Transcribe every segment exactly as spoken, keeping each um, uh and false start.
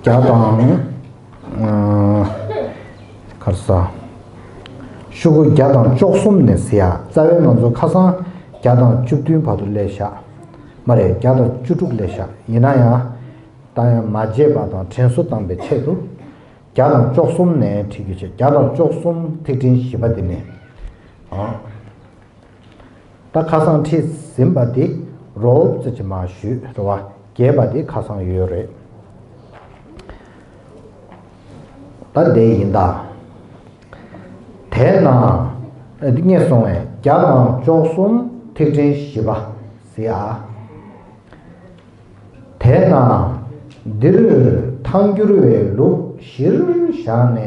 བརྒྱ་དང་། ཨ། ག་རེ་ཟ། ཤོག་གུ་བརྒྱ་དང་བཅུ་གསུམ་ནས་ཟེར་ཡ། རྩ་བའི་ང་ཚོ་ཁ་སང་བརྒྱ་དང་བཅུ་བདུན་བར་དུ་སླེབས་ཤག་མ་རེད། བརྒྱ་དང་བཅུ་དྲུག་སླེབས་ཤག་ཡིན་ན་ཡང་། ད་ཡང་མ་བརྗེད་པ་དང་དྲན་གསོ་བཏང་པའི་ཆེད་དུ། བརྒྱ་དང་བཅུ་གསུམ་ནས་ཁྲིད་རྒྱུ་བྱས། བརྒྱ་དང་བཅུ་གསུམ་ཐིག་ཕྲེང་བཞི་པ་འདི་ནས། ཨ། ད་ཁ་སང་ཁྲིད་ཟིན་པ་དེ་རོབ་ཙམ་ཅིག་མར་ཞུས་རེད་བ། རྒྱས་པ་དེ་ཁ་སང་ཡོད་རེད། ད་དེ་ཡིན་ད། དེས་ན། ཨ། འདི་སྔོན་སོང་བས་བརྒྱ་དང་བཅུ་གསུམ་ཐིག་ཕྲེང་བཞི་པ་ཟེར་ཡ། དེས་ན་འདིར་ཐལ་འགྱུར་བའི་ལུགས་གཞིར་བཞག་ནས།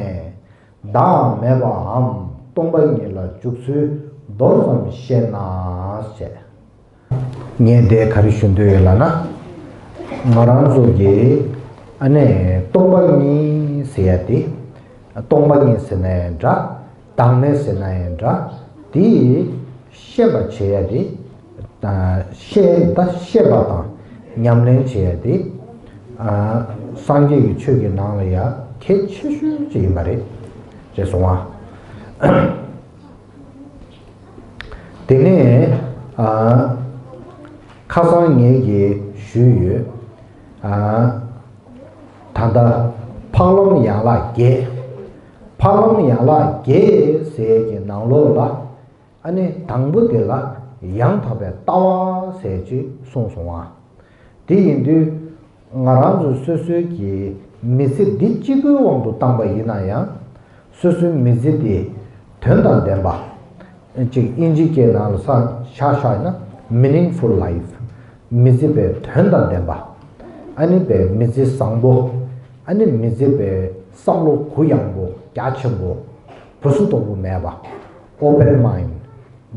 བདག་མེད་པའམ་སྟོང་པ་ཉིད་ལ་འཇུག་ཚུལ་མདོ་ཙམ་བཤད་ན་ཞེས། ངས་འདིར་ག་རེ་ཞུ་འདོད་ཡོད་ལབ་ན། ང་རང་ཚོ་གིས་ཨ་ནི་སྟོང་པ་ཉིད་ཟེར་ཡ་དེ། སྟོང་པ་ཉིད་ཟེར་ན་ཡང་འདྲ། བདག་མེད་ཟེར་ན་ཡང་འདྲ། དེ་ཤེས་པར་བྱེད་ཡ་དེ། ཤེས་ད་ཤེས་པ་དང་ཉམས་ལེན་བྱེད་ཡ་དེ། ཨ། སངས་རྒྱས་ཀྱི་ཆོས་ཀྱི་ནང་ལ་ཡ་གལ་ཆེ་ཤོས་ཅིག་ཡིན་པ་རེད། ཅེས་གསུངས་པ། དེ་ནས། ཨ། ཁ་སང་ངེད་ཀྱིས་ཞུས་ཡོད། ཨ། ད་ལྟ་འཕགས་ལམ་ཡན་ལག་བརྒྱད། འཕགས་ལམ་ཡན་ལག་བརྒྱད་ཟེར་གྱི་ནང་ལོགས་ལ། ཨ་ནི་དང་པོ་དེ་ལ་ཡང་དག་པའི་ལྟ་བ་ཟེར་ཅིག་གསུངས་སོང་བ། དེ་ཡིན་དུས། ང་རང་ཚོ་སོ་སོའི་གི་མི་ཚེ་འདི་གཅིག་པུའི་དབང་དུ་བཏང་པ་ཡིན་ན་ཡང་། སོ་སོའི་མི་ཚེ་དེ་དོན་དང་ལྡན་པ། ཅིག་དབྱིན་ཇིའི་སྐད་ནང་ལ་ས་ཆ་བཞག་ན་meaningful life། མི་ཚེ་པའི་དོན་དང་ལྡན་པ། ཨ་ནི་པའི་མི་ཚེ་བཟང་པོ། ཨ་ནི་མི་ཚེ་པའི་བསམ་བློ་གུ་ཡངས་པོ་རྒྱ་ཆེན་པོ། སྦུ་སུ་དོག་པོ་མེད་པ། open mind,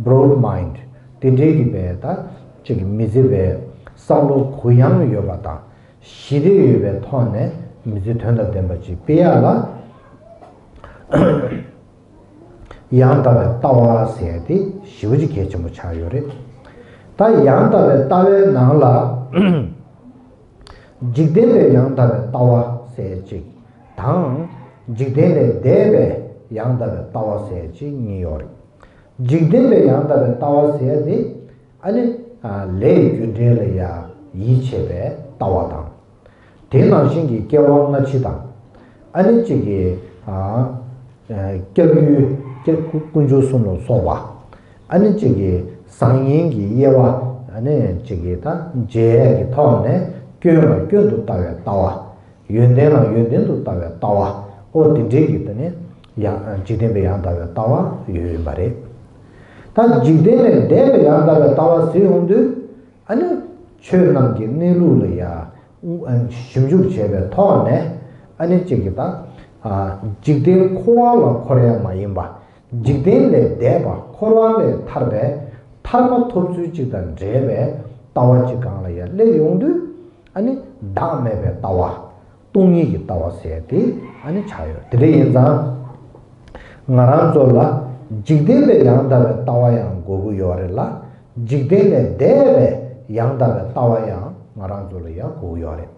broad mind། དེ་འདྲའི་གི་པའི་ད་ཅིག་མི་ཚེ་པའི་བསམ་བློ་གུ་ཡངས་ཡོད་པ་དང་། ཞི་བདེ་ཡོད་པའི་ཐོག་ནས་མི་ཚེ་དོན་དང་ལྡན་པ་ཅིག་སྤེལ་ཡ་ལ། ཡང་དག་པའི་ལྟ་བ་ཟེར་ཡ་དེ་ཞེ་པོ་ཅིག་གལ་ཆེན་པོ་ཆགས་ཡོད་རེད། ད་ཡང་དག་པའི་ལྟ་བའི་ནང་ལ། འཇིག་རྟེན་པའི་ཡང་དག་པའི་ལྟ་བ་ཟེར་ཅིག་དང་། འཇིག་རྟེན་ལས་འདས་པའི་ཡང་དག་པའི་ལྟ་བ་ཟེར་ཅིག་གཉིས་ཡོད་རེད། འཇིག་རྟེན་པའི་ཡང་དག་པའི་ལྟ་བ་ཟེར་ཡ་དེ། ཨ་ནི། ཨ། ལས་རྒྱུ་འབྲས་ལ་ཡ་ཡིད་ཆེས་པའི་ལྟ་བ་དང་། དེ་ནང་བཞིན་གྱི་སྐྱེ་བ་སྔ་ཕྱི་དང་། ཨ་ནི་གཅིག་གི། ཨ། ཨ། སྐྱབས་ཡུལ་སྐྱབས་དཀོན་མཆོག་གསུམ་ལ་སོགས་པ། ཨ་ནི་གཅིག་གི་བཟང་ངན་གྱི་དབྱེ་བ། ཨ་ནི་གཅིག་གི་ད་འབྱེད་ཡས་ཀྱི་ཐོག་ནས་སྐྱོན་ལ་སྐྱོན་དུ་ལྟ་བའི་ལྟ་བ། ཡོན་ཏན་ལ་ཡོན་ཏན་དུ་ལྟ་བའི་ལྟ་བ། ཨོ་དེ་འདྲའི་གི་དེ་ནི་ཡང་འཇིག་རྟེན་པའི་ཡང་དག་པའི་ལྟ་བ་ཡོད་ཡིན་པ་རེད། ད་འཇིག་རྟེན་ལས་འདས་པའི་ཡང་དག་པའི་ལྟ་བ་ཟེར་ཡོང་དུས། ཨ་ནི་ཆོས་རྣམས་ཀྱི་གནས་ལུགས་ལ་ཡ། ཨ། ཞིབ་འཇུག་བྱས་པའི་ཐོག་ནས། ཨ་ནི་གཅིག་གི་ད། ཨ། འཇིག་རྟེན་འཁོར་བ་ལ་འཁོར་ཡ་མ་ཡིན་པ། འཇིག་རྟེན་ལས་འདས་པ་འཁོར་བ་ལས་ཐར་པའི་ཐར་པ་ཐོབ་ཚུལ་གཅིག་དང་འབྲེལ་བའི་ལྟ་བ་གཅིག་སྒང་ལ་ཡ་སླེབས་ཡོང་དུས། ཨ་ནི་བདག་མེད་པའི་ལྟ་བ། སྟོང་ཉིད་ཀྱི་ལྟ་བ་ཟེར་ཏེ་ཨ་ནི་ཆགས་ཡོད། དེ་འདྲ་ཡིན་ཙང་། ང་རང་ཚོ་ལ་འཇིག་རྟེན་པའི་ཡང་དག་པའི་ལྟ་བ་ཡང་དགོས་ཀྱི་ཡོད་རེད་ལ། འཇིག་རྟེན་ལས་འདས་པའི་ཡང་དག་པའི་ལྟ་བ་ཡང་ང་རང་ཚོ་ལ་ཡང་དགོས་ཀྱི་ཡོད་རེད།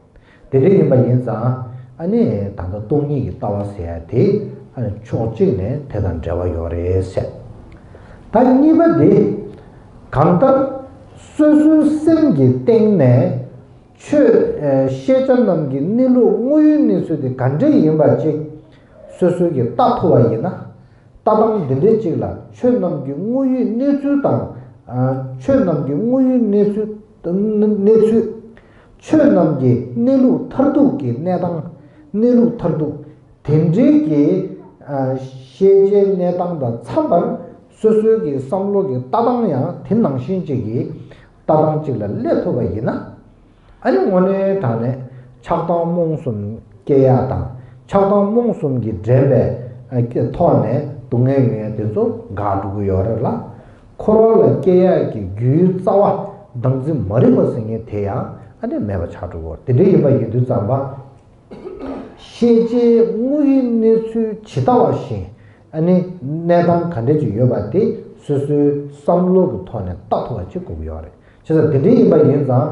དེ་འདྲ་ཡིན་པ་ཡིན་ཙང་། ཨ་ནི་ད་ལྟ་སྟོང་ཉིད་ཀྱི་ལྟ་བ་ཟེར་ཡ་དེ། ཨ་ནི་ཕྱོགས་གཅིག་ནས་དེ་དང་འབྲེལ་བ་ཡོད་རེད་ཟེར། ད་གཉིས་པ་དེ། གང་ལྟར་སོ་སོའི་སེམས་ཀྱི་སྟེང་ནས། ཆོས། ཨེ། ཤེས་བྱ་རྣམས་ཀྱི་གནས་ལུགས་དངོས་ཡོད་གནས་ཚུལ་དེ་ག་འདྲ་ཡིན་པ་ཅིག་སོ་སོས་ཀྱིས་ལྟ་ཐུབ་པ་ཡིན་ན། ལྟ་སྟངས་འདི་འདྲའི་ཅིག་ལ་ཆོས་རྣམས་ཀྱི་དངོས་ཡོད་གནས་ཚུལ་དང་། ཨ། ཆོས་རྣམས་ཀྱི་དངོས་ཡོད་གནས་ཚུལ། གནས་ཚུལ། ཆོས་རྣམས་ཀྱི་གནས་ལུགས་མཐར་ཐུག་གི་གནས་སྟངས། གནས་ལུགས་མཐར་ཐུག་དེ་འདྲའི་གི། ཨ། ཤེས་བྱའི་གནས་སྟངས་དང་འཚམས་པར་སོ་སོའི་གི་བསམ་བློ་གི་ལྟ་སྟངས་ཡང་དེ་ནང་བཞིན་ཅིག་གི་ལྟ་སྟངས་ཅིག་ལ་སླེབས་ཐུབ་པ་ཡིན་ན། ཨ་ནི་དངོས་གནས་དྲང་གནས་ཆགས་སྡང་རྨོངས་གསུམ་སྐྱེ་ཡ་དང་། ཆགས་སྡང་རྨོངས་གསུམ་གྱིས་འདྲེན་པའི། ཨ། ཐོག་ནས་སྡུག་བསྔལ་ཡོང་ཡ་དེ་ཚོ་འགག་འགྲོ་གི་ཡོད་རེད་ལ། འཁོར་བ་ལ་སྐྱེ་ཡ་གི་རྒྱུའི་རྩ་བ་བདག་འཛིན་མ་རིག་པ་ཟེར་མཁན་དེ་ཡང་ཨ་ནི་མེད་པ་ཆགས་འགྲོ་གི་ཡོད་རེད། དེ་འདྲ་ཡིན་པ་ཡིན་དུས་ཙམ་པ། ཤེས་བྱའི་དངོས་ཡོད་གནས་ཚུལ་ཇི་ལྟ་བ་བཞིན། ཨ་ནི་གནས་སྟངས་ག་འདྲ་ཅིག་ཡོད་པ་དེ་སོ་སོའི་བསམ་བློ་གི་ཐོག་ནས་ལྟ་ཐུབ་པ་ཅིག་དགོས་ཀྱི་ཡོད་རེད། བྱས་ཙང་དེ་འདྲ་ཡིན་པ་ཡིན་ཙང་།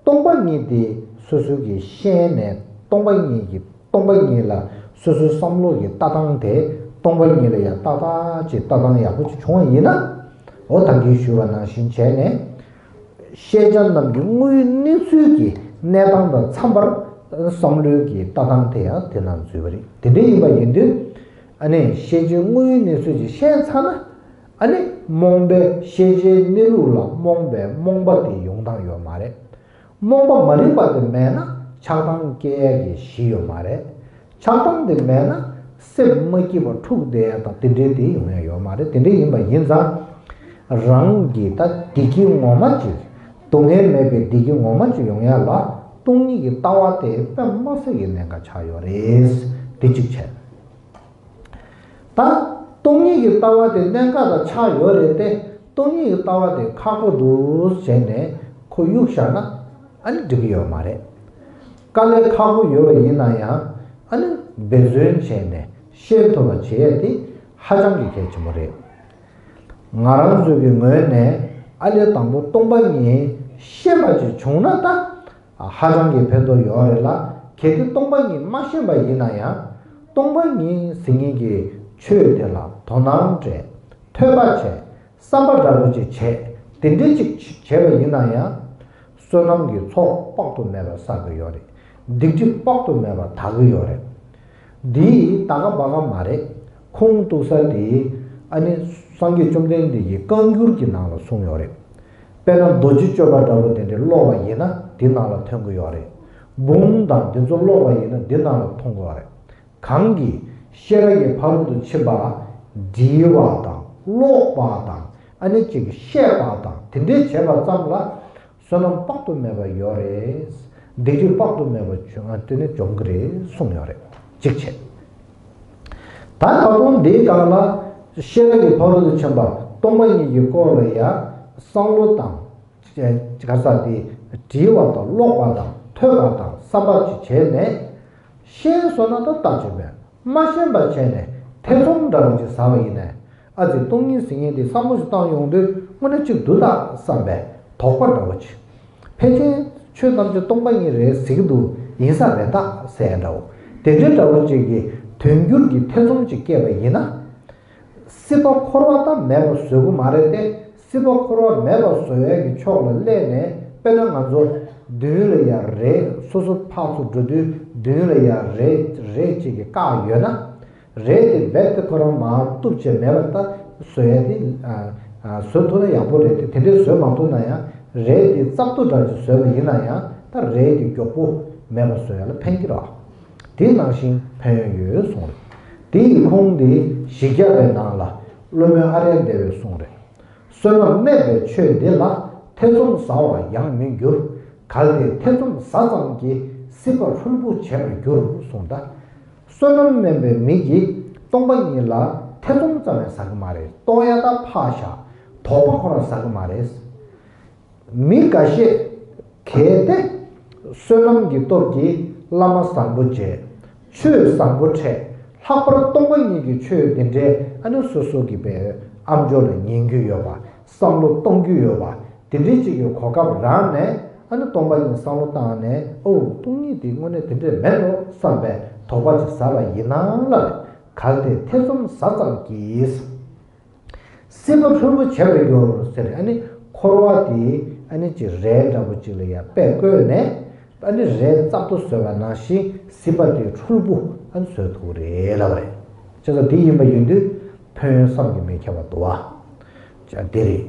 སྟོང་པ་ཉིད་དེ་སོ་སོ་གིས་ཤེས་ནས་སྟོང་པ་ཉིད་ཀྱི་ སྟོང་པ་ཉིད་ལ་སོ་སོའི་བསམ་བློ་གི་ལྟ་སྟངས་དེ་སྟོང་པ་ཉིད་ལ་ཡང་ཏག་ཏག་ཅིག་ལྟ་སྟངས་ཡག་པོ་ཅིག་བྱུང་བ་ཡིན་ན། འོ་ད་གིན་ཞུས་པ་ནང་བཞིན་བྱས་ནས། ཤེས་བྱ་རྣམས་ཀྱི་དངོས་ཡོད་གནས་ཚུལ་གྱི་གནས་སྟངས་དང་འཚམ་པར་བསམ་བློའི་གི་ལྟ་སྟངས་དེ་ཡང་དེ་ནང་འཛུལ་བ་རེད། དེ་འདྲ་ཡིན་པ་ཡིན་དུས། ཨ་ནི་ཤེས་བྱའི་དངོས་ཡོད་གནས་ཚུལ་ཅིག་ཤེས་ཚར་ན། ཨ་ནི་རྨོངས་པའི་ཤེས་བྱའི་གནས་ལུགས་ལ་རྨོངས་པའི་རྨོངས་པ་དེ་ཡོང་སྟངས་ཡོད་མ་རེད། རྨོངས་པ་མ་རིག་པ་དེ་མེད་ན་ཆགས་སྡང་སྐྱེ་ཡ་གི་གཞི་ཡོད་མ་རེད། ཆགས་སྡང་དེ་མེད་ན་སེམས་མ་སྐྱིད་པ་འཁྲུག་བསྡད་ཡ་དང་དེ་འདྲའི་དེ་ཡོང་ཡ་ཡོད་མ་རེད། དེ་འདྲ་ཡིན་པ་ཡིན་ཙང་། རང་གི་ད་བདེ་སྐྱིད་ངོ་མ་ཅིག་སྡུག་བསྔལ་མེད་པའི་བདེ་སྐྱིད་ངོ་མ་ཅིག་ཡོང་ཡ་ལ་སྟོང་ཉིད་ཀྱི་ལྟ་བ་དེ་དཔེ་མི་སྲིད་ཀྱི་གནད་འགག་ཆགས་ཡོད་རེད། དེ་གཅིག་བྱས། ད་སྟོང་ཉིད་ཀྱི་ལྟ་བ་དེ་གནད་འགག་དང་ཆགས་ཡོད་རེད་དེ། སྟོང་ཉིད་ཀྱི་ལྟ་བ་དེ་ཁག་པོ་འདུག་བྱས་ནས་ཁོ་གཡུག་བཞག་ན་ཨ་ནི་འགྲིག་གི་ཡོད་མ་རེད། དཀའ་ལས་ཁག་པོ་ཡོད་པ་ཡིན་ན་ཡང་ཨ་ནི་འབད་བརྩོན་བྱས་ནས་ཤེས་ཐུབ་པ་བྱེད་ཡས་དེ་ཧ་ཅང་གི་གལ་ཆེན་པོ་རེད། ང་རང་ཚོའི་གི་ངོས་ནས་ཨ་ལས་དང་པོ་སྟོང་པ་ཉིད་ཤེས་པ་ཅིག་བྱུང་ན་ད། ཧ་ཅང་གི་ཕན་ཐོགས་ཡོད་རེད་ལ། གལ་ཏེ་སྟོང་པ་ཉིད་མ་ཤེས་པ་ཡིན་ན་ཡང་། སྟོང་པ་ཉིད་ཟེར་མཁན་གྱི་ཆོས་དེ་ལ་དོ་སྣང་སྤྲད། ཐོས་པ་བྱས། བསམ་པ་འདྲ་པོ་ཅིག་བྱས། དེ་འདྲ་ཅིག་བྱས་པ་ཡིན་ན་ཡང་། བསོད་ནམས་ཀྱི་ཚོགས་དཔག་ཏུ་མེད་པ་བསགས་ཀྱི་ཡོད་རེད། སྡིག་སྒྲིབ་དཔག་ཏུ་མེད་པ་དག་གི་ཡོད་རེད། འདི་ད་ག་བ་ག་མ་རེད། ཁུངས་གཏུགས་ས་དེ་ཨ་ནི་སངས་རྒྱས་བཅོམ་ལྡན་འདས་ཀྱི་བཀའ་འགྱུར་གྱི་ནང་ལ་གསུངས་ཡོད་རེད། དཔེར་ན་རྡོ་རྗེ་གཅོད་པ་འདྲ་པོ་དེ་འདྲ་ཀློག་པ་ཡིན་ན་འདི་ནང་ལ་ཐོན་གྱི་ཡོད་རེད། འབུམ་དང་འདི་ཚོ་ཀློག་པ་ཡིན་ན་འདི་ནང་ལ་མཐོང་གི་ཡོད་རེད། གང་གིས་ཤེས་རབ་ཀྱི་ཕ་རོལ་ཏུ་ཕྱིན་པ་འདྲིལ་བ་དང་ཀློག་པ་དང་ཨ་ནི་ཅིག་བཤད་པ་དང་དེ་འདྲའི་བྱས་པ་ཙམ་ལ། བསོད་ནམས་དཔག་ཏུ་མེད་པ་ཡོད་རེད། སྡིག་སྒྲིབ་དཔག་ཏུ་མེད་པ་བྱུང་ཨ་དེ་ནི་འཇོམས་ཀྱི་རེད་གསུངས་ཡོད་རེད། གཅིག་བྱས། ད་ད་དུང་འདིའི་སྒང་ལ་ཤེས་རབ་ཀྱི་ཕ་རོལ་ཏུ་ཕྱིན་པ་སྟོང་པ་ཉིད་ཀྱི་སྐོར་ལ་ཡང་བསམ་བློ་དང་ག་ས་དེ་དྲིལ་བ་དང་ཀློག་པ་དང་ཐོས་པ་དང་བསམ་པ་ཅིག་བྱས་ནས། ཤེས་སོང་ན་ད་ལྟ་ཅིག་མེད། མ་ཤེས་པ་བྱས་ནས་ཐེ་ཚོམ་འདྲ་བོ་ཅིག་ཟ་བ་ཡིན་ནས། ཨ་ཙི་སྟོང་ཉིད་ཟེར་མཁན་དེ་བསམ་བློ་ཞིག་བཏང་ཡོང་དུས་དངོས་གནས་གཅིག་འདུག་ད་བསམ་པའི་དོགས་པ་འདྲ་བོ་ཅིག་ཕལ་ཆེར་ཆོས་ཐམས་ཅད་སྟོང་པ་ཉིད་རེད་ཟེར་གྱི་འདུག་ཡིན་ས་རེད་ད་ཟེར་འདྲ་བོ། དེ་འདྲའི་འདྲ་བོ་ཅིག་གི་དོན་འགྱུར་གྱི་ཐེ་ཚོམ་ཅིག་སྐྱེས་པ་ཡིན་ན། སྲིད་པ་འཁོར་བ་ད་མེད་པ་བཟོ་གི་མ་རེད་དེ། སྲིད་པ་འཁོར་བ་མེད་པ་བཟོ་ཡས་ཀྱི་ཕྱོགས་ལ་སླེབས་ནས་དཔེར་ན་ང་ཚོ་མདུན་ལ་ཡ་རས་སོ་སོ་ཕར་ཚུར་འགྲོ་དུས་མདུན་ལ་ཡ་རས་རས་གཅིག་གིས་བཀག་ཡོད་ན། རས་དེ་རྦད་དེ་ཁོ་རང་མར་གཏུབ་བྱས་མེད་པ་ད་བཟོ་ཡ་དེ་ཨ་ཨ་བཟོ་ཐུབ་ན་ཡག་པོ་རེད་དེ། དེ་འདྲས་བཟོ་མ་ཐུབ་ན་ཡང་རས་དེ་རྩབ་ཏོ་འདྲ་ཅིག་བཟོས་པ་ཡིན་ན་ཡང་ད་རས་དེ་མགྱོགས་པོ་མེད་པ་བཟོ་ཡ་ལ་ཕན་གྱི་རེད། དེ་ནང་བཞིན་ཕན་ཡོན་ཡོད་གསུངས་རེད། དེ་ཡི་ཁུངས་དེ་བཞི་བརྒྱ་པའི་ནང་ལ་བློ་མོས་ཨ་རས་བདེ་བས་གསུངས་རེད། བསོད་ནམས་དམན་པའི་ཆོས་འདི་ལ་ཐེ་ཚོམ་ཟ་བར་ཡང་མི་འགྱུར། གལ་ཏེ་ཐེ་ཚོམ་ཟ་ཙམ་གྱིས་སྲིད་པ་ཧྲུལ་པོ་བྱེད་པར་འགྱུར་གསུངས་ད། བསོད་ནམས་དམན་པའི་མི་གིས་སྟོང་པ་ཉིད་ལ་ཐེ་ཚོམ་ཙམ་ཡང་ཟ་གི་མ་རེད། ལྟོ་ཡ་ད་ཕར་བཞག་དོགས་པ་ཁོ་རང་ཟ་གི་མ་རེད། མི་འགའ་ཤས་གལ་ཏེ་བསོད་ནམས་ཀྱི་སྟོབས་ཀྱིས་བླ་མ་བཟང་པོ་མཇལ། ཆོས་བཟང་པོ་འཕྲད། ལྷག་པར་སྟོང་པ་ཉིད་ཀྱི་ཆོས་འདི་འདྲའི་ཨ་ནི་སོ་སོ་གི་པའི་ཨམ་ཅོག་ལ་ཉན་རྒྱུ་ཡོད་པ། བསམ་བློ་གཏོང་རྒྱུ་ཡོད་པ། དེ་འདྲའི་ཅིག་གི་གོ་སྐབས་རག་ནས་ཨ་ནི་སྟོང་པ་ཉིད་བསམ་བློ་བཏང་ནས་ཨོ་སྟོང་ཉིད་དེ་དངོས་གནས་དེ་འདྲས་མེད་འགྲོ་བསམ་པའི་དོགས་པ་ཅིག་ཟ་བ་ཡིན་ན་ལ། གལ་ཏེ་ཐེ་ཚོམ་ཟ་ཙམ་གྱིས། སྲིད་པ་ཧྲུལ་པོ་བྱེད་པར་འགྱུར་ཟེར། ཨ་ནི་འཁོར་བ་དེ་ཨ་ནི་ཅིག་རས་འདྲ་པོ་ཅིག་ལ་ཡང་དཔེ་བཀོད་ནས་ཨ་ནི་རས་རྩབ་ཏོ་བཟོས་པ་ནང་བཞིན་སྲིད་པ་དེ་ཧྲུལ་པོ་ཨ་ནི་བཟོས་ཐུབ་རེད་ལབ་རེད། བྱས་ཙང་དེ་ཡིན་པ་ཡིན་དུས་ཕན་ཡོན་བསམ་གྱིས་མི་ཁྱབ་པ་འདུག་བ། ཅག་དེ་རེད།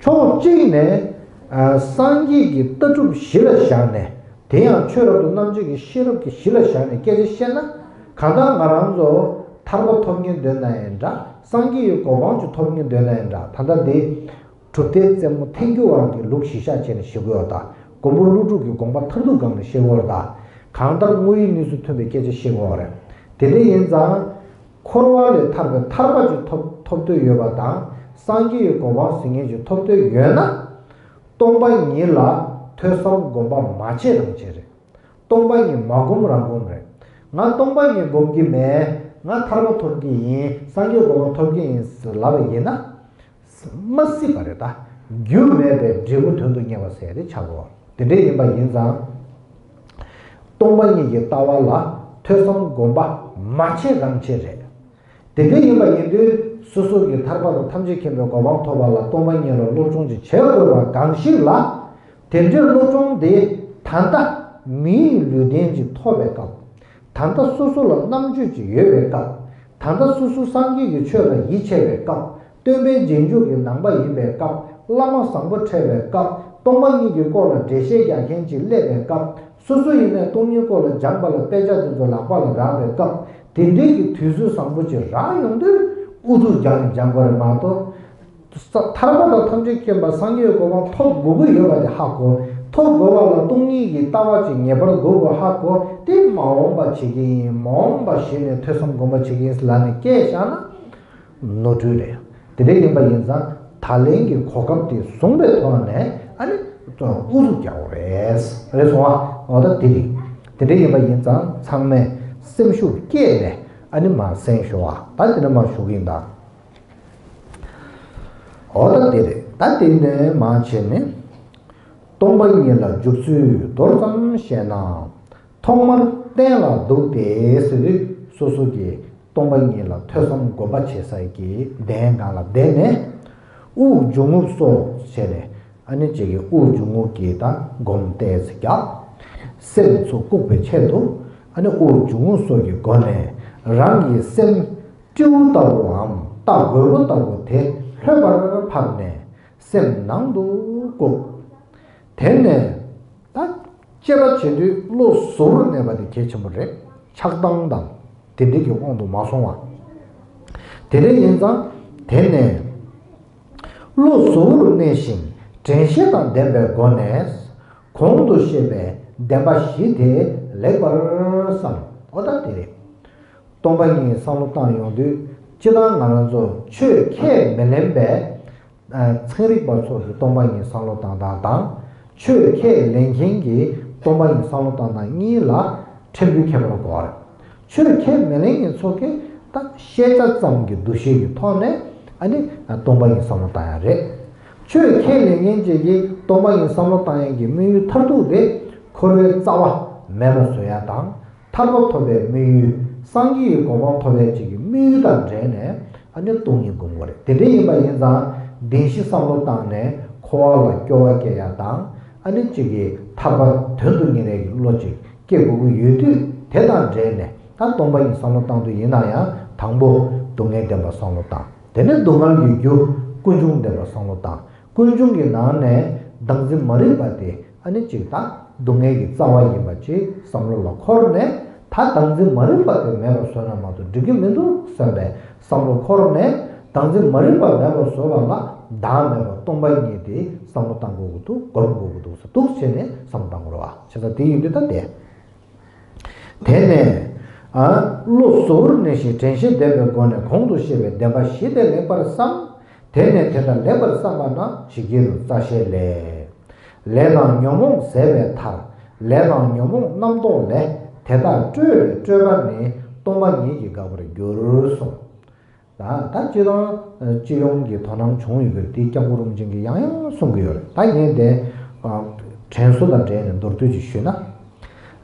ཕྱོགས་གཅིག་ནས་ཨ་སངས་རྒྱས་ཀྱི་ལྟ་གྲུབ་གཞི་ལ་བཞག་ནས། དེ་ཡང་ཆོས་རབ་ཏུ་རྣམ་འབྱེད་ཀྱི་ཤེས་རབ་ཀྱི་གཞི་ལ་བཞག་ནས་སྐད་ཆ་བཤད་ན། གང་ལྟར་ང་རང་ཚོ་ཐར་པ་ཐོབ་མཁན་འདོད་ན་ཡང་འདྲ། སངས་རྒྱས་ཀྱི་གོ་འཕང་ཅིག་ཐོབ་མཁན་འདོད་ན་ཡང་འདྲ། ད་ལྟ་འདི་གྲུབ་མཐའི་རྩེ་མོ་ཐལ་འགྱུར་བ་གི་ལུགས་གཞི་བཞག་བྱས་ནས་བཤད་ཀྱི་ཡོད་ད། མགོན་པོ་ཀླུ་སྒྲུབ་ཀྱི་དགོངས་པ་མཐར་ཐུག་སྒང་ནས་བཤད་ཀྱི་ཡོད་ད། གང་ལྟར་དངོས་ཡོད་གནས་ཚུལ་མཐུན་པའི་སྐད་ཆ་བཤད་ཀྱི་ཡོད་རེད། དེ་འདྲ་ཡིན་ཙང་། འཁོར་བ་ལས་ཐར་པའི་ཐར་པ་ཅིག་ཐོབ་ཐོབ་འདོད་ཡོད་པ་དང་སངས་རྒྱས་ཀྱི་གོ་འཕང་ཟེར་མཁན་ཅིག་ཐོབ་འདོད་ཡོད་ན། སྟོང་པ་ཉིད་ལ་ཐོས་བསམ་སྒོམ་པ་མ་བྱས་རང་བྱས་རེད། སྟོང་པ་ཉིད་མ་སྒོམ་རང་སྒོམ་རེད། ང་སྟོང་པ་ཉིད་སྒོམ་གྱི་མེད། ང་ཐར་པ་ཐོབ་ཀྱི་ཡིན། སངས་རྒྱས་གོ་འཕང་ཐོབ་ཀྱི་ཡིན་ཟེར་ལབ་པ་ཡིན་ན། མ་སྲིད་པ་རེད་ད། རྒྱུ་མེད་པའི་འབྲས་བུ་དོན་དུ་གཉེར་བ་ཟེར་རེད་ཆགས་གོ། དེ་འདྲ་ཡིན་པ་ཡིན་ཙང་། སྟོང་པ་ཉིད་ཀྱི་ལྟ་བ་ལ་ ཐོས་བསམ་སྒོམ་པ་མ་བྱེད་རང་བྱེད་རེད། དེ་འདྲ་ཡིན་པ་ཡིན་དུས་སོ་སོ་གི་ཐར་པ་དང་ཐམས་ཅད་མཁྱེན་པའི་གོ་འཕང་ཐོབ་པ་ལ་སྟོང་པ་ཉིད་ལ་སློབ་སྦྱོང་ཅིག་བྱེད་དགོས་པ་གང་ཞིག་ལ། དེ་འདྲའི་སློབ་སྦྱོང་དེ་ད་ལྟ་མིའི་ལུས་རྟེན་ཅིག་ཐོབ་པའི་སྐབས། ད་ལྟ་སོ་སོ་ལ་རྣམ་དཔྱོད་ཅིག་ཡོད་པའི་སྐབས། ད་ལྟ་སོ་སོ་སངས་རྒྱས་ཀྱི་ཆོས་ལ་ཡིད་ཆེས་པའི་སྐབས། སྟོན་པའི་རྗེས་འཇུག་གི་ནང་པ་ཡིན་པའི་སྐབས། བླ་མ་བཟང་པོ་འཕྲད་པའི་སྐབས། སྟོང་པ་ཉིད་ཀྱི་སྐོར་ལ་འགྲེལ་བཤད་རྒྱག་མཁན་ཅིག་སླེབས་པའི་སྐབས། སོ་སོ་ཡིན་ནའི་སྟོང་ཉིད་སྐོར་ལ་སྦྱངས་པ་ལ་དཔེ་ཆ་དེ་ཚོ་ལག་པ་ལ་རག་པའི་སྐབས། དེ་འདྲའི་གི་དུས་ཚོད་བཟང་པོ་ཅིག་རག་ཡོང་དུས་ཨུ་ཚུགས་རྒྱག་ནས་སྦྱང་དགོས་རེད་མ་གཏོགས། ཐར་པ་དང་ཐམས་ཅད་མཁྱེན་པ་སངས་རྒྱས་གོ་འཕང་ཐོབ་དགོས་ཀྱི་ཡོད་པ་དེ་ཧ་གོ། ཐོབ་དགོས་པ་ལ་སྟོང་ཉིད་ཀྱི་ལྟ་བ་ཅིག་ངེས་པར་དགོས་པ་ཧ་གོ། དེ་མ་འོངས་པ་བྱེད་ཀྱི་ཡིན། མ་འོངས་པ་གཞི་ནས་ཐོས་བསམ་སྒོམ་པ་བྱེད་ཀྱི་ཡིན་ལབ་ནས་སྐད་བཞག་ན། ནོར་འཁྲུལ་རེད། དེ་འདྲ་ཡིན་པ་ཡིན་ཙང་ད་ལན་གྱི་གོ་སྐབས་དེ་བཟུང་པའི་ཐོག་ནས་ཨ་ནི་ཨུ་ཚུགས་རྒྱག་དགོས་རེད། རེད་སོང་ཨ། འོ་ད་དེ་རེད། དེ་འདྲ་ཡིན་པ་ཡིན་ཙང་ཚང་མས་སེམས་ཤུགས་བསྐྱེད་ནས་ཨ་ནི་མར་གསན་ཤོག་ཨ། ད་དེ་འདྲ་མར་ཞུ་གི་ཡིན་ད། འོ་ད་དེ་རེད། ད་དེ་ནས་མར་བྱས་ནས། སྟོང་པ་ཉིད་ལ་འཇུག་ཚུལ་མདོར་ཙམ་བཤད་ན། ཐོག་མར་སྟན་ལ་འདུག་སྟེ་ཟེར་དུས་སོ་སོ་གིས་སྟོང་པ་ཉིད་ལ་ཐོས་བསམ་སྒོམ་པ་བྱེད་སའི་གི་གདན་སྒང་ལ་བསྡད་ནས། དབུགས་འབྱུང་རྔུབ་སོགས་བྱས་ནས་ཨ་ནི་ཅིག་གི་དབུགས་འབྱུང་རྔུབ་ཀྱི་ད་སྒོམ་ཏོག་ཙམ་རྒྱག་སེམས་ཚུར་བཀུག་པའི་ཆེད་དུ་ཨ་ནི་དབུགས་འབྱུང་རྔུབ་སོགས་ཀྱི་སྒོ་ནས་རང་གི་སེམས་སྤྲེའུ་ལྟ་བུའམ་རྟ་རྒོད་པོ་ལྟ་བུ་དེ་ལྷོད་པར་ཕབ་ནས་སེམས་ནང་དུ་བཀུག་དེ་ནས་ད་དཔྱད་པ་བྱེད་དུས་བློ་གཟུ་བོར་གནས་པ་དེ་གལ་ཆེན་པོ་རེད། ཆགས་སྡང་དང་དེ་འདྲ་གི་དབང་དུ་མ་སོང་བ། དེ་འདྲ་ཡིན་ཙང་དེ་ནས་བློ་གཟུ་བོར་གནས་ཤིང་དྲན་ཤེས་དང་ལྡན་པའི་སྒོ་ནས་གོང་དུ་བཤད་པའི་བདེན་པ་བཞི་དེ་ལེགས་པར་བསམ། འོ་ད་དེ་རེད། སྟོང་པ་ཉིད་བསམ་བློ་བཏང་ཡོང་དུས་སྤྱིར་བཏང་ང་རང་ཚོ་ཆོས་ཁས་མི་ལེན་པའི་ཚན་རིག་པ་ཚོ་གིས་སྟོང་པ་ཉིད་བསམ་བློ་བཏང་སྟངས་དང་། ཆོས་ཁས་ལེན་མཁན་གྱིས་སྟོང་པ་ཉིད་བསམ་བློ་བཏང་སྟངས་གཉིས་ལ་ཕྲན་བུའི་ཁྱད་པར་དགོས་པ་རེད། ཆོས་ཁས་མི་ལེན་མཁན་ཚོ་གིས་ད་ཤེས་བྱ་ཙམ་གྱི་འདུ་ཤེས་ཀྱི་ཐོག་ནས་ཨ་ནི་སྟོང་པ་ཉིད་བསམ་བློ་བཏང་ཡ་རེད། ཆོས་ཁས་ལེན་མཁན་ཅིག་གིས་སྟོང་པ་ཉིད་བསམ་བློ་བཏང་ཡ་གི་དམིགས་ཡུལ་མཐར་ཐུག་དེ་འཁོར་བའི་རྩ་བ་མེད་པ་བཟོ་ཡ་དང་། ཐར་པ་ཐོབ་པའི་དམིགས་ཡུལ། སངས་རྒྱས་ཀྱི་གོ་འཕང་ཐོབ་པའི་ཆེད་ཀྱི་དམིགས་ཡུལ་དང་འབྲེལ་ནས་ཨ་ནི་སྟོང་ཉིད་སྒོམ་དགོས་རེད། དེ་འདྲ་ཡིན་པ་ཡིན་ཙང་བདེན་བཞི་བསམ་བློ་བཏང་ནས་འཁོར་བ་ལ་སྐྱོ་བ་སྐྱེ་ཡ་དང་། ཨ་ནི་གཅིག་གིས་ཐར་པ་དོན་དུ་གཉེར་ཡས་ཀྱི་བློ་གཅིག་སྐྱེ་དགོས་ཀྱི་ཡོད་དུས། དེ་དང་འབྲེལ་ནས་ད་སྟོང་པ་ཉིད་བསམ་བློ་བཏང་དུས་ཡིན་ན་ཡང་དང་པོ་སྡུག་བསྔལ་བདེན་པ་བསམ་བློ་བཏང་། དེ་ནས་སྡུག་བསྔལ་གྱི་རྒྱུ་ཀུན་འབྱུང་བདེན་པ་བསམ་བློ་བཏང་། ཀུན་འབྱུང་གི་ནང་ནས་བདག་འཛིན་མ་རིག་པ་དེ་ཨ་ནི་གཅིག་དང་སྡུག་བསྔལ་གྱི་རྩ་བ་ཡིན་པ་ཅིག་བསམ་བློ་ལ་འཁོར་ནས། ད་བདག་འཛིན་མ་རིག་པ་དེ་མེད་པར་བཟོས་ན་མ་གཏོགས་འགྲིག་གི་མི་འདུག་བསམ་པའི་བསམ་བློ་འཁོར་ནས། བདག་འཛིན་མ་རིག་པ་མེད་པར་བཟོ་བ་ལ་བདག་མེད་པ་སྟོང་པ་ཉིད་དེ་བསམ་བློ་བཏང་དགོས་ཀྱི་འདུག་སྒོམ་དགོས་ཀྱི་འདུག་ཟེར་འདུག་བྱས་ནས་བསམ་བློ་བཏང་དགོས་རེད་བ། བྱས་ཙང་དེ་ཡིན་དུས་ད་དེ། དེ་ནས་ཨ། བློ་གཟུ་བོར་གནས་ཤིང་དྲན་ཤེས་ལྡན་པའི་སྒོ་ནས་གོང་དུ་བཤད་པའི་བདེན་པ་བཞི་དེ་ལེགས་པར་བསམ། དེ་ནས་དེ་ལྟར་ལེགས་པར་བསམ་པ་རྣམས་ཇི་སྐད་དུ་རྩ་ཤེ་ལས། ལས་དང་ཉོན་མོངས་ཟད་པའི་མཐར། ལས་དང་ཉོན་མོངས་རྣམ་རྟོག་ལས། དེ་དག་སྤྲོས་པས་སྤྲོས་པ་ནི། སྟོང་པ་ཉིད་ཀྱིས་འགག་པར་འགྱུར་གསུངས། ད་ད་སྤྱིར་བཏང་སྤྱི་ཡོངས་ཀྱི་དོ་སྣང་བྱུང་ཡོད་ཀྱི་རེད། དེ་སྐྱབས་མགོན་རིན་པོ་ཆེ་གིས་ཡང་ཡང་གསུང་གི་ཡོད་རེད། ད་ངས་དེ་དྲན་གསོ་དང་འབྲེལ་ནས་མདོར་བསྡུས་ཅིག་ཞུས་ན།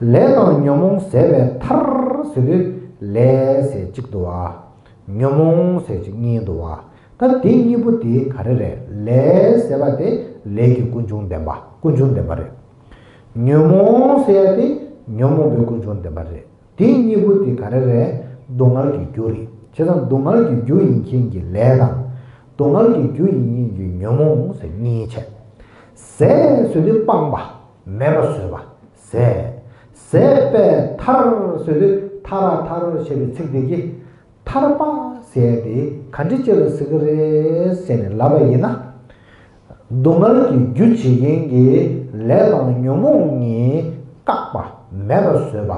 ལས་དང་ཉོན་མོངས་ཟད་པའི་མཐར་ཟེར་དུས་ལས་ཟེར་གཅིག་འདུག་བ། ཉོན་མོངས་ཟེར་གཅིག་གཉིས་འདུག་བ། ད་དེ་གཉིས་པོ་དེ་ག་རེ་རེད། ལས་ཟེར་བ་དེ་ལས་ཀྱི་ཀུན་འབྱུང་བདེན་པ། ཀུན་འབྱུང་བདེན་པ་རེད། ཉོན་མོངས་ཟེར་ཡ་དེ་ཉོན་མོངས་པའི་ཀུན་འབྱུང་བདེན་པ་རེད། དེ་གཉིས་པོ་དེ་ག་རེ་རེད། སྡུག་བསྔལ་གྱི་རྒྱུ་རེད། བྱས་ཙང་སྡུག་བསྔལ་གྱི་རྒྱུ་ཡིན་མཁན་གྱི་ལས་དང་། སྡུག་བསྔལ་གྱི་རྒྱུ་ཡིན་མཁན་གྱི་ཉོན་མོངས་ཟེར་གཉིས་བྱས། ཟད་ཟེར་དུས་སྤངས་པ། མེད་པ་བཟོས་པ། ཟད། ཟད་པའི་མཐར་ཟེར་དུས་ཐ་ར་ཐར་ཞེས་པའི་ཚིག་དེ་གིས། ཐར་པ་ཟེར་ཡ་དེ་ག་འདྲ་ཅིག་ལ་ཟེར་གི་རེད་ཟེར་ནས་ལབ་པ་ཡིན་ན། སྡུག་བསྔལ་གྱི་རྒྱུ་བྱེད་མཁན་གྱི་ལས་དང་ཉོན་མོངས་གཉིས་བཀག་པ། མེད་པར་བཟོས་པ།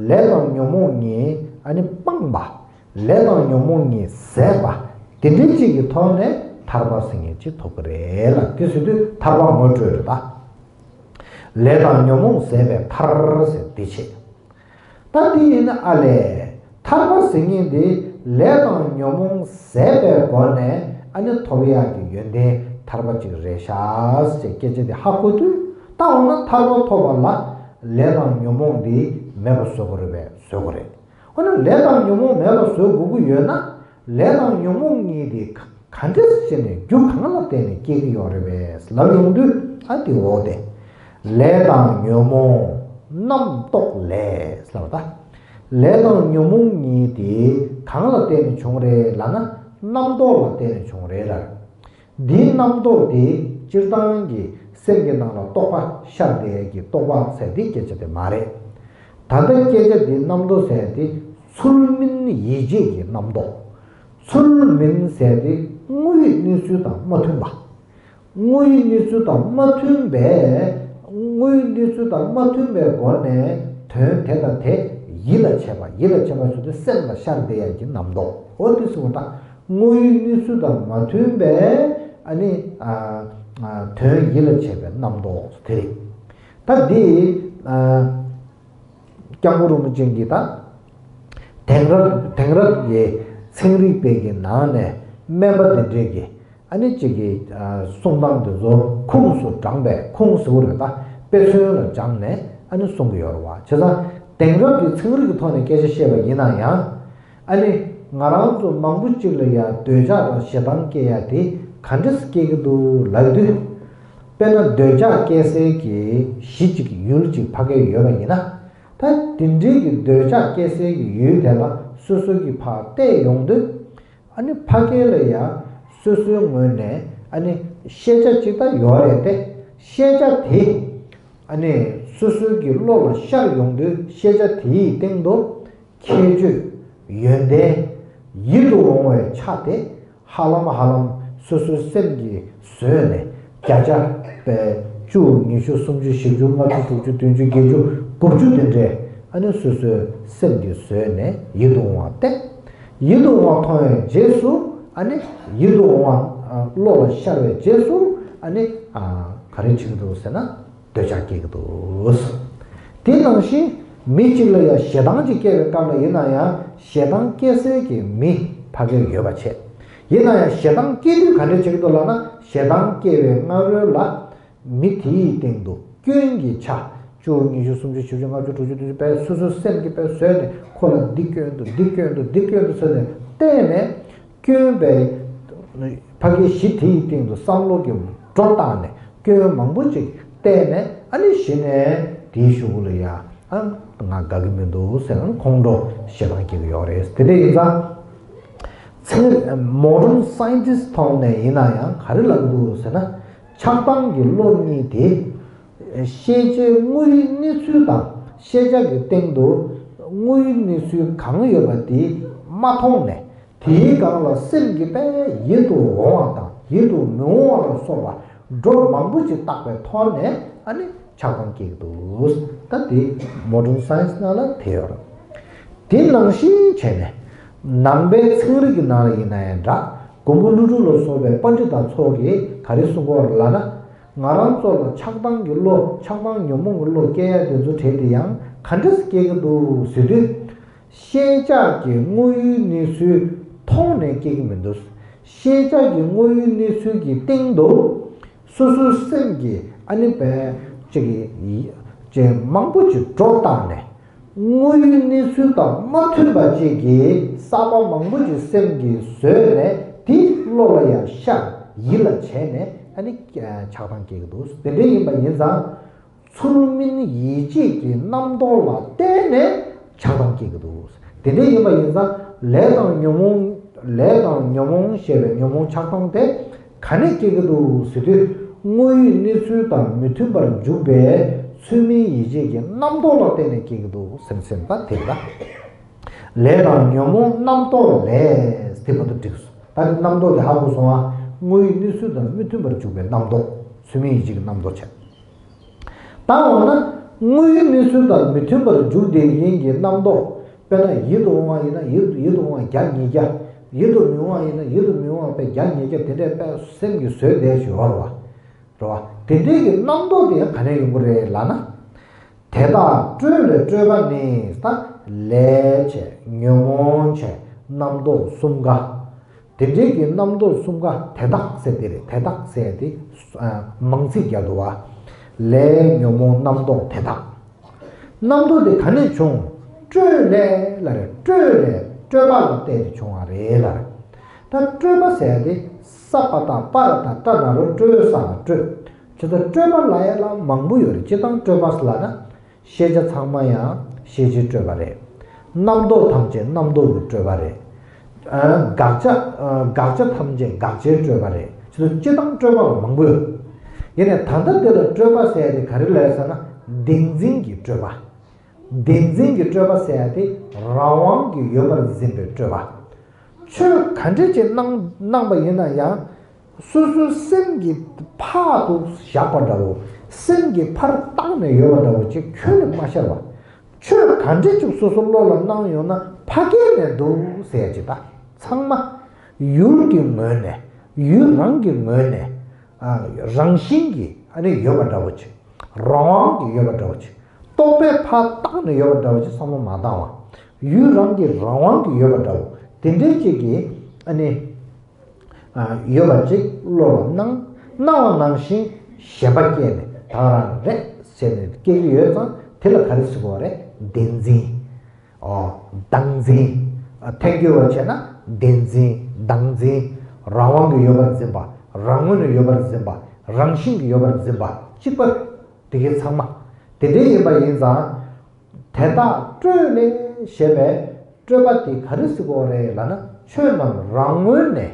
ལས་དང་ཉོན་མོངས་གཉིས་ཨ་ནི་སྤངས་པ། ལས་དང་ཉོན་མོངས་གཉིས་ཟད་པ། དེ་འདྲའི་ཅིག་གི་ཐོག་ནས་ཐར་པ་ཟེར་མཁན་ཅིག་ཐོབ་ཀྱི་རེད་ལ། དེ་ཟེར་དུས་ཐར་པ་ངོ་སྤྲོད་རེད་ད། ལས་དང་ཉོན་མོངས་ཟད་པའི་མཐར་ཟེར་འདི་བྱེད། ད་འདི་ཡིན་ན་ཨ་ལས། ཐར་པ་ཟེར་མཁན་འདི་ལས་དང་ཉོན་མོངས་ཟད་པའི་སྒོ་ནས་ཨ་ནི་ཐོབ་ཡག་གི་ཡོན་ཏན་ཐར་པ་ཅིག་རེད་ཤག་ཟེར་སྐད་ཆ་འདི་ཧ་གོ་དུས། ད་འོ་ན་ཐར་པ་ཐོབ་པ་ལ་ལས་དང་ཉོན་མོངས་འདི་ མེད་པ་བཟོ་དགོས་རེད་པས། བཟོ་དགོས་རེད། འོ་ན་ལས་དང་ཉོན་མོངས་མེད་པ་བཟོ་དགོས་ཀྱི་ཡོད་ན། ལས་དང་ཉོན་མོངས་གཉིས་དེ་ག་ག་འདྲས་བྱས་ནས་རྒྱུ་གང་ལ་བརྟེན་ནས་སྐྱེ་གི་ཡོད་རེད་པས་ལབ་ཡོང་དུས། ཨ་དེ་འོ་དེ། ལས་དང་ཉོན་མོངས་རྣམ་རྟོག་ལས་ལབ་པ་ད། ལས་དང་ཉོན་མོངས་གཉིས་དེ་གང་ལ་བརྟེན་ནས་བྱུང་རེད་ལབ་ན། རྣམ་རྟོག་ལ་བརྟེན་ནས་བྱུང་རེད་ལབ། འདིའི་རྣམ་རྟོག་དེ་སྤྱིར་བཏང་གི་སེམས་ཀྱི་ནང་ལ་རྟོག་པ་ཤར་བསྡད་ཡས་ཀྱི་རྟོག་པ་ཟེར་དེ་སྐད་ཆ་དེ་མ་རེད། ད་ལྟ་སྐད་ཆ་འདི་རྣམ་རྟོག་ཟེར་དེ་ཚུལ་མིན་ཡིད་བྱེད་ཀྱི་རྣམ་རྟོག་ཚུལ་མིན་ཟེར་དེ་དངོས་ཡོད་གནས་ཚུལ་དང་མ་མཐུན་པ། དངོས་ཡོད་གནས་ཚུལ་དང་མ་མཐུན་པའི། དངོས་ཡོད་གནས་ཚུལ་དང་མ་མཐུན་པའི་སྒོ་ནས་དོན་དེ་དང་དེ་ཡིད་ལ་བྱེད་པ། ཡིད་ལ་བྱེད་པ་ཟེར་དུས་སེམས་ལ་ཤར་བསྡད་ཡ་གི་རྣམ་རྟོག་འོ་དེ་གསུངས་པ་དང་། དངོས་ཡོད་གནས་ཚུལ་དང་མ་མཐུན་པའི། ཨ་ནི། ཨ། ཨ། དོན་ཡིད་ལ་བྱེད་པའི་རྣམ་རྟོག་དེ་རེད། ད་འདི། ཨ། སྐྱབས་མགོན་རིན་པོ་ཆེ་གིས་ད་དེང་རབས་དེང་རབས་ཀྱི་ཚན་རིག་པའི་གི་ནང་ནས་སྨན་པ་དེ་འདྲས་ཀྱི་ཨ་ནི་གཅིག་གི་གསུང་སྟངས་དེ་ཚོ་ཁུངས་སུ་དྲངས་པའི། ཁུངས་ཟེར་བ་རེད་ད། དཔེ་མཚོན་ལ་སྦྱངས་ནས་ཨ་ནི་གསུང་གི་ཡོད་རེད་བ། བྱས་ཙང་དེང་རབས་ཀྱི་ཚན་རིག་གི་ཐོག་ནས་སྐད་ཆ་བཤད་པ་ཡིན་ན་ཡང་། ཨ་ནི་ང་རང་ཚོ་མང་པོ་གཅིག་ལ་ཡང་འདོད་ཆགས་དང་ཞེ་སྡང་སྐྱེ་ཡ་དེ་ག་འདྲས་སྐྱེ་གི་འདུག་ལབ་དུས། དཔེར་ན་འདོད་ཆགས་སྐྱེ་སའི་གི་གཞི་གཅིག་ཡུལ་གཅིག་ཕ་གིར་ཡོད་པ་ཡིན་ན། ད་དེ་འདྲའི་གི་འདོད་ཆགས་སྐྱེ་སའི་གི་ཡུལ་དེ་ལ་སོ་སོ་གིས་ཕར་བལྟས་ཡོང་དུས། ཨ་ནི་ཕ་གི་ལ་ཡང་སོ་སོའི་ངོས་ནས་ཨ་ནི་ཤེས་བྱ་གཅིག་ད་ཡོད་རེད་དེ། ཤེས་བྱ་དེ་ཨ་ནི་སོ་སོའི་གི་བློ་ལ་ཤར་ཡོང་དུས། ཤེས་བྱ་དེའི་སྟེང་དུ་ཁྱད་ཆོས། ཡོན་ཏན། ཡིད་དུ་འོང་བའི་ཆ་དེ་ཧ་ལམ་ཧ་ལམ་སོ་སོའི་སེམས་ཀྱིས་བཟོས་ནས། བརྒྱ་ཆ་བཅུ། ཉི་ཤུ། སུམ་ཅུ། བཞི་བཅུ། ལྔ་བཅུ། དྲུག་ཅུ། བདུན་ཅུ། བརྒྱད་ཅུ། དགུ་བཅུ་དེ་འདྲས་ཨ་ནི་སོ་སོའི་སེམས་ཀྱིས་བཟོས་ནས་ཡིད་དུ་འོང་བ་སྟེ། ཡིད་དུ་འོང་བ་མཐོང་བའི་རྗེས་སུ། ཨ་ནི་ཡིད་དུ་འོང་བ་བློ་ལ་ཤར་བའི་རྗེས་སུ། ཨ་ནི་ག་རེ་བྱེད་ཀྱི་འདུག་ཟེར་ན། འདོད་ཆགས་སྐྱེ་གི་འདུག་དེ་ནང་བཞིན་མི་གཅིག་ལ་ཡང་ཞེ་སྡང་ཅིག་སྐྱེ་བའི་སྐབས་ལ་ཡིན་ན་ཡང་། ཞེ་སྡང་སྐྱེ་སའི་གི་མི་ཕ་གིར་ཡོད་པ་བྱས། ཡིན་ན་ཡང་ཞེ་སྡང་སྐྱེ་དུས་ག་འདྲ་བྱེད་ཀྱི་འདུག་ལབ་ན། ཞེ་སྡང་སྐྱེ་བའི་སྔ་རོལ་ལ་མི་དེའི་སྟེང་དུ་སྐྱོན་གྱི་ཆ། བཅུ། ཉི་ཤུ། སུམ་ཅུ། བཞི་བཅུ། ལྔ་བཅུ། དྲུག་ཅུ། བདུན་ཅུ་བས་སོ་སོའི་སེམས་ཀྱིས་བས་བཟོས་ནས། ཁོ་ལ་འདི་སྐྱོན་འདུག་འདི་སྐྱོན་འདུག་འདི་སྐྱོན་འདུག་ཟེར་ནས་བལྟས་ནས། སྐྱོན་པའི་ཕ་གི་གཞི་དེའི་སྟེང་དུ་བསམ་བློ་གི་སྒྲོ་བཏགས་ནས། སྐྱོན་མང་པོ་ཅིག་བལྟས་ནས། ཨ་ནི་གཞི་ནས་དེའི་གཞུག་གུ་ལ་ཡ། ཨ། ང་དགའ་གི་མི་འདུག་ཟེར་ན་ཁོང་ཁྲོ་ཞེ་སྡང་སྐྱེ་གི་ཡོད་རེད། དེ་འདྲ་ཡིན་ཙང་། ཚན། མོ་ཌརན་སའེན་ཊིསི་ཐོག་ནས་ཡིན་ན་ཡང་ག་རེ་ལབ་ཀྱི་འདུག་ཟེར་ན། ཆགས་སྡང་གི་བློ་གཉིས་དེ་ཤེས་བྱའི་དངོས་ཡོད་གནས་ཚུལ་དང་ཤེས་བྱ་གི་སྟེང་དུ་དངོས་ཡོད་གནས་ཚུལ་གང་ཡོད་པ་དེ་མ་མཐོང་ནས། དེའི་སྒང་ལ་སེམས་ཀྱིས་དཔེ་ཡིད་དུ་འོང་བ་དང་ཡིད་དུ་མི་འོང་བ་ལ་སོགས་པ་སྒྲོ་མང་པོ་ཅིག་བཏགས་པའི་ཐོག་ནས། ཨ་ནི་ཆགས་སྡང་སྐྱེ་གི་འདུག་ད་དེ་མོ་ཌརན་སའེན་ཊིསི་ནང་ལ་དེ་ཡོད་རེད། དེ་ནང་བཞིན་བྱས་ནས་ནང་པའི་ཚན་རིག་གི་ནང་ལ་ཡིན་ན་ཡང་འདྲ། མགོན་པོ་ཀླུ་སྒྲུབ་ལ་སོགས་པའི་པཎྜི་ཏ་ཚོ་གིས་ག་རེ་གསུང་གི་ཡོད་རེད་ལབ་ན། ང་རང་ཚོ་ལ་ཆགས་སྡང་གི་བློ། ཆགས་སྡང་ཉོན་མོངས་ཀྱི་བློ་སྐྱེ་ཡ་དེ་ཚོ་གྲས་དེ་ཡང་ག་འདྲས་སྐྱེ་གི་འདུག་ཟེར་དུས། ཤེས་བྱ་གི་དངོས་ཡོད་གནས་ཚུལ་མཐོང་ནས་སྐྱེ་གི་མི་འདུག་ཤེས་བྱ་གི་དངོས་ཡོད་གནས་ཚུལ་གྱི་སྟེང་དུ་སོ་སོའི་སེམས་ཀྱིས་ཨ་ནི་བས་ཅིག་གི་ཅིག་མང་པོ་ཅིག་སྒྲོ་བཏགས་ནས། དངོས་ཡོད་གནས་ཚུལ་དང་མ་མཐུན་པ་ཅིག་གི་གསར་པ་མང་པོ་ཅིག་སེམས་ཀྱིས་བཟོས་ནས། དེ་བློ་ལ་ཡང་ཤར། ཡིད་ལ་བྱས་ནས། ཨ་ནི་ཆགས་སྡང་སྐྱེ་གི་འདུག་དེ་འདྲ་ཡིན་པ་ཡིན་ཙང་། ཚུལ་མིན་ཡིད་བྱེད་ཀྱི་རྣམ་རྟོག་ལ་བརྟེན་ནས་ཆགས་སྡང་སྐྱེ་གི་འདུག་དེ་འདྲ་ཡིན་པ་ཡིན་ཙང་། ལས་དང་ཉོན་མོངས། ལས་དང་ཉོན་མོངས་ཞེས་པའི་ཉོན་མོངས་ཆགས་སྡང་དེ་ག་ནས་སྐྱེ་གི་འདུག་ཟེར་དུས། དངོས་ཡོད་གནས་ཚུལ་དང་མི་མཐུན་པར་འཇུག་པའི་ཚུལ་མིན་ཡིད་བྱེད་ཀྱི་རྣམ་རྟོག་ལ་བརྟེན་ནས་སྐྱེ་གི་འདུག་ཟེར་ཟེར་བ་དེ་ལ། ལས་དང་ཉོན་མོངས་རྣམ་རྟོག་ལས། དེ་བར་དུ་འགྲིག་སོང་། ད་ནི་རྣམ་རྟོག་དེ་ཧ་གོ་སོང་ཨ། དངོས་ཡོད་གནས་ཚུལ་དང་མི་མཐུན་པར་འཇུག་པའི་རྣམ་རྟོག་ཚུལ་མིན་ཡིད་བྱེད་ཀྱི་རྣམ་རྟོག་བྱས། ད་འོ་ན་དངོས་ཡོད་གནས་ཚུལ་དང་མི་མཐུན་པར་འཇུག་བསྡད་མཁན་གྱི་རྣམ་རྟོག་དཔེར་ན་ཡིད་དུ་འོང་བ་ཡིན་ན་ཡིད་དུ་ཡིད་དུ་འོང་བ་བརྒྱ་ཉིས་བརྒྱ། ཡིད་དུ་མི་འོང་བ་ཡིན་ན་ཡིད་དུ་མི་འོང་བ་དཔེ་བརྒྱ་ཉིས་བརྒྱ་དེ་འདྲས་དཔེ་སེམས་ཀྱིས་བཟོས་བསྡད་ཞུ་བ་རེད་བ། རེད་བ། དེ་འདྲས་ཀྱི་རྣམ་རྟོག་དེ་ཡང་ག་ནས་ཡོང་གི་རེད་ལབ་ན། དེ་དག་སྤྲོས་ལས་སྤྲོས་པ་ནི། ད་ལས་བྱས། ཉོན་མོངས་བྱས། རྣམ་རྟོག་གསུམ་ཀ། དེ་འདྲའི་གི་རྣམ་རྟོག་གསུམ་ཀ་དེ་དག་ཟེར་དེ་རེད། དེ་དག་ཟེར་དེ་མང་ཚིག་རྒྱག་འདུག་བ། ལས་ཉོན་མོངས་རྣམ་རྟོག་དེ་དག་རྣམ་རྟོག་དེ་ག་ནས་བྱུང་། སྤྲོས་ལས་ལབ་རེད། སྤྲོས་ལས་སྤྲོས་པ་ལ་བརྟེན་ནས་བྱུང་བ་རེད་ལབ་རེད། ད་སྤྲོས་པ་ཟེར་ཡ་དེ་ས་པ་བཏགས་སྤ་ར་བཏགས་སྤྲ་ན་རོ། སྤྲོས་ས་ལ་སྤྲོས། བྱས་ཙང་སྤྲོས་པ་ལབ་ཡ་ལ་མང་པོ་ཡོད་རེད། སྤྱིར་བཏང་སྤྲོས་པ་ལབ་ན། ཤེས་བྱ་ཚང་མ་ཡང་ཤེས་བྱའི་སྤྲོས་པ་རེད། རྣམ་རྟོག་ཐམས་ཅད་རྣམ་རྟོག་གི་སྤྲོས་པ་རེད། ཨ། དགག་བྱ། ཨ། དགག་བྱ་ཐམས་ཅད་དགག་བྱའི་སྤྲོས་པ་རེད། བྱས་ཙང་སྤྱིར་བཏང་སྤྲོས་པ་ལ་མང་པོ་ཡོད། ཡིན་ནའི་ད་ལྟ་འདི་ལ་སྤྲོས་པ་ཟེར་ཡ་དེ་ག་རེ་ལབ་ཟེར་ན། བདེན་འཛིན་གྱི་སྤྲོས་པ། བདེན་འཛིན་གྱི་སྤྲོས་པ་ཟེར་ཡ་དེ་རང་དབང་གིས་ཡོད་པར་འཛིན་པའི་སྤྲོས་པ། ཆོས་ག་འདྲ་ཅིག་གནང་གནང་པ་ཡིན་ན་ཡང་། སོ་སོའི་སེམས་ཀྱི་ཕར་དུ་བཞག་པ་འདྲ་བོ། སེམས་ཀྱི་ཕར་བཏང་ནས་ཡོད་པ་འདྲ་བོ་ཅིག་ཁྱོན་ནས་མ་ཤར་བ། ཆོས་ག་འདྲ་ཅིག་སོ་སོ་བློ་ལ་སྣང་ཡོང་ན་ཕ་གི་ནས་འདུག་ཟེར་ཡ་ཅིག་ད་ཚང་མ་ཡུལ་གྱི་ངོས་ནས། ཡུལ་རང་གི་ངོས་ནས། ཨ། རང་བཞིན་གྱིས་ཨ་ནི་ཡོད་པ་འདྲ་བོ་ཅིག་རང་དབང་གིས་ཡོད་པ་འདྲ་བོ་ཅིག་རྟོག་པས་ཕར་བཏང་ནས་ཡོད་པ་འདྲ་བོ་ཅིག་བསམ་བློ་མ་བཏང་བ། ཡུལ་རང་གི་རང་དབང་གིས་ཡོད་པ་འདྲ་བོ། དེ་འདྲའི་ཅིག་གིས་ཨ་ནི། ཨ། ཡོད་པ་ཅིག་བློ་ལ་སྣང་། སྣང་བ་ནང་བཞིན་ཞེན་པ་སྐྱེས་ནས་ད་ག་རང་རེད་ཟེར་ནས་སྐྱེ་གི་ཡོད་ཙང་། དེ་ལ་ག་རེ་ཟེར་དགོས་རེད། བདེན་འཛིན། ཨོ། བདག་འཛིན། ཨ། ཐལ་འགྱུར་བ་བྱས་ན་བདེན་འཛིན། བདག་འཛིན། རང་དབང་གིས་ཡོད་པར་འཛིན་པ། རང་ངོས་ནས་ཡོད་པར་འཛིན་པ། རང་བཞིན་གྱིས་ཡོད་པར་འཛིན་པ་གཅིག་པ། དེ་གའི་ཚང་མ་དེ་འདྲའི་ཡིན་པ་ཡིན་ཙང་། དེ་དག་སྤྲོས་ལས་ཞེས་པའི་སྤྲོས་པ་དེ་ག་རེ་ཟེར་དགོས་རེད་ལབ་ན། ཆོས་རྣམས་རང་ངོས་ནས་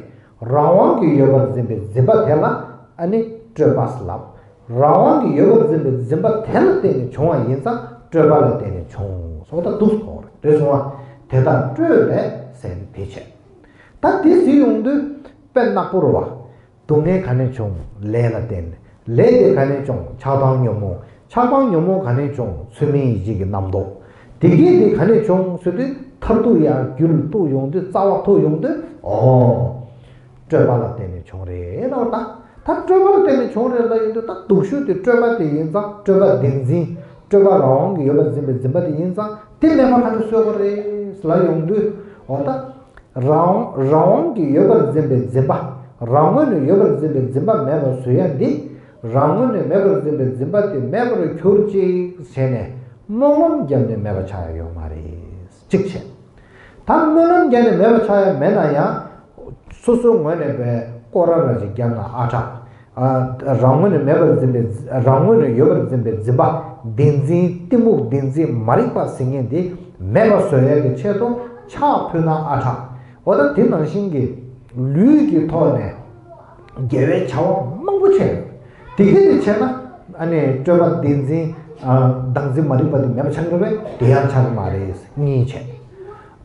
རང་དབང་གིས་ཡོད་པར་འཛིན་པའི་འཛིན་པ་དེ་ལ་ཨ་ནི་སྤྲོས་པ་ཟེར་ལབ། རང་དབང་གིས་ཡོད་པར་འཛིན་པའི་འཛིན་པ་དེ་ལ་བརྟེན་ནས་བྱུང་བ་ཡིན་ཙང་སྤྲོས་པ་ལ་བརྟེན་ནས་བྱུང་སོགས་ད་འདུག་སེ་གོ་རེད། དེ་སོང་བ། དེ་དག་སྤྲོས་ལས་ཟེར་ནས་དེ་བྱས། ད་དེ་ཟེར་ཡོང་དུས་དཔེ་ནག་པོ་རེད་བ། སྡུག་བསྔལ་ག་ནས་བྱུང་། ལས་ལ་བརྟེན། ལས་དེ་ག་ནས་བྱུང་། ཆགས་སྡང་ཉོན་མོངས། ཆགས་སྡང་ཉོན་མོངས་ག་ནས་བྱུང་། ཚུལ་མིན་ཡིད་བྱེད་ཀྱི་རྣམ་རྟོག་དེ་གས་དེ་ག་ནས་བྱུང་ཟེར་དུས། མཐར་ཐུག་ཡང་རྒྱུད་ལ་གཏུགས་ཡོང་དུས། རྩ་བ་ཐུག་ཡོང་དུས། ཨོ། སྤྲོས་པ་ལ་བརྟེན་ནས་བྱུང་རེད་ལབ་པ་ད། ད་སྤྲོས་པ་ལ་བརྟེན་ནས་བྱུང་རེད་ལབ་ཡོང་དུས། ད་སྡུག་ཤོས་དེ་སྤྲོས་པ་དེ་ཡིན་ཙང་། སྤྲོས་པ་བདེན་འཛིན། སྤྲོས་པ་རང་དབང་གིས་ཡོད་པར་འཛིན་པའི་འཛིན་པ་དེ་ཡིན་ཙང་། དེ་མེད་པ་ག་འདྲ་བཟོ་དགོས་རེད་ལབ་ཡོང་དུས། འོ་ད། རང་རང་དབང་གིས་ཡོད་པར་འཛིན་པའི་འཛིན་པ། རང་ངོས་ནས་ཡོད་པར་འཛིན་པའི་འཛིན་པ་མེད་པར་བཟོ་ཡ་འདི། རང་ངོས་ནས་མེད་པར་འཛིན་པའི་འཛིན་པ་དེ་མེད་པར་གྱུར་ཅིག་བྱས་ནས། སྨོན་ལམ་བརྒྱབ་ནས་མེད་པ་ཆགས་ཡ་ཡོད་མ་རེད། གཅིག་བྱས། ད་སྨོན་ལམ་བརྒྱབ་ནས་མེད་པ་ཆགས་ཡ་མེད་ན་ཡང་། སོ་སོའི་ངོས་ནས་པའི་སྐོར་ར་ར་ཅིག་བརྒྱབ་ན་ཨ་དྲག་ཨ། རང་ངོས་ནས་མེད་པར་འཛིན་པའི། རང་ངོས་ནས་ཡོད་པར་འཛིན་པའི་འཛིན་པ། བདེན་འཛིན། གཏི་མུག་བདེན་འཛིན་མ་རིག་པ་ཟེར་མཁན་དེ་མེད་པར་བཟོ་ཡས་ཀྱི་ཆེད་དུ་ཕྱག་ཕུལ་ན་ཨ་དྲག་འོ་ད་དེ་ནང་བཞིན་གྱི་ལུས་ཀྱི་ཐོག་ནས་དགེ་བའི་བྱ་བ་མང་པོ་བྱས་ཡོད། དེ་གས་དེ་བྱས་ན་ཨ་ནི་སྤྲོས་པ་བདེན་འཛིན། ཨ། བདག་འཛིན་མ་རིག་པ་དེ་མེད་པ་ཆགས་ཀྱི་རེད་པས། དེ་ཡང་ཆགས་ཀྱི་མ་རེད། གཉིས་བྱས།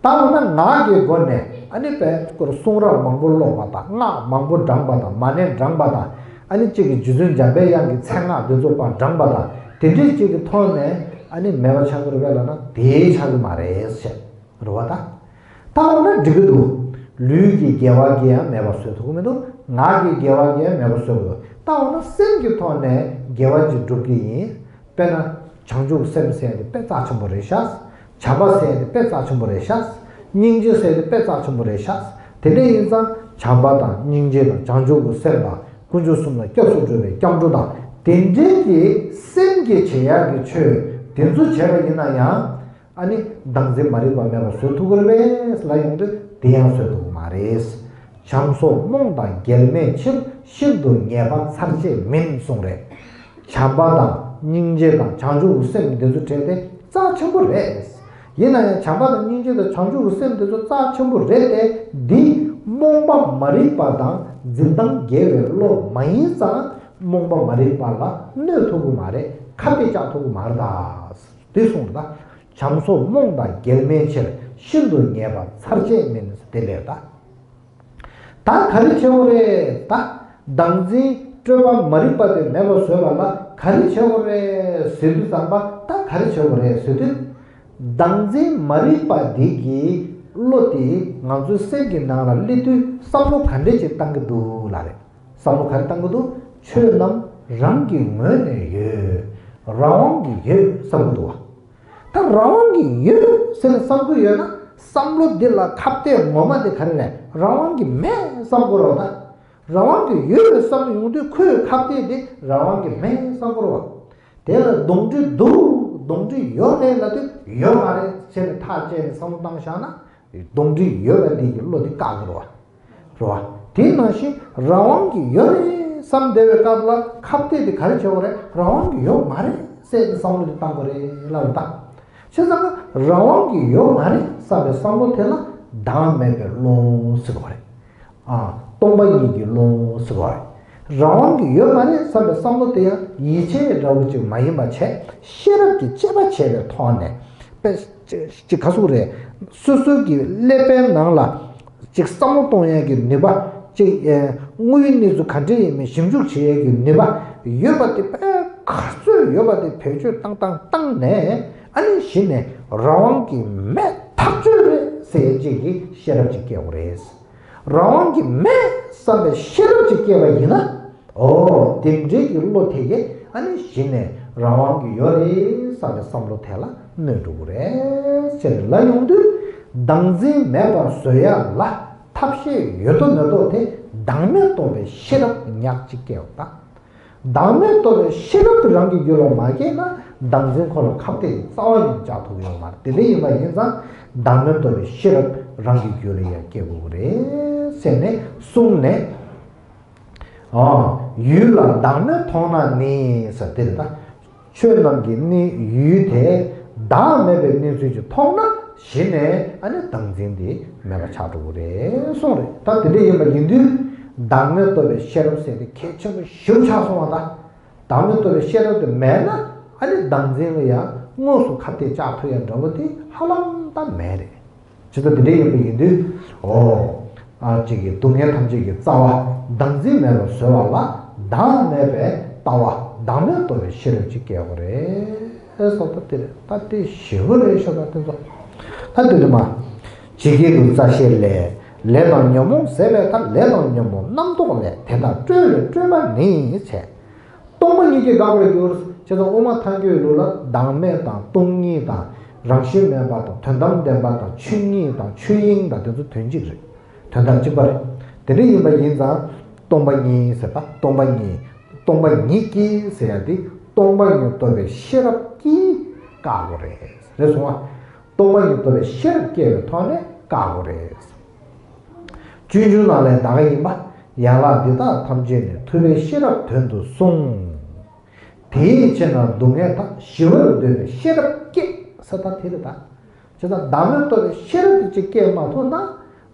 ད་འོ་ན་ངག་གི་སྒོ་ནས་ཨ་ནི་པའི་སྐོར་གསུང་རབ་མང་པོ་ཀློག་པ་དང་། སྔགས་མང་པོ་བགྲངས་པ་དང་། མ་ཎི་བགྲངས་པ་དང་། ཨ་ནི་གཅིག་གི་རྗེ་བཙུན་འཇམ་པའི་དབྱངས་ཀྱི་མཚན་སྔགས་འདི་ཚོ་ཕར་བགྲངས་པ་དང་། དེ་འདྲའི་གཅིག་གི་ཐོག་ནས་ཨ་ནི་མེད་པ་ཆགས་ཀྱི་རེད་པས་ལབ་ན་དེ་ཆགས་ཀྱི་མ་རེད་ཟེར། རེད་པ་ད། ད་འོ་ན་འགྲིག་གི་འདུག་ལུས་ཀྱི་དགེ་བ་གིས་ཡང་མེད་པ་བཟོ་ཐུབ་ཀྱི་མི་འདུག་ངག་གི་དགེ་བ་གིས་ཡང་མེད་པ་བཟོ་གི་འདུག་ད་འོ་ན་སེམས་ཀྱི་ཐོག་ནས་དགེ་བ་ཅིག་སྒྲུབ་ཀྱི་ཡིན། དཔེར་ན། བྱང་ཆུབ་སེམས་ཟེར་དེ་དཔེ་རྩ་ཆེན་པོ་རེད་ཤག་བྱམས་པ་ཟེར་དེ་དཔེ་རྩ་ཆེན་པོ་རེད་ཤག་སྙིང་རྗེ་ཟེར་དེ་དཔེ་རྩ་ཆེན་པོ་རེད་ཤག་དེ་འདྲ་ཡིན་ཙང་བྱམས་པ་དང་སྙིང་རྗེ་དང་བྱང་ཆུབ་ཀྱི་སེམས་དང་། དཀོན་མཆོག་གསུམ་ལ་སྐྱབས་སུ་འགྲོ་བའི་སྐྱབས་འགྲོ་དང་། དེ་འདྲའི་གི་སེམས་ཀྱིས་བྱེད་ཡག་གི་ཆོས་དེ་ཚོ་བྱས་པ་ཡིན་ན་ཡང་། ཨ་ནི་བདག་འཛིན་མ་རིག་པ་མེད་པ་བཟོ་ཐུབ་ཀྱི་རེད་པས་ལབ་ཡོང་དུས་དེ་ཡང་བཟོ་ཐུབ་ཀྱི་མ་རེད། བྱམས་སོགས་རྨོངས་དང་འགལ་མེད་ཕྱིར། ཤིན་ཏུ་ཉེས་པ་ཚར་བཅད་མིན་གསུངས་རེད། བྱམས་པ་དང་སྙིང་རྗེ་དང་བྱང་ཆུབ་ཀྱི་སེམས་འདི་ཚོ་བྲལ་ཏེ་རྩ་ཆེན་པོ་རེད། ཡིན་ན་ཡང་བྱམས་པ་དང་སྙིང་རྗེ་དང་བྱང་ཆུབ་ཀྱི་སེམས་འདི་ཚོ་རྩ་ཆེན་པོ་རེད་དེ། འདི་རྨོངས་པ་མ་རིག་པ་དང་འཛིན་སྟངས་འགལ་བའི་བློ་མ་ཡིན་ཙང་། རྨོངས་པ་མ་རིག་པ་ལ་གནོད་ཐུབ་ཀྱི་མ་རེད། ཁ་གཏད་བཅག་ཐུབ་ཀྱི་མ་རེད་ད། དེ་གསུངས་རེད་ད། བྱམས་སོགས་རྨོངས་དང་འགལ་མེད་ཕྱིར། ཤིན་ཏུ་ཉེས་པ་ཚར་བཅད་མིན། དེ་ལས་ད། ད་ག་རེ་བྱེད་དགོས་རེད་ད། བདག་འཛིན་སྤྲོས་པ་མ་རིག་པ་དེ་མེད་པར་བཟོས་པ་ལ་ག་རེ་བྱེད་དགོས་རེད་ཟེར་དུས་ཙམ་པ། ད་ག་རེ་བྱེད་དགོས་རེད་ཟེར་དུས། བདག་འཛིན་མ་རིག་པ་འདི་གི་བློ་དེ་ང་ཚོའི་སེམས་ཀྱི་ནང་ལ་སླེབས་དུས་བསམ་བློ་ག་འདྲས་ཅིག་བཏང་གི་འདུག་ལབ་རེད། བསམ་བློ་ག་རེ་བཏང་གི་འདུག་ཆོས་རྣམས་རང་གི་ངོས་ནས་ཡོད། རང་དབང་གིས་ཡོད་བསམ་གི་འདུག་བ། ད་རང་དབང་གིས་ཡོད་ཟེར་ནས་བསམ་གི་ཡོད་ན། བསམ་བློ་འདི་ལ་ཁ་གཏད་ངོ་མ་དེ་ག་རེ་རེད། རང་དབང་གིས་མེད་བསམ་གི་རེད་བ། ད་རང་དབང་གིས་ཡོད་བསམ་ཡོང་དུས་ཁོའི་ཁ་གཏད་དེ་རང་དབང་གིས་མེད་བསམ་གི་རེད་བ། དེ་ལ་གདོན་འདྲེ་འདུག་གདོན་འདྲེ་ཡོད་རེད་ལབ་དུས་ཡོད་མ་རེད་ཟེར་ནས་ཐག་བཅད་ནས་བསམ་བློ་བཏང་བཞག་ན། གདོན་འདྲེ་ཡོད་པ་འདི་གི་བློ་དེ་བཀག་གི་རེད་བ། རེད་བ། དེ་ནང་བཞིན་རང་དབང་གིས་ཡོད་རེད་བསམ་བསྡད་པའི་སྐབས་ལ་ཁ་གཏད་དེ་ག་རེ་བྱེད་དགོས་རེད། རང་དབང་གིས་ཡོད་མ་རེད་ཟེར་ནས་བསམ་བློ་དེ་བཏང་དགོས་རེད་ལབ་ད། བྱས་ཙང་རང་དབང་གིས་ཡོད་མ་རེད་བསམ་པའི་བསམ་བློ་དེ་ལ་བདག་མེད་པའི་བློ་ཟེར་དགོས་རེད། ཨ། སྟོང་པ་ཉིད་ཀྱི་བློ་ཟེར་བ། རང་དབང་གིས་ཡོད་མ་རེད་བསམ་པའི་བསམ་བློ་དེ་ཡང་ཡིད་ཆེས་འདྲ་བོ་ཅིག་མ་ཡིན་པ་བྱས། ཤེས་རབ་ཀྱིས་དཔྱད་པ་བྱས་པའི་ཐོག་ནས། དཔེ་ཅིག་ག་ཟེར་དགོས་རེད། སོ་སོ་གི་ཀླད་པའི་ནང་ལ་ཅིག་བསམ་བློ་གཏོང་ཡས་ཀྱི་ནུས་པ་ཅིག་ཨེ། དངོས་ཡོད་གནས་ཚུལ་ག་འདྲ་ཡིན་མིན་ཞིབ་འཇུག་བྱེད་ཡས་ཀྱི་ནུས་པ་ཡོད་པ་དེ། དཔེ་ག་ཚོད་ཡོད་པ་དེ་བེད་སྤྱོད་བཏང་བཏང་བཏང་ནས། ཨ་ནི་གཞི་ནས་རང་དབང་གིས་མེད་ཐག་ཆོད་རེད་ཟེར་ཡས་ཅིག་གི་ཤེས་རབ་ཅིག་སྐྱེ་དགོས་རེད། རང་དབང་གིས་མེད་བསམ་པའི་ཤེས་རབ་ཅིག་སྐྱེས་པ་ཡིན་ན། འོ། དེ་འདྲའི་གི་བློ་དེ་གས་ཨ་ནི་གཞི་ནས་རང་དབང་གིས་ཡོད་རེད་བསམ་པའི་བསམ་བློ་དེ་ལ་གནོད་འགྲོ་གི་རེད་ཟེར་ལབ་ཡོང་དུས། བདག་འཛིན་མེད་པར་བཟོ་ཡ་ལ་ཐབས་ཤེས་ཡོད་དོ་མེད་དོ་དེ་བདག་མེད་རྟོགས་པའི་ཤེས་རབ་ཉག་གཅིག་སྐྱེ་བ་དང་། བདག་མེད་རྟོགས་པའི་ཤེས་རབ་དེ་རང་གི་རྒྱུད་ལ་མ་སྐྱེས་ན། བདག་འཛིན་ཁོ་ལ་ཁ་གཏད་རྩ་བ་ཉིད་བཅག་ཐུབ་ཀྱི་ཡོད་མ་རེད། དེ་འདྲ་ཡིན་པ་ཡིན་ཙང་། བདག་མེད་རྟོགས་པའི་ཤེས་རབ་རང་གི་རྒྱུད་ལ་ཡང་སྐྱེ་དགོས་ཀྱི་རེད་ཟེར་ནས་གསུངས་ནས། ཨ། ཡུལ་ལ་བདག་མེད་མཐོང་ན་ནི་ཟེར་དེ་རེད་ད། ཆོས་རྣམས་ཀྱི་ནི་ཡུལ་དེ་བདག་མེད་པའི་གནས་ཚུལ་ཅིག་མཐོང་ན། གཞི་ནས་ཨ་ནི་བདག་འཛིན་དེ་མེད་པ་ཆགས་འགྲོ་གི་རེད་གསུངས་རེད། ད་དེ་འདྲ་ཡིན་པ་ཡིན་དུས། བདག་མེད་རྟོགས་པའི་ཤེས་རབ་ཟེར་དེ་གལ་ཆེན་པོ་ཞེ་པོ་ཆགས་སོང་བ་ད། བདག་མེད་རྟོགས་པའི་ཤེས་རབ་དེ་མེད་ན། ཨ་ནི་བདག་འཛིན་ལ་ཡང་དངོས་སུ་ཁ་གཏད་བཅག་ཐུབ་ཡ་འདྲ་བོ་དེ་ཧ་ལམ་ད་མེད་རེད། ཇི་ལྟར་དེ་འདྲ་ཡིན་པ་ཡིན་དུས། འོ། ཨ། གཅིག་གིས་སྡུག་བསྔལ་ཐམས་ཅད་ཀྱི་རྩ་བ་བདག་འཛིན་མེད་པར་བཟོ་བ་ལ། བདག་མེད་པའི་ལྟ་བ་བདག་མེད་རྟོགས་པའི་ཤེས་རབ་ཅིག་སྐྱེ་དགོས་རེད། སོ་ད་དེ་རེད། ད་དེ་ཞེ་པོ་རེད་ཤོད་ད་དེ་ཚོ། ད་དེ་ནི་མ། ཇི་སྐད་དུ་རྩ་ཤེ་ལས། ལས་དང་ཉོན་མོངས་ཟད་པའི་མཐར། ལས་དང་ཉོན་མོངས་རྣམ་རྟོག་ལས། དེ་དག་སྤྲོས་ལས་སྤྲོས་པ་ནི་བྱས། སྟོང་པ་ཉིད་ཀྱིས་འགག་པར་འགྱུར། བྱས་ཙང་དབུ་མ་ཐལ་འགྱུར་ལུགས་ལ་བདག་མེད་དང་སྟོང་ཉིད་དང་། རང་བཞིན་མེད་པ་དང་དོན་དམ་བདེན་པ་དང་ཆོས་ཉིད་དང་ཆོས་དབྱིངས་དང་དེ་ཚོ་དོན་གཅིག་རེད། དོན་དག་གཅིག་པ་རེད། དེ་འདྲ་ཡིན་པ་ཡིན་ཙང་། སྟོང་པ་ཉིད་ཟེར་བ། སྟོང་པ་ཉིད། སྟོང་པ་ཉིད་ཀྱིས་ཟེར་ཡ་དེ། སྟོང་པ་ཉིད་རྟོགས་པའི་ཤེས་རབ་ཀྱིས་བཀག་དགོས་རེད། རེད་སོང་ང་། སྟོང་པ་ཉིད་རྟོགས་པའི་ཤེས་རབ་སྐྱེ་བའི་ཐོག་ནས་བཀག་དགོས་རེད། སྤྱོད་འཇུག་ནང་ལས་བདག་ཡིན་པ། ཡན་ལག་འདི་དག་ཐམས་ཅད་ནི། ཐུབ་པས་ཤེས་རབ་དོན་དུ་གསུངས། དེའི་ཕྱིར་ན་སྡུག་བསྔལ་དག །ཞི་བར་འདོད་པའི་ཤེས་རབ་བསྐྱེད། ས་ད་དེ་རེད་ད། བྱས་ཙང་བདག་མེད་རྟོགས་པའི་ཤེས་རབ་དེ་གཅིག་སྐྱེས་མ་ཐུབ་ན།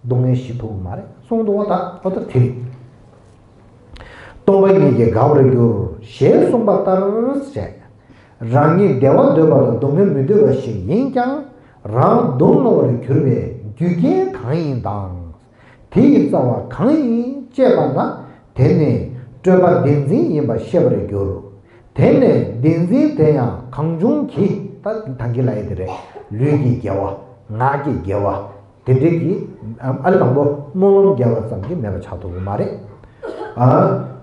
སྡུག་བསྔལ་ཞི་ཐུབ་ཀྱི་མ་རེད་གསུངས་འདུག་བ་ད། ཨོ་ད་དེ་རེད། སྟོང་པ་ཉིད་ཀྱིས་འགག་པར་འགྱུར། ཞེས་གསུངས་པ་ལྟར་བྱས། རང་ཉིད་བདེ་བ་འདོད་པ་དང་སྡུག་བསྔལ་མི་འདོད་པ་ཞིག་ཡིན་ཀྱང་། རང་སྡུག་བསྔལ་བར་གྱུར་པའི་རྒྱུ་རྐྱེན་གང་ཡིན་དང་། དེ་ཡི་རྩ་བ་གང་ཡིན་དཔྱད་པ་ན། དེ་ནི་སྤྲོས་པ་བདེན་འཛིན་ཡིན་པ་ཤེས་པར་འགྱུར། དེ་ནས་བདེན་འཛིན་དེ་ཡང་གང་བྱུང་གིས། ད་ད་གིན་ལབ་ཡ་དེ་རེད། ལུས་ཀྱི་དགེ་བ། ངག་གི་དགེ་བ། དེ་འདྲའི་གི། ཨ་ལས་དང་པོ་སྨོན་ལམ་རྒྱག་པ་ཙམ་གྱིས་མེད་པ་ཆགས་ཐུབ་ཀྱི་མ་རེད། ཨ།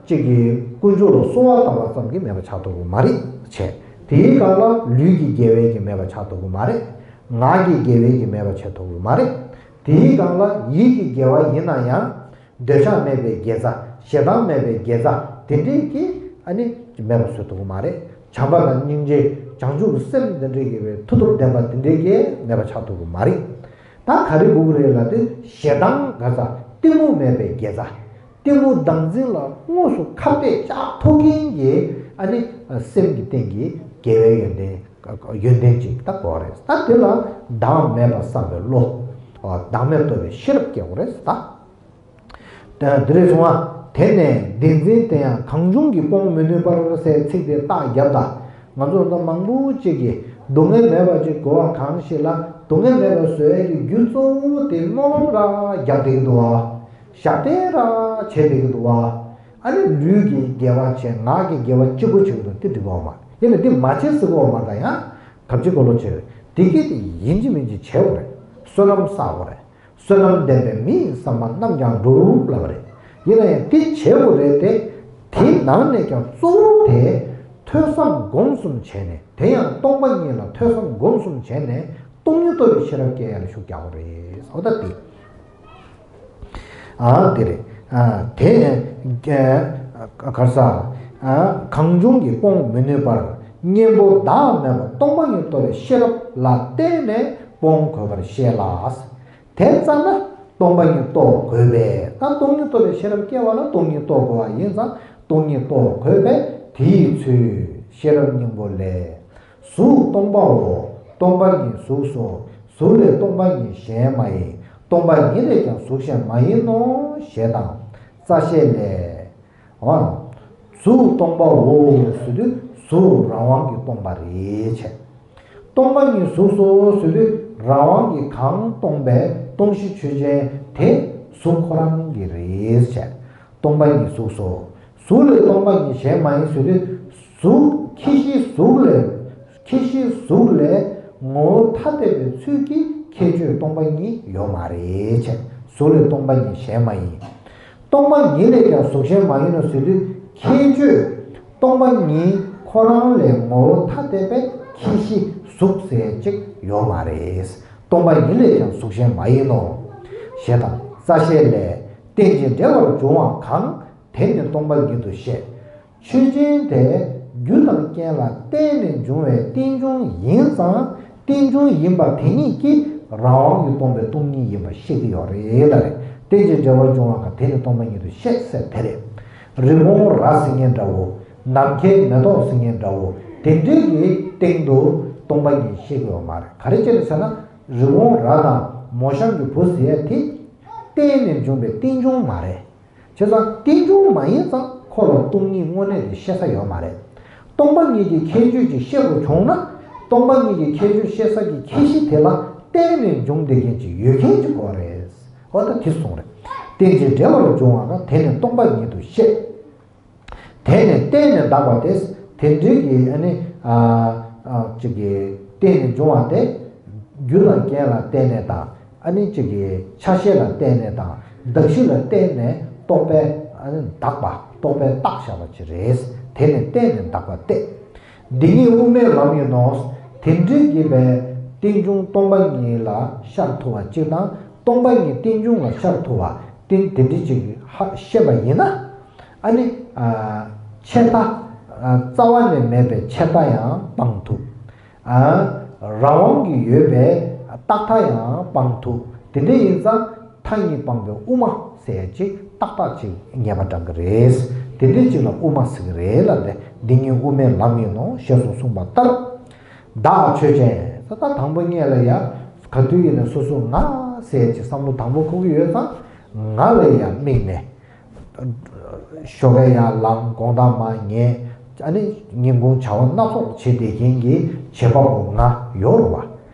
གཅིག་གིས་དཀོན་མཆོག་ལ་གསོལ་བ་བཏབ་པ་ཙམ་གྱིས་མེད་པ་ཆགས་ཐུབ་ཀྱི་མ་རེད་བྱས། དེའི་སྒང་ལ་ལུས་ཀྱི་དགེ་བའི་གིས་མེད་པ་ཆགས་ཐུབ་ཀྱི་མ་རེད། ངག་གི་དགེ་བའི་གིས་མེད་པ་ཆགས་ཐུབ་ཀྱི་མ་རེད། དེའི་སྒང་ལ་ཡིད་ཀྱི་དགེ་བ་ཡིན་ན་ཡང་། འདོད་ཆགས་མེད་པའི་དགེ་རྩ། ཞེ་སྡང་མེད་པའི་དགེ་རྩ། དེ་འདྲས་ཀྱིས་ཨ་ནི་མེད་པ་བཟོ་ཐུབ་ཀྱི་མ་རེད། བྱམས་པ་དང་སྙིང་རྗེ་བྱང་ཆུབ་ཀྱི་སེམས་དེ་འདྲས་ཀྱི་མཐུ་སྟོབས་ལྡན་པ་དེ་འདྲས་ཀྱིས་མེད་པ་ཆགས་ཐུབ་ཀྱི་མ་རེད། ད་ག་རེ་དགོས་ཀྱི་རེད་ལབ་དུས། ཞེ་སྡང་ག་ས། གཏི་མུག་མེད་པའི་དགེ་རྩ། གཏི་མུག་བདག་འཛིན་ལ་དངོས་སུ་ཁ་གཏད་བཅག་ཐུབ་མཁན་གྱི་ཨ་ནི་སེམས་ཀྱི་སྟེང་གི་དགེ་བའི་ཡོན་ཏན། ཡོན་ཏན་ཅིག་ད་དགོས་རེད། ད་དེ་ལ་བདག་མེད་པ་བསམ་པའི་བློ། བདག་མེད་རྟོགས་པའི་ཤེས་རབ་སྐྱེ་དགོས་རེད་ད། དེ་རེད་སོང་ང་། དེ་ནས་བདེན་འཛིན་དེ་ཡང་གང་བྱུང་གིས་སྤོང་མི་ནུས་པར་ཟེར་ཚིག་དེ་རྟགས་བརྒྱབ་ད། ང་ཚོ་ད་མང་པོ་ཅིག་གིས་སྡུག་བསྔལ་མེད་པ་ཅིག་དགོས་པ་གང་ཞིག་ལ། སྡུག་བསྔལ་མེད་པ་བཟོ་ཡས་ཀྱི་རྒྱུ་གཙོ་བོ་དེ་སྨོན་ལམ་ར་རྒྱག་བསྡད་ཀྱི་འདུག་བ། ཞབས་བརྟན་ར་བྱེད་བསྡད་ཀྱི་འདུག་བ། ཨ་ནི་ལུས་ཀྱི་དགེ་བ་བྱས། ངག་གི་དགེ་བ་གཅིག་པོ་བྱེད་ཀྱི་འདུག་དེ་འགྲིག་གི་ཡོད་མ་རེད། ཡིན་ནའི་དེ་མ་བྱེད་ཟེར་གྱི་ཡོད་མ་རེད། ད་ཡང་ག་བྱེད་དགོས་ལོ་བྱེད་རེད། དེ་གི་དེ་ཡིན་གཅིག་མིན་གཅིག་བྱེད་དགོས་རེད། བསོད་ནམས་བསགས་དགོས་རེད། བསོད་ནམས་ལྡན་པས་མི་ཡི་བསམ་པ་རྣམས་ཀྱང་འགྲུབ་ལབ་པ་རེད། ཡིན་ན་ཡང་དེ་བྱེད་དགོས་རེད་དེ། དེའི་ནང་ནས་ཀྱང་གཙོ་བོ་དེ་ཐོས་བསམ་སྒོམ་གསུམ་བྱས་ནས། དེ་ཡང་སྟོང་པ་ཉིད་ལ་ཐོས་བསམ་སྒོམ་གསུམ་བྱས་ནས་སྟོང་ཉིད་རྟོགས་པའི་ཤེས་རབ་སྐྱེ་ཡ་ལ་ཤུགས་རྒྱག་དགོས་རེད། འོ་ད་དེ། ཨ་དེ་རེད། ཨ་དེ་ནས་ག་ས། ཨ་གང་བྱུང་གིས་སྤོང་མི་ནུས་པར། གཉེན་པོ་བདག་མེད་པ་སྟོང་པ་ཉིད་རྟོགས་པའི་ཤེས་རབ་ལ་བརྟེན་ནས་སྤོང་དགོས་པར་བཤད་ལ། དེ་ཙམ་ན་སྟོང་པ་ཉིད་རྟོགས་དགོས་པས། ད་སྟོང་ཉིད་རྟོགས་པའི་ཤེས་རབ་སྐྱེ་བ་ལ་སྟོང་ཉིད་རྟོགས་དགོས་པ་ཡིན་ཙང་སྟོང་ཉིད་རྟོགས་དགོས་པས། དེའི་ཚུལ་ཤེས་རབ་སྙིང་པོ་ལས། གཟུགས་སྟོང་པའོ། སྟོང་པ་ཉིད་གཟུགས་སོ། གཟུགས་ལས་སྟོང་པ་ཉིད་གཞན་མ་ཡིན། སྟོང་པ་ཉིད་ལས་ཀྱང་གཟུགས་གཞན་མ་ཡིན་ནོ། ཞེས་དང་། རྩ་ཤེ་ལས། འོ། གཟུགས་སྟོང་པའོ་ཟེར་དུས་གཟུགས་རང་དབང་གིས་སྟོང་པ་རེད་བྱས། སྟོང་པ་ཉིད་གཟུགས་སོ་ཟེར་དུས་རང་དབང་གིས་གང་སྟོང་པའི་སྟོང་གཞི་ཆོས་ཅན་དེ་གཟུགས་ཁོ་རང་གི་རེད་བྱས། སྟོང་པ་ཉིད་གཟུགས་སོ། གཟུགས་ལས་སྟོང་པ་ཉིད་གཞན་མ་ཡིན་ཟེར་དུས་གཟུགས་ཁྱད་གཞི་གཟུགས་ལས། ཁྱད་གཞི་གཟུགས་ལས་ངོ་བོ་ཐ་དད་པའི་ཚུལ་གྱིས་ཁྱད་ཆོས་སྟོང་པ་ཉིད་ཡོད་མ་རེད་བྱས། གཟུགས་ལས་སྟོང་པ་ཉིད་གཞན་མ་ཡིན། སྟོང་པ་ཉིད་ལས་ཀྱང་གཟུགས་གཞན་མ་ཡིན་ནོ་ཟེར་དུས་ཁྱད་ཆོས་སྟོང་པ་ཉིད་ཁོ་རང་ལས་ངོ་བོ་ཐ་དད་པའི་ཁྱད་གཞི་གཟུགས་ཟེར་ཅིག་ཡོད་མ་རེད། སྟོང་པ་ཉིད་ལས་ཀྱང་གཟུགས་གཞན་མ་ཡིན་ནོ། ཞེས་དང་། རྩ་ཤེ་ལས། རྟེན་ཅིང་འབྲེལ་བར་འབྱུང་བ་གང་། དེ་ནི་སྟོང་པ་ཉིད་དུ་བཤད། ཆོས་ཅན་དེ་རྒྱུ་དང་རྐྱེན་ལ་བརྟེན་ནས་འབྱུང་བའི་རྟེན་འབྱུང་ཡིན་ཙང་། རྟེན་འབྱུང་ཡིན་པ་དེ་ཉིད་ཀྱིས་རང་དབང་གིས་སྟོང་པའི་སྟོང་ཉིད་ཡིན་པ་ཤེས་ཀྱི་ཡོད་རེད་ལ་རེད། རྟེན་ཅིང་འབྲེལ་བར་འབྱུང་བ་གང་། དེ་ནི་སྟོང་པ་ཉིད་དུ་བཤད་ཟེར་དེ་རེད། རི་བོང་རྭ་ཟེར་མཁན་འདྲ་བོ། ནམ་མཁའི་མེ་ཏོག་ཟེར་མཁན་འདྲ་བོ། དེ་འདྲའི་གི་སྟེང་དུ་སྟོང་པ་ཉིད་ཤེས་ཀྱི་ཡོད་མ་རེད། ག་རེ་བྱས་ནས་ཟེར་ན། རི་བོང་རྭ་དང་མོ་གཤམ་གྱི་བུ་ཟེར་ཡ་དེ་བརྟེན་ནས་འབྱུང་བའི་རྟེན་འབྱུང་མ་རེད། བྱས་ཙང་རྟེན་འབྱུང་མ་ཡིན་ཙང་ཁོ་ལ་སྟོང་ཉིད་དངོས་གནས་དེ་ཤེས་ས་ཡོད་མ་རེད། སྟོང་པ་ཉིད་ཀྱི་ཁྱད་ཆོས་ཅིག་ཤེས་དགོས་བྱུང་ན། སྟོང་པ་ཉིད་ཀྱི་ཁྱད་ཆོས་ཤེས་ས་ཀྱི་ཁྱད་གཞི་དེ་ལ་བརྟེན་ནས་འབྱུང་བསྡད་མཁན་ཅིག་ཡོད་མཁན་ཅིག་དགོས་རེད། འོ་ད་དེ་གསུངས་རེད། རྟེན་ཅིང་འབྲེལ་བར་འབྱུང་བ་ན་དེ་ནི་སྟོང་པ་ཉིད་དུ་བཤད། དེ་ནི་བརྟེན་ནས་འདག་པ་སྟེ། དེ་འདྲའི་གི་ཨ་ནི་ཨ་ཨ་ཅིག་གི་བརྟེན་ནས་འབྱུང་བ་སྟེ། རྒྱུ་དང་རྐྱེན་ལ་བརྟེན་ནས་དང་། ཨ་ནི་ཅིག་གི་ཆ་ཤས་ལ་བརྟེན་ནས་དང་། གདགས་གཞི་ལ་བརྟེན་ནས་རྟོག་པས་ཨ་ནི་འདག་པ། རྟོག་པས་བཏགས་བཞག་པ་ཅིག་རེད། དེ་ནི་བརྟེན་ནས་འདག་པ་སྟེ། འདི་ཉིད་དབུ་མའི་ལམ་ཡིན་ནོ། དེ་འདྲའི་གི་བའི་རྟེན་འབྱུང་སྟོང་པ་ཉིད་ལ་ཤར་ཐུབ་པ་གཅིག་དང་། སྟོང་པ་ཉིད་རྟེན་འབྱུང་ལ་ཤར་ཐུབ་པ་དེ་དེ་འདྲའི་ཅིག་ཧ་ཤེས་པ་ཡིན་ན། ཨ་ནི། ཨ་ཆད་ལྟ། ཨ་རྩ་བ་ནས་མེད་པའི་ཆད་ལྟ་ཡང་སྤང་ཐུབ། ཨ་རང་དབང་གིས་ཡོད་པའི་རྟག་མཐའ་ཡང་སྤང་ཐུབ། དེ་འདྲ་ཡིན་ཙང་མཐའ་གཉིས་སྤངས་པའི་དབུ་མ་ཟེར་ཅིག་ཏག་ཏག་ཅིག་ངེས་པ་འདྲ་གི་རེད། དེ་འདྲ་ཅིག་ལ་དབུ་མ་ཟེར་གི་རེད་ལ། འདི་འདི་ཉིད་དབུ་མའི་ལམ་ཡིན་ནོ་ཞེས་སོགས་གསུངས་པ་ལྟར། བདག་ཆོས་ཅན། ད་ལྟ་དང་པོ་ཉིད་ལ་ཡ་ག་དུས་ཡིན་ན་སོ་སོ་ང་ཟེར་ཅིག་བསམ་བློ་དང་པོ་འཁོར་གི་ཡོད་ཙང་། ང་ལ་ཡ་དམིགས་ནས། ཞོགས་ཀས་ཡར་ལངས། དགོང་དག་མར་ཉལ། ཨ་ནི་ཉིན་གུང་བྱ་བ་སྣ་ཚོགས་བྱེད་བསྡད་མཁན་གྱི་བྱེད་པ་པོ་ང་ཡོད་རེད་བ།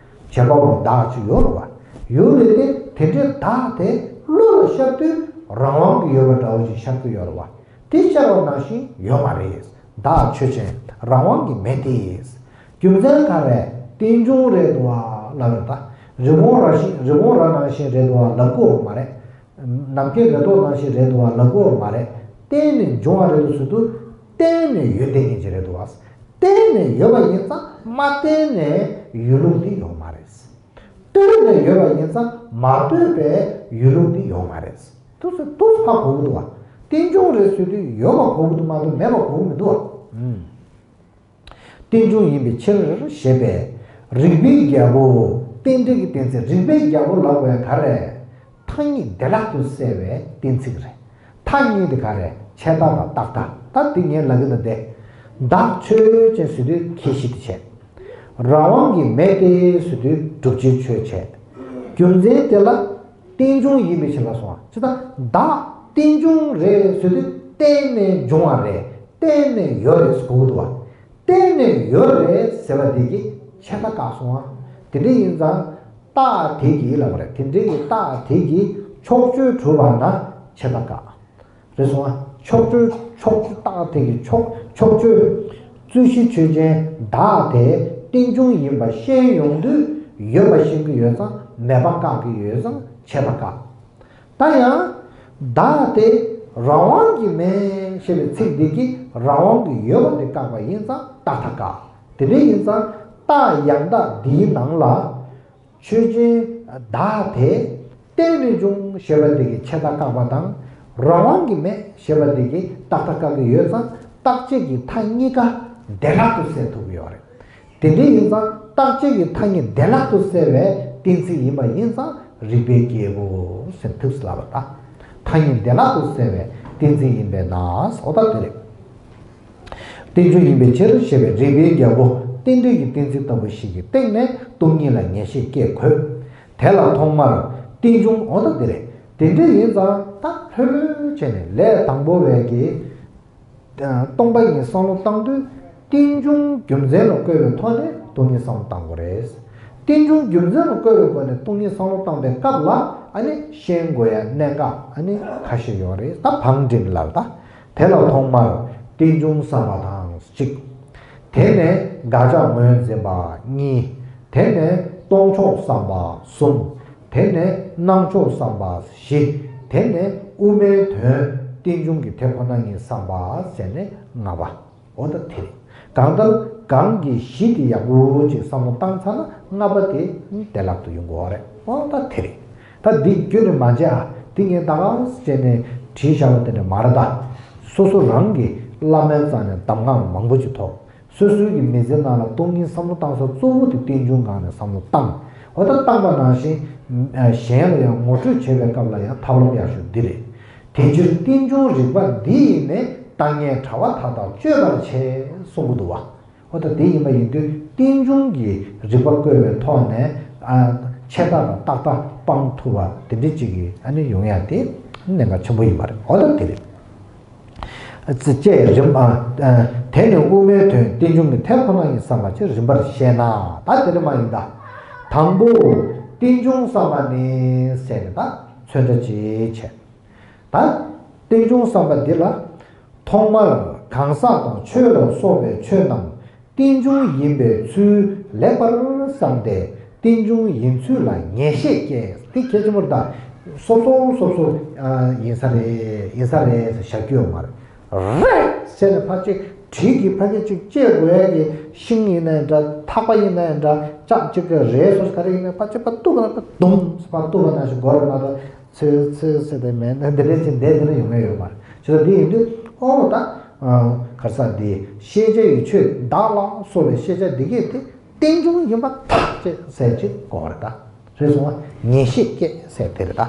བྱེད་པ་པོ་བདག་ཅིག་ཡོད་རེད་བ། ཡོད་རེད་དེ། དེ་འདྲའི་བདག་དེ་བློ་ལ་ཤར་དུས་རང་དབང་གིས་ཡོད་པ་འདྲ་བོ་ཞིག་ཤར་གྱི་ཡོད་རེད་བ། དེ་ཤར་བ་ནང་བཞིན་ཡོད་མ་རེད། བདག་ཆོས་ཅན། རང་དབང་གིས་མེད་དེ། རྒྱུ་མཚན་ག་རེ། རྟེན་འབྱུང་རེད་འདུག་བ་ལབ་རེད་ད། རི་བོང་རྭ་བཞིན། རི་བོང་རྭ་ནང་བཞིན་རེད་འདུག་བ་ལབ་དགོས་བ་མ་རེད། ནམ་མཁའི་མེ་ཏོག་ནང་བཞིན་རེད་འདུག་བ་ལབ་དགོས་བ་མ་རེད། བརྟེན་ནས་འབྱུང་བ་རེད་འདུག་ཟེར་དུས། བརྟེན་ནས་ཡོད་བསྡད་མཁན་ཅིག་རེད་འདུག་བ། བརྟེན་ནས་ཡོད་པ་ཡིན་ཙང་མ་བརྟེན་ནས་ཡོད་ལུགས་འདི་ཡོད་མ་རེད། ལྟོས་ནས་ཡོད་པ་ཡིན་ཙང་མ་ལྟོས་པའི་ཡོད་ལུགས་འདི་ཡོད་མ་རེད། ཏོག་ཙམ་ཏོག་ཙམ་ཧ་གོ་གི་འདུག་བ། རྟེན་འབྱུང་རེད་ཟེར་དུས་ཡོད་པ་གོ་གི་འདུག་མ་གཏོགས་མེད་པ་གོ་གི་མི་འདུག་བ། ཨུམ། རྟེན་འབྱུང་ཡིན་པའི་ཕྱིར་ཞེས་པས། རིགས་པའི་རྒྱལ་པོ། རྟེན་འབྲེལ་གྱི་གཏན་ཚིགས། རིགས་པའི་རྒྱལ་པོ་ལབ་དགོས་ག་རེ། མཐའ་གཉིས་བདེ་བླག་ཏུ་གསལ་བའི་གཏན་ཚིགས་རེད། མཐའ་གཉིས་དེ་ག་རེ། ཆད་ལྟ་དང་རྟག་མཐའ། ད་འདི་ངས་ལབ་ཀྱི་ན་བདེ། བདག་ཆོས་ཅན་ཟེར་དུས་ཁྱད་གཞི་དེ་བྱས། རང་དབང་གིས་མེད་དེ་ཟེར་དུས་བསྒྲུབ་བྱའི་ཆོས་བྱས། རྒྱུ་མཚན་དེ་ལ་རྟེན་འབྱུང་ཡིན་པའི་ཕྱིར་ལ་སོང་བ། ཇི་ལྟར་བདག་རྟེན་འབྱུང་རེད་ཟེར་དུས་བརྟེན་ནས་འབྱུང་བ་རེད། བརྟེན་ནས་ཡོད་རེད་ཟེར་གོ་གི་འདུག་བ། བརྟེན་ནས་ཡོད་རེད་ཟེར་བ་དེ་གིས་ཆད་ལྟ་བཀག་སོང་བ། དེ་འདྲ་ཡིན་ཙང་རྟགས་དེ་གིས་ལབ་པ་རེད། དེ་འདྲའི་གི་རྟགས་དེ་གིས་ཕྱོགས་ཆོས་གྲུབ་པ་ན་ཆད་ལྟ་བཀག་རེད་སོང་ང་། ཕྱོགས་ཆོས། ཕྱོགས་ཆོས་རྟགས་དེ་གིས་ཕྱོགས། ཕྱོགས་ཆོས། རྩོད་གཞི་ཆོས་ཅན་བདག་དེ་རྟེན་འབྱུང་ཡིན་པ་ཤེས་ཡོང་དུས་ཡོད་པ་ཤེས་ཀྱི་ཡོད་ཙང་མེད་པ་བཀག་གི་ཡོད་ཙང་ཆད་པ་བཀག་ད་ཡང་། བདག་དེ་རང་དབང་གིས་མེད་ཞེས་པའི་ཚིག་འདི་གིས་རང་དབང་གིས་ཡོད་པ་དེ་བཀག་པ་ཡིན་ཙང་རྟག་མཐའ་བཀག་དེ་འདྲ་ཡིན་ཙང་རྟགས་ཡང་དག་འདིའི་ནང་ལ། ཆོས་ཅན་བདག་དེ་བརྟེན་ནས་འབྱུང་ཞེས་པ་འདི་གིས་ཆད་ལྟ་བཀག་པ་དང་། རང་དབང་གིས་མེད་ཞེས་པ་འདི་གིས་རྟག་མཐའ་བཀག་གི་ཡོད་ཙང་རྟག་ཆད་ཀྱི་མཐའ་གཉིས་ཀ་ བདེ་བླག་ཏུ་གསལ་ཐུབ་ཀྱི་ཡོད་རེད། དེ་འདྲ་ཡིན་ཙང་རྟག་ཆད་ཀྱི་ཐ་སྙད་བདེ་བླག་ཏུ་གསལ་བའི་གཏན་ཚིགས་ཡིན་པ་ཡིན་ཙང་རིགས་པའི་རྒྱལ་པོ་ཟེར་ཐུབ་ཟེར་ལབ་པ་དང་། ཐ་སྙད་བདེ་བླག་ཏུ་གསལ་བའི་གཏན་ཚིགས་ཡིན་པས་ན་ཟེར་བ་དེ་རེད། རྟེན་འབྱུང་ཡིན་པའི་ཕྱིར་ཞེས་པའི་རིགས་པའི་རྒྱལ་པོ་རྟེན་འབྲེལ་གྱི་གཏན་ཚིགས་ལྟ་བུ་ཞིག་གི་སྟེང་ནས་སྟོང་ཉིད་ལ་ངེས་ཤེས་སྐྱེ་དགོས། དེ་ལ་ཐོག་མར་རྟེན་འབྱུང་འོ་ད་དེ་རེད། དེ་འདྲ་ཡིན་ཙང་ད་ལྷོད་ལྷོད་བྱས་ནས་ལས་དང་པོ་བས་ཀྱི་སྟོང་པ་ཉིད་བསམ་བློ་བཏང་དུས་རྟེན་འབྱུང་རྒྱུ་མཚན་ལ་བཀོད་པའི་ཐོག་ནས་སྟོང་ཉིད་བསམ་བློ་བཏང་དགོས་རེད། རྟེན་འབྱུང་རྒྱུ་མཚན་ལ་བཀོད་པའི་སྒོ་ནས་སྟོང་ཉིད་བསམ་བློ་བཏང་པའི་སྐབས་ལ་ཨ་ནི་ཤེས་དགོས་ཡ་གནད་འགག་ཨ་ནི་ཁ་ཤས་ཡོད་རེད། ད་བང་སྒྲིག་ལ་ད། དེ་ལ་ཐོག་མར་རྟེན་འབྱུང་བསམ་པ་དང་གཅིག་དེ་ནས་དགག་བྱ་ངོས་འཛིན་པ་གཉིས། དེ་ནས་སྟོང་ཕྱོགས་བསམ་པ་གསུམ། དེ་ནས་སྣང་ཕྱོགས་བསམ་པ་བཞི། དེ་ནས་དབུ་མའི་དོན་རྟེན་འབྱུང་གི་དེ་ཁོ་ན་ཉིད་བསམ་པ་ཟེར་ནས་ལྔ་པ། འོ་ད་དེ་རེད། གང་ལྟར་གང་གི་གཞི་དེ་ཡག་པོ་ཅིག་བསམ་བློ་བཏང་ཚར་ན་ལྔ་པ་དེ་བདེ་བླག་ཏུ་ཡོང་གི་ཡོད་རེད། འོ་ད་དེ་རེད། ད་འདི་རྒྱུན་ནས་མ་བརྗེད་ཨ། འདི་ངས་ད་ག་བྱས་ནས་བྲིས་བཞག་པ་དེ་འདྲ་མ་རེད་ད། སོ་སོ་རང་གི་བླ་མའི་རྩ་ནས་གདམས་ངག་མང་པོ་ཅིག་ཐོབ། སོ་སོའི་གི་མི་ཚེ་ནང་ལ་སྟོང་ཉིད་བསམ་བློ་བཏང་ས་གཙོ་བོ་དེ་རྟེན་འབྱུང་སྒང་ནས་བསམ་བློ་བཏང་། འོ་ད་བཏང་པ་ནང་བཞིན་གཞན་ལ་ཡང་ངོ་སྤྲོད་བྱེད་པའི་སྐབས་ལ་ཡང་ཐབས་ལམ་ཡག་ཤོས་འདི་རེད། དེ་ཕྱིར་རྟེན་འབྱུང་རིགས་པ་འདི་ཡིས་ནི། ལྟ་ངན་དྲ་བ་མཐའ་དག་གཅོད་པར་བྱེད། གསུང་གི་འདུག་བ། འོ་ད་དེ་ཡིན་པ་ཡིན་དུས་རྟེན་འབྱུང་གི་རིགས་པ་བཀོད་པའི་ཐོག་ནས་ཨ། ཆད་ལྟ་དང་རྟག་ལྟ་སྤང་ཐུབ་པ་དེ་འདྲ་ཅིག་གི་ཨ་ནི་ཡོང་ཡ་དེ་གནད་འགག་ཆེན་པོ་ཡིན་པ་རེད། འོ་ད་དེ་རེད། ཅེས་རིམ་ཨ། དེ་ནི་དབུ་མའི་དོན་རྟེན་འབྱུང་གི་དེ་ཁོ་ན་ཡིན་བསམ་པ་ཅིག་རིམ་པར་བཤད་ན་ད་དེ་འདྲ་མ་ཡིན་ད། དང་པོ་རྟེན་འབྱུང་བསམ་པ་ནི་ཟེར་ནས་ད་ཚོན་ཁྲ་ཅིག་བྱས། ད་རྟེན་འབྱུང་བསམ་པ་འདི་ལ། ཐོག་མར་གང་ཟག་དང་ཆོས་ལ་སོགས་པའི་ཆོས་རྣམས་རྟེན་འབྱུང་ཡིན་པའི་ཚུལ་ལེགས་པར་བསམས་ཏེ་རྟེན་འབྱུང་ཡིན་ཚུལ་ལ་ངེས་ཤེས་སྐྱེས། འདི་གལ་ཆེན་པོ་རེད་ད། སོ་སོ་སོ་སོ་ཡིན་ས་རེད་ཡིན་ས་རེད་ཟེར་བཞག་རྒྱུ་ཡོད་མ་རེད། རེད་ཟེར་ནས་ཕར་ཅིག་གྲི་གིས་ཕ་གི་ཅིག་བཅད་དགོས་ཡ་གི་ཤིང་ཡིན་ནའི་འདྲ། ཐག་པ་ཡིན་ནའི་འདྲ། ལྕགས་གཅིག་གི་རས་སོ་ག་རེ་ཡིན་ནའི་ཕར་ཅིག་ཕར་གཏུགས་པ་ན་ཕར་དུམ་ཕར་གཏུགས་པ་ནང་བཞིན་འགོར་མ་གཏོགས། ཚོད་ཚོད་ཚོད་དེ་མེད་ན་འདི་འདྲའི་ཅིག་འདས་འདི་འདྲ་ཡོང་ངེས་ཡོད་མ་རེད། བྱས་ཙང་འདི་ཡིན་དུས་ཨོ་ད། ག་རེ་ཟེར་འདི་ཤེས་བྱ་ཡི་ཆོས་བདག་ལ་སོགས་པའི་ཤེས་བྱ་འདི་གས་དེ་རྟེན་འབྱུང་ཡིན་པ་ཐག་བཅད་ཟེར་ཅིག་གོ་བ་རེད་ད། རེད་སོང་བ། ངེས་ཤེས་སྐྱེས་ཟེར་དེ་རེད་ད།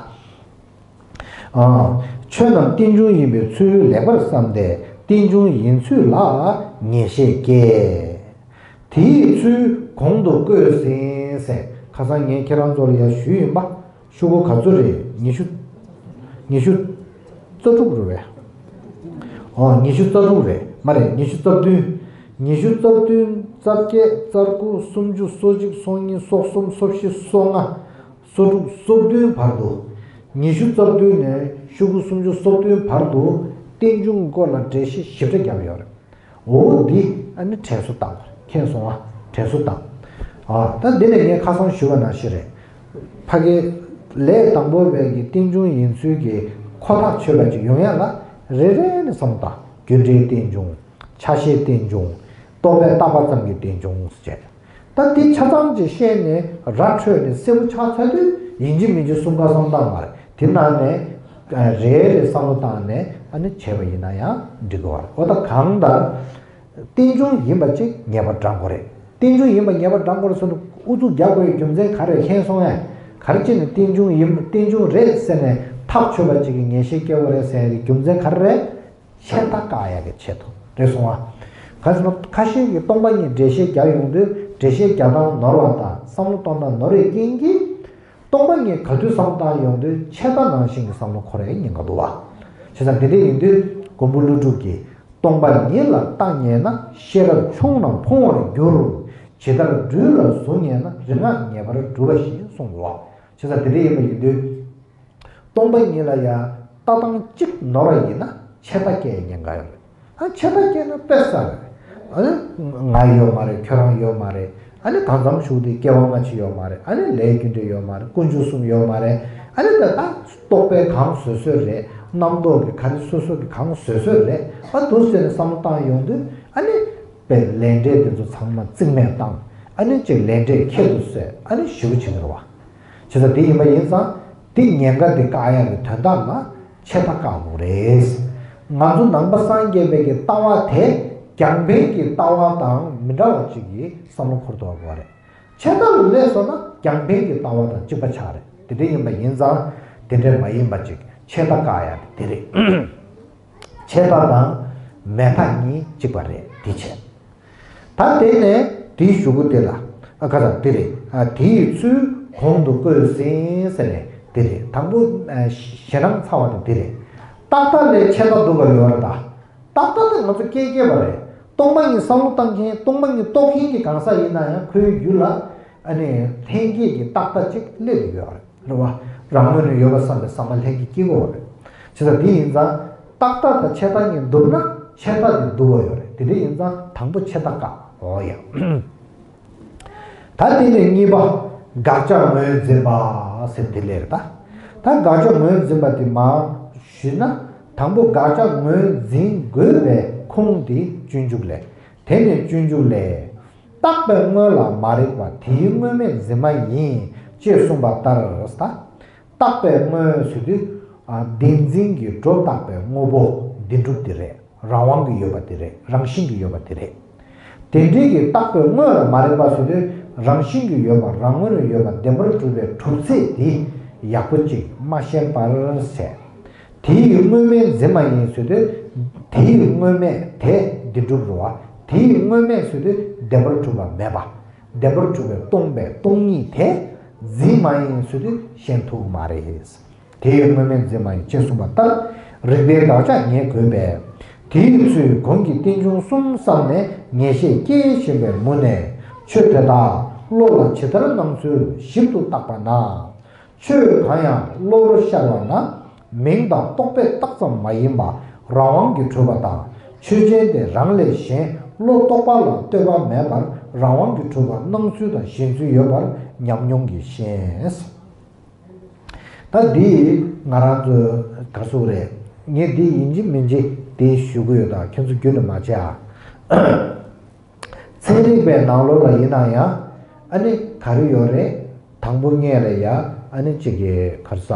ཆོས་རྣམས་རྟེན་འབྱུང་ཡིན་པའི་ཚུལ་ལེགས་པར་བསམས་ཏེ་རྟེན་འབྱུང་ཡིན་ཚུལ་ལ་ངེས་ཤེས་སྐྱེས། དེའི་ཚུལ་གོང་དུ་བཀོད་ཟིན་ཟེར། ཁ་སང་ངས་ཁྱེད་རང་ཚོ་ལ་ཡང་ཞུས་ཡིན་པ། ཤོག་གུ་ག་ཚོད་རེད། ཉི་ཤུ། ཉི་ཤུ་རྩ་དྲུག་རེད་པས། ཨོ་ཉི་ཤུ་རྩ་དྲུག་རེད་མ་རེད། ཉི་ཤུ་རྩ་བདུན། ཉི་ཤུ་རྩ་བདུན། རྩ་བརྒྱད། རྩ་དགུ། སུམ་ཅུ། སོ་གཅིག། སོ་གཉིས། སོ་གསུམ། སོ་བཞི། སོ་ལྔ། སོ་དྲུག། སོ་བདུན་བར་དུ། ཉི་ཤུ་རྩ་བདུན་ནས་ཤོག་གུ་སུམ་ཅུ་སོ་བདུན་བར་དུ་རྟེན་འབྱུང་སྐོར་ལ་འགྲེལ་བཤད་ཞིབ་ཕྲ་བརྒྱབ་ཡོད་རེད། འོ་འདི་ཨ་ནི་དྲན་གསོ་བཏང་བ་རེད། མཁྱེན་སོང་ཨ། དྲན་གསོ་བཏང་། ཨ་ད་འདི་ནས་ངས་ཁ་སང་ཞུས་པ་ནང་བཞིན་རེད། ཕ་གི་ལས་དང་པོ་བས་ཀྱི་རྟེན་འབྱུང་ཡིན་ཚུལ་གྱི་ཁོ་ཐག་ཆོད་པ་ཅིག་ཡོང་ཡ་ལ་རེ་རེ་ནས་བསམ་བློ་བཏང་། རྒྱུ་འབྲས་རྟེན་འབྱུང་། ཆ་ཤས་རྟེན་འབྱུང་། རྟོག་པས་བཏགས་པ་ཙམ་གྱི་རྟེན་འབྱུང་ཟེར། ད་འདི་ཆ་ཚང་ཅིག་བཤད་ནས་ར་འཕྲོད་ནས་གསལ་པོ་ཆགས་ཚར་དུས་ཡིན་གཅིག་མིན་གཅིག་གསུམ་ཀ་བསམ་བློ་བཏང་བ་རེད། དེ་ནང་ནས་རེ་རེ་བསམ་བློ་བཏང་ནས་ཨ་ནི་བྱས་པ་ཡིན་ན་ཡང་འགྲིག་གི་བ་རེད། འོ་ད་གང་ལྟར་རྟེན་འབྱུང་ཡིན་པ་ཅིག་ངེས་པ་དྲང་དགོས་རེད། རྟེན་འབྱུང་ཡིན་པ་ངེས་པ་དྲང་དགོས་རེད་ཟེར་ནས་ཨུ་ཚུགས་རྒྱག་དགོས་ཡའི་རྒྱུ་མཚན་ག་རེ་རེད། མཁྱེན་སོང་ངས། ག་རེ་བྱས་ནས་རྟེན་འབྱུང་ཡིན། རྟེན་འབྱུང་རེད་ཟེར་ནས་ཐག་ཆོད་པ་ཅིག་གི་ངེས་ཤེས་སྐྱེ་དགོས་རེད་ཟེར་ཡའི་རྒྱུ་མཚན་ག་རེ་རེད། ཆད་ལྟ་བཀག་ཡག་གི་ཆེད་དུ་རེད་སོང་ཨ། ག་ཟེར་ན་ཁ་ཤས་ཀྱིས་སྟོང་པ་ཉིད་འགྲེལ་བཤད་རྒྱག་ཡོང་དུས་འགྲེལ་བཤད་རྒྱག་སྟངས་ནོར་བ་དང་བསམ་བློ་གཏོང་སྟངས་ནོར་བའི་རྐྱེན་གྱིས། སྟོང་པ་ཉིད་ག་དུས་བསམ་བློ་བཏང་ཡོང་དུས་ཆད་ལྟ་ནང་བཞིན་གྱི་བསམ་བློ་འཁོར་ཡག་ཉེན་ཁ་འདུག་བ། བྱས་ཙང་དེ་འདྲ་ཡིན་དུས་མགོན་པོ་ཀླུ་སྒྲུབ་ཀྱིས་སྟོང་པ་ཉིད་ལ་བལྟ་ཉེས་ན་ཤེས་རབ་ཆུང་རྣམས་ཕུང་བར་འགྱུར། ཇི་ལྟར་སྦྲུལ་ལ་གཟུང་ཉེས་ན་རིག་སྔགས་ངེས་པར་གྲུབ་པ་བཞིན་གསུངས་འདུག་བ། བྱས་ཙང་དེ་འདྲ་ཡིན་པ་ཡིན་དུས། སྟོང་པ་ཉིད་ལ་ཡང་ལྟ་སྟངས་གཅིག་ནོར་བ་ཡིན་ན་ཆད་ལྟ་སྐྱེ་ཉེན་ཁ་ཡོད་རེད། ཨ་ཆད་ལྟ་སྐྱེས་ན་དཔེ་བསགས་རེད། ཨ་ནི་ང་ཡོད་མ་རེད། ཁྱོད་རང་ཡོད་མ་རེད། ཨ་ནི་གང་འཚམ་ཞུགས་དེ་སྐྱེ་བ་སྔ་ཕྱི་ཡོད་མ་རེད། ཨ་ནི་ལས་རྒྱུ་འབྲས་ཡོད་མ་རེད། དཀོན་མཆོག་གསུམ་ཡོད་མ་རེད། ཨ་ནི་ད་ལྟ་རྟོག་པའི་གང་བཟོད་བཟོད་རེད། རྣམ་རྟོག་གི་ག་རེ་སོ་སོ་གི་གང་བཟོད་བཟོད་རེད། ཨ་འདུག་ཟེར་ནས་བསམ་བློ་བཏང་ཡོང་དུས་ཨ་ནི་དཔེ་ལས་འབྲས་དེ་ཚོ་ཚང་མ་རྩིས་མེད་བཏང་། ཨ་ནི་ཅིག་ལས་འབྲས་ཁྱད་དུ་གསོད། ཨ་ནི་ཞེ་པོ་བྱེད་ཀྱི་རེད་བ། བྱས་ཙང་དེ་ཡིན་པ་ཡིན་ཙང་དེ་ཉེན་ཁ་དེ་བཀག་ཡག་གི་དོན་དག་ལ་ཆད་ལྟ་བཀག་དགོས་རེད། ང་ཚོ་ནང་པ་སངས་རྒྱས་པའི་གི་ལྟ་བ་དེ་ རྒྱང་འཕེན་གྱི་ལྟ་བ་དང་མི་འདྲ་བ་ཅིག་གི་བསམ་བློ་འཁོར་ཐུབ་པ་དགོས་རེད། ཆད་ལྟ་ལ་སླེབས་སོང་ན་རྒྱང་འཕེན་གྱི་ལྟ་བ་དང་གཅིག་པ་ཆགས་རེད། དེ་འདྲ་ཡིན་པ་ཡིན་ཙང་དེ་འདྲ་མ་ཡིན་པ་ཅིག་ཆད་ལྟ་བཀག་ཡ་དེ་རེད། ཆད་ལྟ་དང་མེད་ཐག་གཉིས་གཅིག་པ་རེད། དེ་བྱས། ད་དེ་ནས་དེའི་གཞུག་གུ་དེ་ལ། ཨ་ཁ་ས་དེ་རེད། ཨ་དེའི་ཚུལ་གོང་དུ་བཀོད་ཟིན་ཟེར་ནས་དེ་རེད། དང་པོ་ཨ་ཞེ་སྡང་ཚ་བ་དེ་དེ་རེད། ཏག་ཏག་ལས་ཆད་ལྟ་འདུག་པ་ཡོད་རེད་ད། ཏག་ཏག་ལས་ང་ཚོ་སྐད་སྐྱེས་པ་རེད། སྟོང་པ་ཉིད་བསམ་བློ་བཏང་མཁན་སྟོང་པ་ཉིད་རྟོགས་མཁན་གྱི་གང་ཟག་ཡིན་ན་ཡང་ཁོའི་རྒྱུད་ལ་ཨ་ནི་ལྷན་སྐྱེས་ཀྱི་ཏག་ཏག་ཅིག་སླེབས་ཡོད་རེད། རེད་བ། རང་ངོས་ནས་ཡོད་པ་བསམ་པའི་བསམ་པ་ལྷན་སྐྱེས་སྐྱེ་གི་ཡོད་རེད། བྱས་ཙང་དེ་ཡིན་ཙང་། ཏག་ཏག་དང་ཆད་ལྟ་གཉིས་བསྡུར་ན་ཆད་ལྟ་དེ་སྡུག་པ་ཡོད་རེད། དེ་འདྲ་ཡིན་ཙང་དང་པོ་ཆད་ལྟ་བཀག་འོ་ཡ། ད་དེ་ནས་གཉིས་པ། དགག་བྱ་ངོས་འཛིན་པ་ཟེར་དེ་ལས་རེད་ད། ད་དགག་བྱ་ངོས་འཛིན་པ་དེ་མར་ཞུས་ན། དང་པོ་དགག་བྱ་ངོས་འཛིན་དགོས་པའི་ཁུངས་དེ་སྤྱོད་འཇུག་ལས། དེ་ནས་སྤྱོད་འཇུག་ལས། བཏགས་པའི་དངོས་ལ་མ་རིག་པ་དེའི་དངོས་མེད་འཛིན་མ་ཡིན། ཅེས་གསུངས་པ་ལྟར་ད། བཏགས་པའི་དངོས་ཟེར་དུས། ཨ་བདེན་འཛིན་གྱི་སྒྲོ་བཏགས་པའི་དངོས་པོ་བདེན་གྲུབ་དེ་རེད། རང་དབང་གི་ཡོད་པ་དེ་རེད། རང་བཞིན་གྱི་ཡོད་པ་དེ་རེད། དེ་འདྲའི་གི་བཏགས་པའི་དངོས་ལ་མ་རིག་པ་ཟེར་དུས་རང་བཞིན་གྱི་ཡོད་པ་རང་ངོས་ནས་ཡོད་པ་བདེན་པར་གྲུབ་པའི་གྲུབ་ཚད་དེ་ཡག་པོ་ཅིག་མ་ཤེས་པར་ཟད། དེའི་དངོས་མེད་འཛིན་མ་ཡིན་ཟེར་དུས་དེའི་དངོས་མེད་དེ་བདེན་གྲུབ་རེད་བ། དེའི་དངོས་མེད་ཟེར་དུས་བདེན་པར་གྲུབ་པ་མེད་པ། བདེན་པར་གྲུབ་པའི་སྟོང་པའི་སྟོང་ཉིད་དེ་འཛིན་མ་ཡིན་ཟེར་དུས་ཤེས་ཐུབ་མ་རེད། དེའི་དངོས་མེད་འཛིན་མ་ཡིན་ཅེས་གསུངས་པ་ལྟར། རིགས་པའི་དགག་བྱ་ངེས་དགོས་པས། དེའི་ཚུལ་གོང་གི་རྟེན་འབྱུང་གསུམ་བསམས་ནས་ངེས་ཤེས་སྐྱེས་བཞིན་པའི་མུ་ནས་ཆོས་དེ་དག་བློ་ལ་ཇི་ལྟར་སྣང་ཚུལ་ཞིབ་ཏུ་བརྟགས་པ་ན། ཆོས་གང་ཡང་བློ་རུ་ཤར་བ་ན་མིང་དང་རྟོག་པས་བཏགས་ཙམ་མ་ཡིན་པ་རང་དབང་གིས་གྲུབ་པ་དང་ཆོས་ཅན་དེ་རང་ལས་གཞན་བློ་རྟོག་པ་ལ་ལྟོས་པ་མེད་པར་རང་དབང་གིས་གྲུབ་པ་སྣང་ཚུལ་དང་ཞེན་ཚུལ་ཡོད་པར་ཉམས་མྱོང་གིས་ཤེས། ད་འདི་ང་རང་ཚོའི་ག་ཟུག་རེད། ངས་འདི་ཡིན་གཅིག་མིན་གཅིག་འདི་ཞུ་གི་ཡོད། ད་ཁྱོད་ཚོ་རྒྱུན་ནས་མ་བྱེད་ཨ། ཚན་རིག་པའི་ནང་ལོགས་ལ་ཡིན་ན་ཡང་ཨ་ནི་ག་རེ་ཡོད་རེད། དང་པོ་ངས་ལ་ཡ་ཨ་ནི་གཅིག་གི་ག་རེ་ཟ།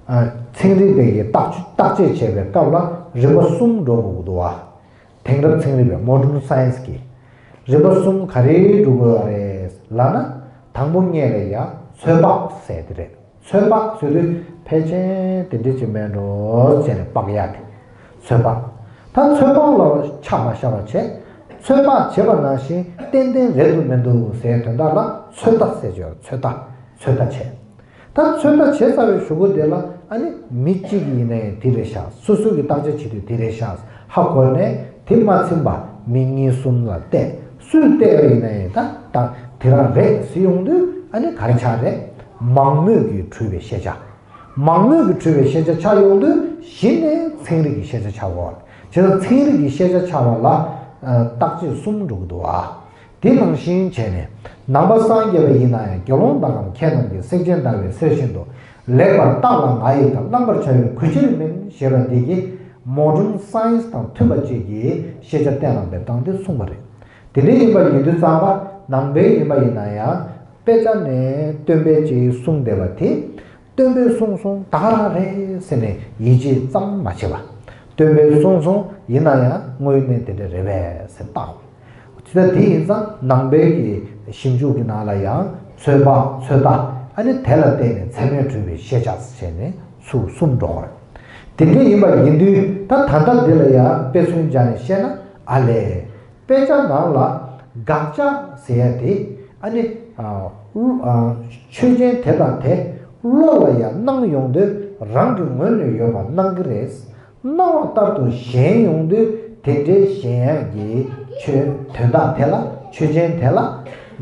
ཨ་ཚན་རིག་པའི་གི་བརྟག་བརྟག་དཔྱད་བྱེད་པའི་སྐབས་ལ་རིམ་པ་གསུམ་འགྲོ་དགོས་ཀྱི་འདུག་བ། དེང་རབས་ཚན་རིག་པའི་modern science གི་རིམ་པ་གསུམ་ག་རེ་འགྲོ་དགོས་པ་རེད་ལབ་ན། དང་པོ་ངས་ལ་ཡ་ཚོད་དཔག་ཟེར་དེ་རེད། ཚོད་དཔག་ཟེར་དུས་ཕལ་ཆེར་དེ་འདྲ་ཅིག་མེད་འགྲོ་བྱས་ནས་དཔག་ཡག་གི་ཚོད་དཔག་ད་ཚོད་དཔག་ལ་ཆ་མ་བཞག་པ་བྱས། ཚོད་དཔག་བྱེད་པ་ནང་བཞིན་ཏན་ཏན་རེད་འདུག་མི་འདུག་ཟེར་དོན་དག་ལ་ཚོད་ལྟ་ཟེར་གྱི་ཡོད། ཚོད་ལྟ། ཚོད་ལྟ་བྱས། ད་ཚོད་ལྟ་བྱས་ཚར་བའི་གཞུག་གུ་དེ་ལ་ཨ་ནི་མི་གཅིག་ཡིན་ན་ཡང་དེ་རེད་ཤག་སོ་སོ་གི་བརྟག་དཔྱད་བྱེད་དུས་དེ་རེད་ཤག་ཧ་གོ་ནས་དེ་མ་ཚིམ་པ་མི་གཉིས་གསུམ་ལ་བལྟས། སུས་བལྟས་པ་ཡིན་ན་ཡང་ད་ད་དེ་རང་རེད་ཟེར་ཡོང་དུས་ཨ་ནི་ག་རེ་ཆགས་རེད། མང་མོས་ཀྱིས་གྲུབ་པའི་ཤེས་བྱ། མང་མོས་ཀྱིས་གྲུབ་པའི་ཤེས་བྱ་ཆགས་ཡོང་དུས་གཞི་ནས་ཚན་རིག་གི་ཤེས་བྱ་ཆགས་ཡོད་རེད། བྱས་ཙང་ཚན་རིག་གི་ཤེས་བྱ་ཆགས་པ་ལ་ཨ་བརྟག་དཔྱད་གསུམ་འགྲོ་གི་འདུག་ཨ། དེ་ནང་བཞིན་བྱས་ནས་ནང་པ་སངས་རྒྱས་པ་ཡིན་ན་ཡང་དགེ་སློང་དག་གམ་མཁས་རྣམས་ཀྱིས་སེང་ཆེན་ཟླ་བའི་གསེར་བཞིན་དུ་ལེགས་པར་བརྟགས་ལ་ང་ཡི་དང་བླང་པར་བྱ་བའི་གུས་ཕྱིར་མིན་ཞེས་པ་འདི་གི་modern science དང་མཐུན་པ་ཅིག་གི་ཤེས་བྱ་གཏན་ལ་འབེབས་སྟངས་དེ་གསུངས་པ་རེད། དེ་འདྲ་ཡིན་པ་ཡིན་དུས་ཙམ་པ་ནང་པའི་ཡིན་པ་ཡིན་ན་ཡང་དཔེ་ཆ་ནས་སྟོན་པས་ཅིག་གསུངས་བསྡད་པ་དེ། སྟོན་པས་གསུངས་སོང་ད་ག་རང་རེད་ཟེར་ནས་ཡིད་ཆེས་ཙམ་མ་བྱེད་པ། སྟོན་པས་གསུངས་སོང་ཡིན་ན་ཡང་དངོས་གནས་དེ་འདྲ་རེད་པས་ཟེར་བརྟག་དེ་ལྟར་དེ་ཡིན་ཙང་ནང་པའི་གི་ཞིབ་འཇུག་གི་ནང་ལ་ཡང་ཚོད་དཔག་ཚོད་ལྟ་ཨ་ནི་དེ་ལ་བརྟེན་ནས་ཚད་མས་གྲུབ་པའི་ཤེས་བྱ་ཟེར་ནས་ཚུར་གསུམ་འགྲོ་བ་རེད། དེ་འདྲ་ཡིན་པ་ཡིན་དུས་ད་ད་ལྟ་འདི་ལ་ཡང་དཔེ་མཚོན་སྦྱར་ནས་བཤད་ན་ཨ་ལས། དཔེ་ཆ་ནང་ལ་དགག་བྱ་ཟེར་ཡ་དེ་ཨ་ནི་ཨ་ཨ་ཆོས་ཅན་དེ་དང་དེ་བློ་ལ་ཡང་སྣང་ཡོང་དུས་རང་གི་ངོས་ནས་ཡོད་པ་སྣང་གི་རེད། སྣང་བ་ལྟར་དུ་ཞེན་ཡོང་དུས་དེ་འདྲའི་ཞེན་ཡག་གི་ཆོས་དོན་དག་དེ་ལ་ཆོས་ཅན་དེ་ལ་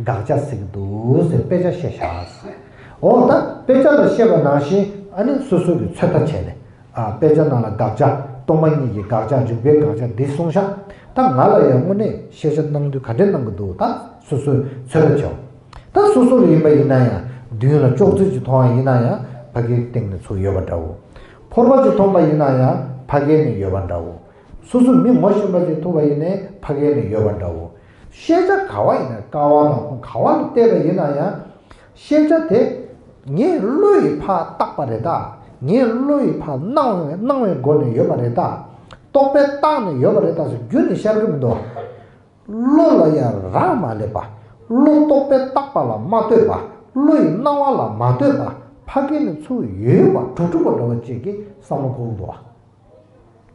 དགག་བྱ་ཟེར་གྱི་འདུག་ཟེར་དཔེ་ཆ་བཤད་བཞག་འོ་ད་དཔེ་ཆ་ལ་བཤད་པ་ནང་བཞིན་ཨ་ནི་སོ་སོ་གི་ཚོད་ལྟ་བྱས་ནས། ཨ་དཔེ་ཆ་ནང་ལ་དགག་བྱ་སྟོང་པ་ཉིད་ཀྱི་དགག་བྱ་རིགས་པའི་དགག་བྱ་འདི་གསུངས་ཤག་ད་ང་ལ་ཡང་དངོས་གནས་ཤེས་བྱ་གནང་དུས་ག་འདྲས་གནང་གི་འདུག་ད་སོ་སོས་ཚོད་ལྟ་བྱའོ། ད་སོ་སོ་ལ་ཡིན་པ་ཡིན་ན་ཡང་མདུན་ལ་ཅོག་ཙེ་ཅིག་མཐོང་བ་ཡིན་ན་ཡང་ཕ་གིའི་སྟེང་ནས་ཚུར་ཡོད་པ་འདྲ་བོ། ཕོར་པ་ཅིག་མཐོང་པ་ཡིན་ན་ཡང་ཕ་གི་ནས་ཡོད་པ་འདྲ་བོ། སོ་སོ་མི་ངོ་ཤེས་པ་ཅིག་ཐུག་པ་ཡིན་ནའི་ཕ་གི་ནས་ཡོད་པ་འདྲ་བོ། ཤེས་བྱ་ག་བ་ཡིན་ན་ཀ་བ་དང་ཁོང་ག་བ་ལ་བལྟས་པ་ཡིན་ན་ཡང་། ཤེས་བྱ་དེ་ངའི་བློ་ཡིས་ཕར་བཏགས་པ་རེད་ད། ངའི་བློ་ཡིས་ཕར་སྣང་བའི་སྣང་བའི་སྒོ་ནས་ཡོད་པ་རེད་ད། རྟོག་པས་བཏགས་ནས་ཡོད་པ་རེད་ད་ཟེར་རྒྱུ་ནི་ཤར་གི་མི་འདུག་བློ་ལ་ཡང་རག་མ་ལས་པ། བློ་རྟོག་པས་བཏགས་པ་ལ་མ་ལྟོས་པ། བློ་ཡི་སྣང་བ་ལ་མ་ལྟོས་པ། ཕ་གི་ནི་ཚུར་ཡོད་པ་གྲུབ་གྲུབ་པ་འདྲ་བ་ཅིག་གི་བསམ་བློ་འཁོར་གི་འདུག་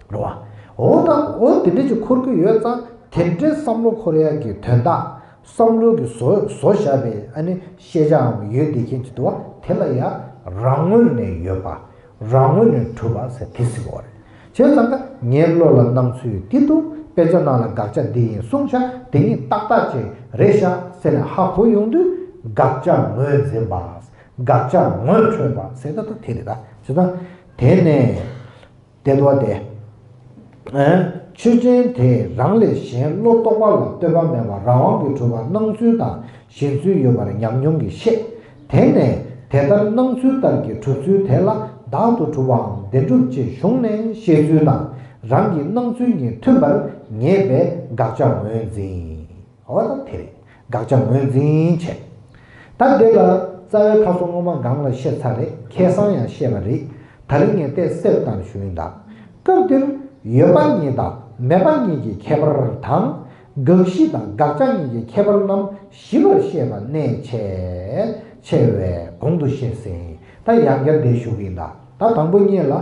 བ། རེད་བ། འོ་ད་འོ་དེ་འདྲ་ཅིག་འཁོར་གི་ཡོད་ཙང་དེ་འདྲའི་བསམ་བློ་འཁོར་ཡག་གི་དོན་དག་བསམ་བློ་གི་བཟོ་བཟོ་བཞག་པའི་ཨ་ནི་ཤེས་བྱའམ་ཡོད་བསྡད་མཁན་ཅིག་འདུག་བ། དེ་ལ་ཡང་རང་ངོས་ནས་ཡོད་པ། རང་ངོས་ནས་གྲུབ་པ་ཟེར་དེ་ཟེར་གི་ཡོད་རེད། བྱས་ཙང་ཀ་ངའི་བློ་ལ་སྣང་ཚུལ་འདི་འདུག་དཔེ་ཆ་ནང་ལ་དགག་བྱ་འདི་ཡིན་གསུངས་ཤག་དེ་ཉིད་ཏག་ཏག་ཅིག་རེད་ཤག་ཟེར་ནས་ཧ་གོ་ཡོང་དུས་དགག་བྱ་ངོས་འཛིན་པ། དགག་བྱ་ངོས་འཕྲོད་པ་ཟེར་ད་ད་དེ་རེད་ད། བྱས་ཙང་དེ་ནས་དེ་འདུག་བ་དེ། ཨ། ཆོས་ཅན་དེ་རང་ལས་གཞན་བློ་རྟོག་པ་ལ་ལྟོས་པ་མེད་པར་རང་དབང་གིས་གྲུབ་པ་སྣང་ཚུལ་དང་གཞན་ཚུལ་ཡོད་པར་ཉམས་མྱོང་གིས་ཤེས། དེ་ནས་དེ་ལྟར་སྣང་ཚུལ་ལྟར་གྱི་གྲུབ་ཚུལ་དེ་ལ་བདག་ཏུ་གྲུབ་པའམ་བདེན་གྲུབ་ཅེས་གཞུང་ནས་བཤད་ཚུལ་དང་རང་གི་སྣང་ཚུལ་གཉིས་མཐུན་པར་ངེས་པས་དགག་བྱ་ངོས་འཛིན། འོ་ད་དེ་རེད། དགག་བྱ་ངོས་འཛིན་བྱས། ད་འདི་ལ་རྩ་བའི་ཁ་སོ་སྔོན་མ་སྒང་ལ་བཤད་ཚར་རེད། ཁ་སང་ཡང་བཤད་པ་རེད། ད་རིང་ངས་ཏོག་ཙམ་གསལ་པོ་བཏང་ཞུ་ཡིན་ད། སྐབས་འདིར་ཡོད་པ་གཉིས་དང་མེད་པ་གཉིས་ཀྱི་ཁྱད་པར་དང་། དགག་གཞི་དང་དགག་བྱ་གཉིས་ཀྱི་ཁྱད་པར་རྣམས་ཞིབ་པར་བཤད་པ་གནད་ཆེ་ཆེ་བས་གོང་དུ་བཤད་ཟིན། ད་ཡང་བསྐྱར་འདི་ཞུ་གི་ཡིན་ད། ད་དང་པོ་གཉིས་ལ་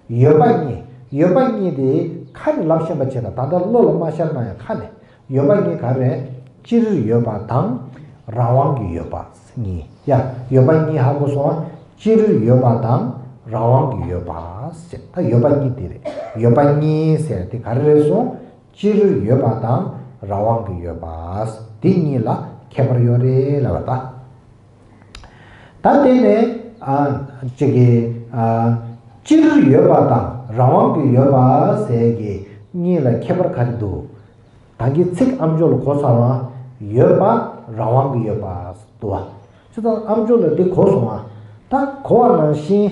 ཡོད་པ་གཉིས། ཡོད་པ་གཉིས་དེ་ཁ་ནས་ལབ་ཤེས་པ་བྱེད་ད། ད་ལྟ་བློ་ལ་མ་ཤར་ན་ཡང་ཁ་ནས། ཡོད་པ་གཉིས་ག་རེ། སྤྱིར་ཡོད་པ་དང་རང་དབང་གིས་ཡོད་པ་གཉིས། ཡ། ཡོད་པ་གཉིས་ཧ་གོ་སོང་ང་། སྤྱིར་ཡོད་པ་དང་རང་དབང་གིས་ཡོད་པ་ཟེར། ད་ཡོད་པ་གཉིས་དེ་རེད། ཡོད་པ་གཉིས་ཟེར་དེ་ག་རེ་རེད་སོང་། སྤྱིར་ཡོད་པ་དང་རང་དབང་གིས་ཡོད་པ། དེ་གཉིས་ལ་ཁྱད་པར་ཡོད་རེད་ལབ་པ་ད། ད་དེ་ནས་ཨ་ཅིག་གི་ཨ་སྤྱིར་ཡོད་པ་དང་རང་དབང་གིས་ཡོད་པ་ཟེར་གྱི་གཉིས་ལ་ཁྱད་པར་ག་རེ་འདུག་ད་གིན་ཚིག་ཨམ་ཅོག་ལ་གོ་ཚར་བ། ཡོད་པ་རང་དབང་གིས་ཡོད་པ་འདུག་བ། ཅི་ལྟར་ཨམ་ཅོག་ལ་འདི་གོ་སོང་བ། ད་གོ་བ་ནང་བཞིན་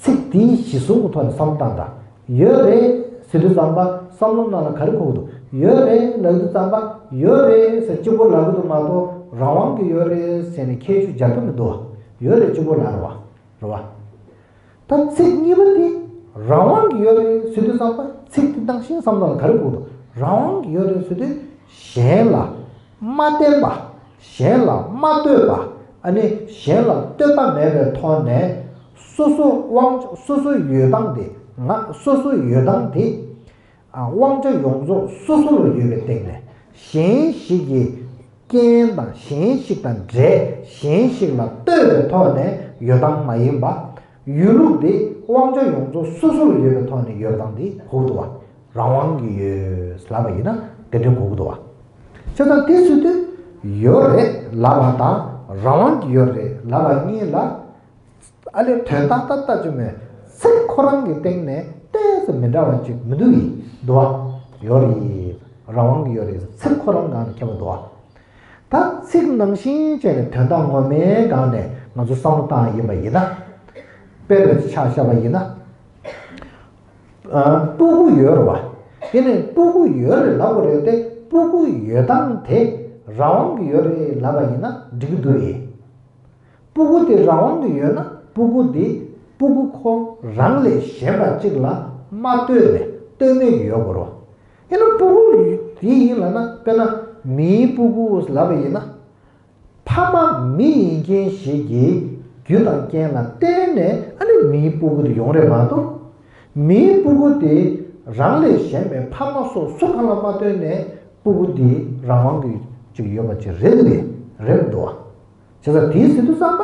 ཚིག་འདིའི་གཞི་བཟུང་གི་ཐོག་ནས་བསམ་བློ་བཏང་དང་། ཡོད་རེད་ཟེར་དུས་ཙམ་པ་བསམ་བློ་ནང་ལ་ག་རེ་འཁོར་གི་འདུག་ཡོད་རེད་ལབ་དུས་ཙམ་པ་ཡོད་རེད་ཟེར་གཅིག་པོ་ལབ་གི་འདུག་མ་གཏོགས་རང་དབང་གིས་ཡོད་རེད་ཟེར་ནས་ཁྱད་ཆོས་སྦྱར་གི་མི་འདུག་བ། ཡོད་རེད་གཅིག་པོ་ལབ་རེད་བ། རེད་བ། ད་ཚིག་གཉིས་པ་དེ་རང་དབང་གིས་ཡོད་རེད་ཟེར་དུས་ཙམ་པ་ཚིག་དེ་ནང་བཞིན་བསམ་བློ་ལ་ག་རེ་འཁོར་འདུག་རང་དབང་གིས་ཡོད་རེད་ཟེར་དུས་གཞན་ལ་མ་བརྟེན་པ། གཞན་ལ་མ་ལྟོས་པ། ཨ་ནི་གཞན་ལ་ལྟོས་པ་མེད་པའི་ཐོག་ནས་སོ་སོ་དབང་སོ་སོའི་ཡོད་སྟངས་དེ་ང་སོ་སོའི་ཡོད་སྟངས་དེ། ཨ་དབང་ཆ་ཡོངས་རྫོགས་སོ་སོ་ལ་ཡོད་པའི་སྟེང་ནས་གཞན་ཞིག་གི་རྐྱེན་དང་གཞན་ཞིག་དང་འབྲེལ་གཞན་ཞིག་ལ་ལྟོས་པའི་ཐོག་ནས་ཡོད་སྟངས་མ་ཡིན་པ། ཡོད་ལུགས་དེ་དབང་ཆ་ཡོངས་རྫོགས་སོ་སོ་ལ་ཡོད་པའི་ཐོག་ནས་ཡོད་སྟངས་དེ་གོ་གི་འདུག་བ། རང་དབང་གིས་ཡོད་ལབ་པ་ཡིན་ན་དེ་འདྲ་གོ་གི་འདུག་བ། བྱས་ཙང་དེ་ཟེར་དུས་ཡོད་རེད་ལབ་པ་དང་རང་དབང་གིས་ཡོད་རེད་ལབ་པ་གཉིས་ལ། ཨ་ལས་དོན་དག་ཏག་ཏག་ཅིག་མེད། ཚིག་ཁོ་རང་གི་སྟེང་ནས་ཏོག་ཙམ་མི་འདྲ་བ་ཅིག་མི་འདུག་གི་འདུག་བ། ཡོད་རེད། རང་དབང་གིས་ཡོད་རེད། ཚིག་ཁོ་རང་སྒང་ནས་ཁྱད་པར་འདུག་བ། ད་ཚིག་ནང་བཞིན་བྱས་ནས་དོན་དག་ངོ་མའི་སྒང་ནས་ང་ཚོ་བསམ་བློ་བཏང་ཡིན་པ་ཡིན་ན། དཔེ་རུ་ཆ་བཞག་པ་ཡིན་ན། ཨ་སྤུ་གུ་ཡོད་རེད་བ། དེ་ནས་སྤུ་གུ་ཡོད་རེད་ལབ་དགོས་རེད་དེ་སྤུ་གུ་ཡོད་སྟངས་དེ་རང་དབང་གིས་ཡོད་རེད་ལབ་པ་ཡིན་ན་འགྲིག་གི་འདུག་ཨེ། སྤུ་གུ་དེ་རང་དབང་གིས་ཡོད་ན་སྤུ་གུ་དེ་སྤུ་གུ་ཁོ་རང་ལས་གཞན་པ་གཅིག་ལ་མ་ལྟོས་ནས་ལྟོས་མེད་ཀྱི་ཡོད་དགོས་རེད་བ། ཡིན་ན་སྤུ་གུ་དེ་ཡིན་ལབ་ན་དཔེར་ན་མིའི་སྤུ་གུ་ལབ་པ་ཡིན་ན། ཕ་མ་མི་ཡིན་མཁན་ཞིག་གི་རྒྱུ་དང་རྐྱེན་ལ་བརྟེན་ནས་ཨ་ནི་མིའི་སྤུ་གུ་དེ་ཡོང་རེད་མ་གཏོགས། མིའི་སྤུ་གུ་དེ་རང་ལས་གཞན་པའི་ཕ་མ་སོགས་སུ་གང་ལ་མ་ལྟོས་ནས་སྤུ་གུ་དེ་རང་དབང་གིས་ཅིག་ཡོད་པ་ཅིག་རེད་འདུག་རེད་འདུག་བ། བྱས་ཙང་དེའི་ཟེར་དུས་ཙམ་པ།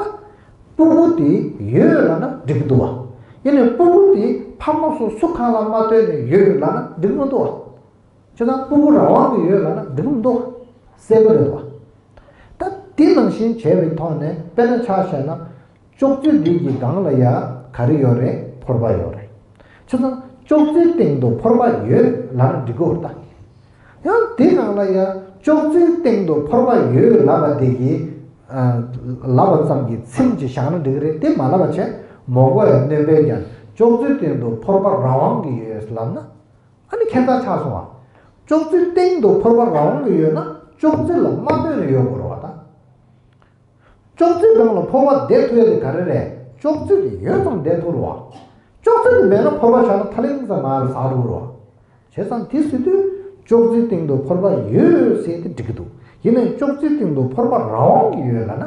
སྤུ་གུ་དེ་ཡོད་ལབ་ན་འགྲིག་གི་འདུག་བ། ཡིན་ནའི་སྤུ་གུ་དེ་ཕ་མ་སོགས་སུ་གང་ལ་མ་ལྟོས་ནས་ཡོད་ལབ་ན་འགྲིག་མི་འདུག་བ། བྱས་ཙང་སྤུ་གུ་རང་དབང་གིས་ཡོད་ལབ་ན་འགྲིག་མི་འདུག་བ། གསལ་པོ་རེད་འདུག་བ། ད་དེ་ནང་བཞིན་བྱས་པའི་ཐོག་ནས་དཔེར་ན་ཆ་བཞག་ན། ཅོག་ཙེ་འདི་གི་སྒང་ལ་ཡ་ག་རེ་ཡོད་རེད། ཕོར་པ་ཡོད་རེད། བྱས་ཙང་ཅོག་ཙེའི་སྟེང་དུ་ཕོར་པ་ཡོད་ལབ་ན་འགྲིག་གི་ཡོད་རེད་ད། ཡང་དེ་སྒང་ལ་ཡ་ཅོག་ཙེའི་སྟེང་དུ་ཕོར་པ་ཡོད་ལབ་པ་དེ་གི་ཨ་ལབ་པ་ཙམ་གྱི་ཚིག་ཅིག་བཞག་ན་འགྲིག་གི་རེད་དེ་མ་ལབ་པ་བྱས་མོ་གོ་ཡ་སྣོན་པས་ཀྱང་ཅོག་ཙེའི་སྟེང་དུ་ཕོར་པ་རང་དབང་གིས་ཡོད་ལབ་ན་ཨ་ནི་ཁྱད་མཚར་ཆགས་སོང་བ། ཅོག་ཙེའི་སྟེང་དུ་ཕོར་པ་རང་དབང་གིས་ཡོད་ན་ཅོག་ཙེ་ལ་མ་ལྟོས་ནས་ཡོད་དགོས་རེད་བ་ད། ཅོག་ཙེ་སྒང་ལ་ཕོར་པ་བསྡད་ཐུབ་ཡ་དེ་ག་རེ་རེད། ཅོག་ཙེ་དེ་ཡོད་ཙང་བསྡད་ཐུབ་རེད་བ། ཅོག་ཙེ་དེ་མེད་ན་ཕོར་པ་བཞག་ན་ཐ་ལིང་ཙམ་མར་ཟག་འགྲོ་གི་རེད་བ། བྱས་ཙང་དེ་ཟེར་དུས་ཅོག་ཙེའི་སྟེང་དུ་ཕོར་པ་ཡོད་ཟེར་ཏེ་འགྲིག་གི་འདུག་ཡིན་ནའི་ཅོག་ཙེའི་སྟེང་དུ་ཕོར་པ་རང་དབང་གིས་ཡོད་ལབ་ན།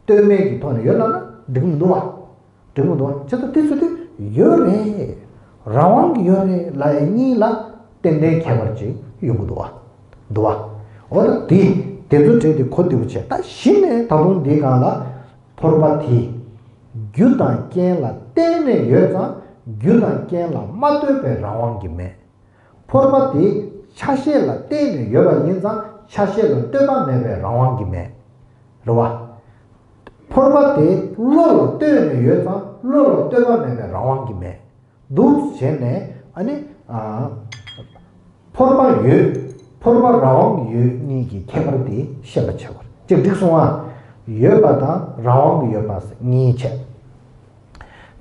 ལྟོས་མེད་ཀྱི་ཐོག་ནས་ཡོད་ལབ་ན་འགྲིག་གི་མི་འདུག་བ། འགྲིག་གི་མི་འདུག་བ། བྱས་ཙང་དེ་ཟེར་དུས་ཡོད་རེད། རང་དབང་གིས་ཡོད་རེད་ལབ་ཡ་གཉིས་ལ་ཏན་ཏན་ཁྱད་པར་ཅིག་ཡོང་གི་འདུག་བ། འདུག་བ། འོ་ད་དེ་དེ་ཚོ་བྲིས་ཏེ་གོ་བདེ་པོ་བྱས། ད་གཞི་ནས་ད་དུང་འདིའི་སྒང་ལ་ཕོར་པ་དེ་རྒྱུ་དང་རྐྱེན་ལ་བརྟེན་ནས་ཡོད་ཙང་རྒྱུ་དང་རྐྱེན་ལ་མ་ལྟོས་པའི་རང་དབང་གིས་མེད། ཕོར་པ་དེ་ཆ་ཤས་ལ་བརྟེན་ནས་ཡོད་པ་ཡིན་ཙང་ཆ་ཤས་ལ་ལྟོས་པ་མེད་པའི་རང་དབང་གིས་མེད། རེད་བ། ཕོར་པ་དེ་བློ་ལ་ལྟོས་ནས་ཡོད་ཙང་བློ་ལ་ལྟོས་པ་མེད་པའི་རང་དབང་གིས་མེད། འདུག་བྱས་ནས་ཨ་ནི། ཨ། ཕོར་པ་ཡོད། ཕོར་པ་རང་དབང་གིས་ཡོད་གཉིས་ཀྱི་ཁྱད་པར་དེ་ཤེས་པ་བྱེད་དགོས། ཅིག་འགྲིག་སོང་ཨ། ཡོད་པ་དང་རང་དབང་གིས་ཡོད་པ་གཉིས་བྱས།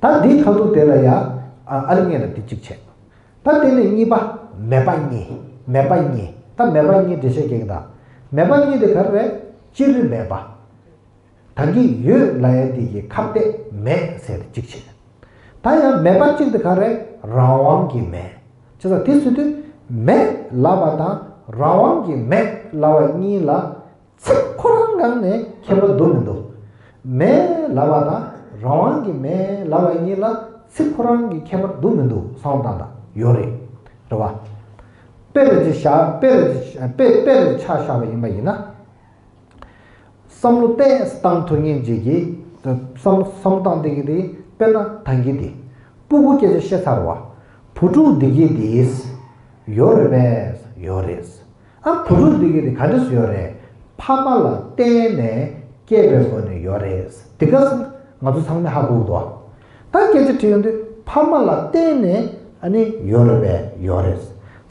ད་འདིའི་ཁ་ཐུག་དེ་ལ་ཡ། ཨ་ཨ་ལི་ངེས་ལ་འདི་གཅིག་བྱས། ད་དེ་ནས་གཉིས་པ། མེད་པ་གཉིས། མེད་པ་གཉིས། ད་མེད་པ་གཉིས་འགྲེལ་བཤད་རྒྱག་གི་ད། མེད་པ་གཉིས་དེ་ག་རེ་རེད། སྤྱིར་མེད་པ། ད་གིན་ཡོད་ལབ་ཡ་འདི་གི་ཁ་གཏད་མེད་ཟེར་ཏེ་གཅིག་བྱས། ད་ཡང་མེད་པ་གཅིག་དེ་ག་རེ། རང་དབང་གིས་མེད། བྱས་ཙང་དེ་ཟེར་དུས་མེད་ལབ་པ་དང་རང་དབང་གིས་མེད་ལབ་པ་གཉིས་ལ་ཚིག་ཁོ་རང་སྒང་ནས་ཁྱད་པར་འདུག་མི་འདུག་མེད་ལབ་པ་དང་རང་དབང་གིས་མེད་ལབ་པ་གཉིས་ལ་ཚིག་ཁོ་རང་གི་ཁྱད་པར་འདུག་མི་འདུག་བསམ་བློ་བཏང་དང་། ཡོད་རེད། རེད་བ། དཔེར་ཅིག་བཞག་དཔེར་ཅིག་དཔེ་དཔེར་ཆ་བཞག་པ་ཡིན་པ་ཡིན་ན། བསམ་བློ་ཏོག་ཙམ་བཏང་ཐུབ་མཁན་ཅིག་གིས་བསམ་བསམ་བློ་བཏང་བསྡད་ཀྱི་དེ་དཔེར་ན་ད་གིན་དེ་སྤུ་གུ་སྐད་ཆ་བཤད་ཚར་བ། བུ་ཕྲུག་འདི་གི་དེས་ཡོད་རེད་པས། ཡོད་རེད། ཨ་བུ་ཕྲུག་འདི་གི་དེ་ག་འདྲས་སེ་ཡོད་རེད། ཕ་མ་ལ་བརྟེན་ནས་སྐྱེས་པའི་སྒོ་ནས་ཡོད་རེད། དེ་ག་ང་ཚོ་ཚང་མས་ཧ་གོ་གི་འདུག་ད་སྐད་ཆ་དྲིས་ཡོང་དུས་ཕ་མ་ལ་བརྟེན་ནས་ཨ་ནི་ཡོད་རེད་པས། ཡོད་རེད།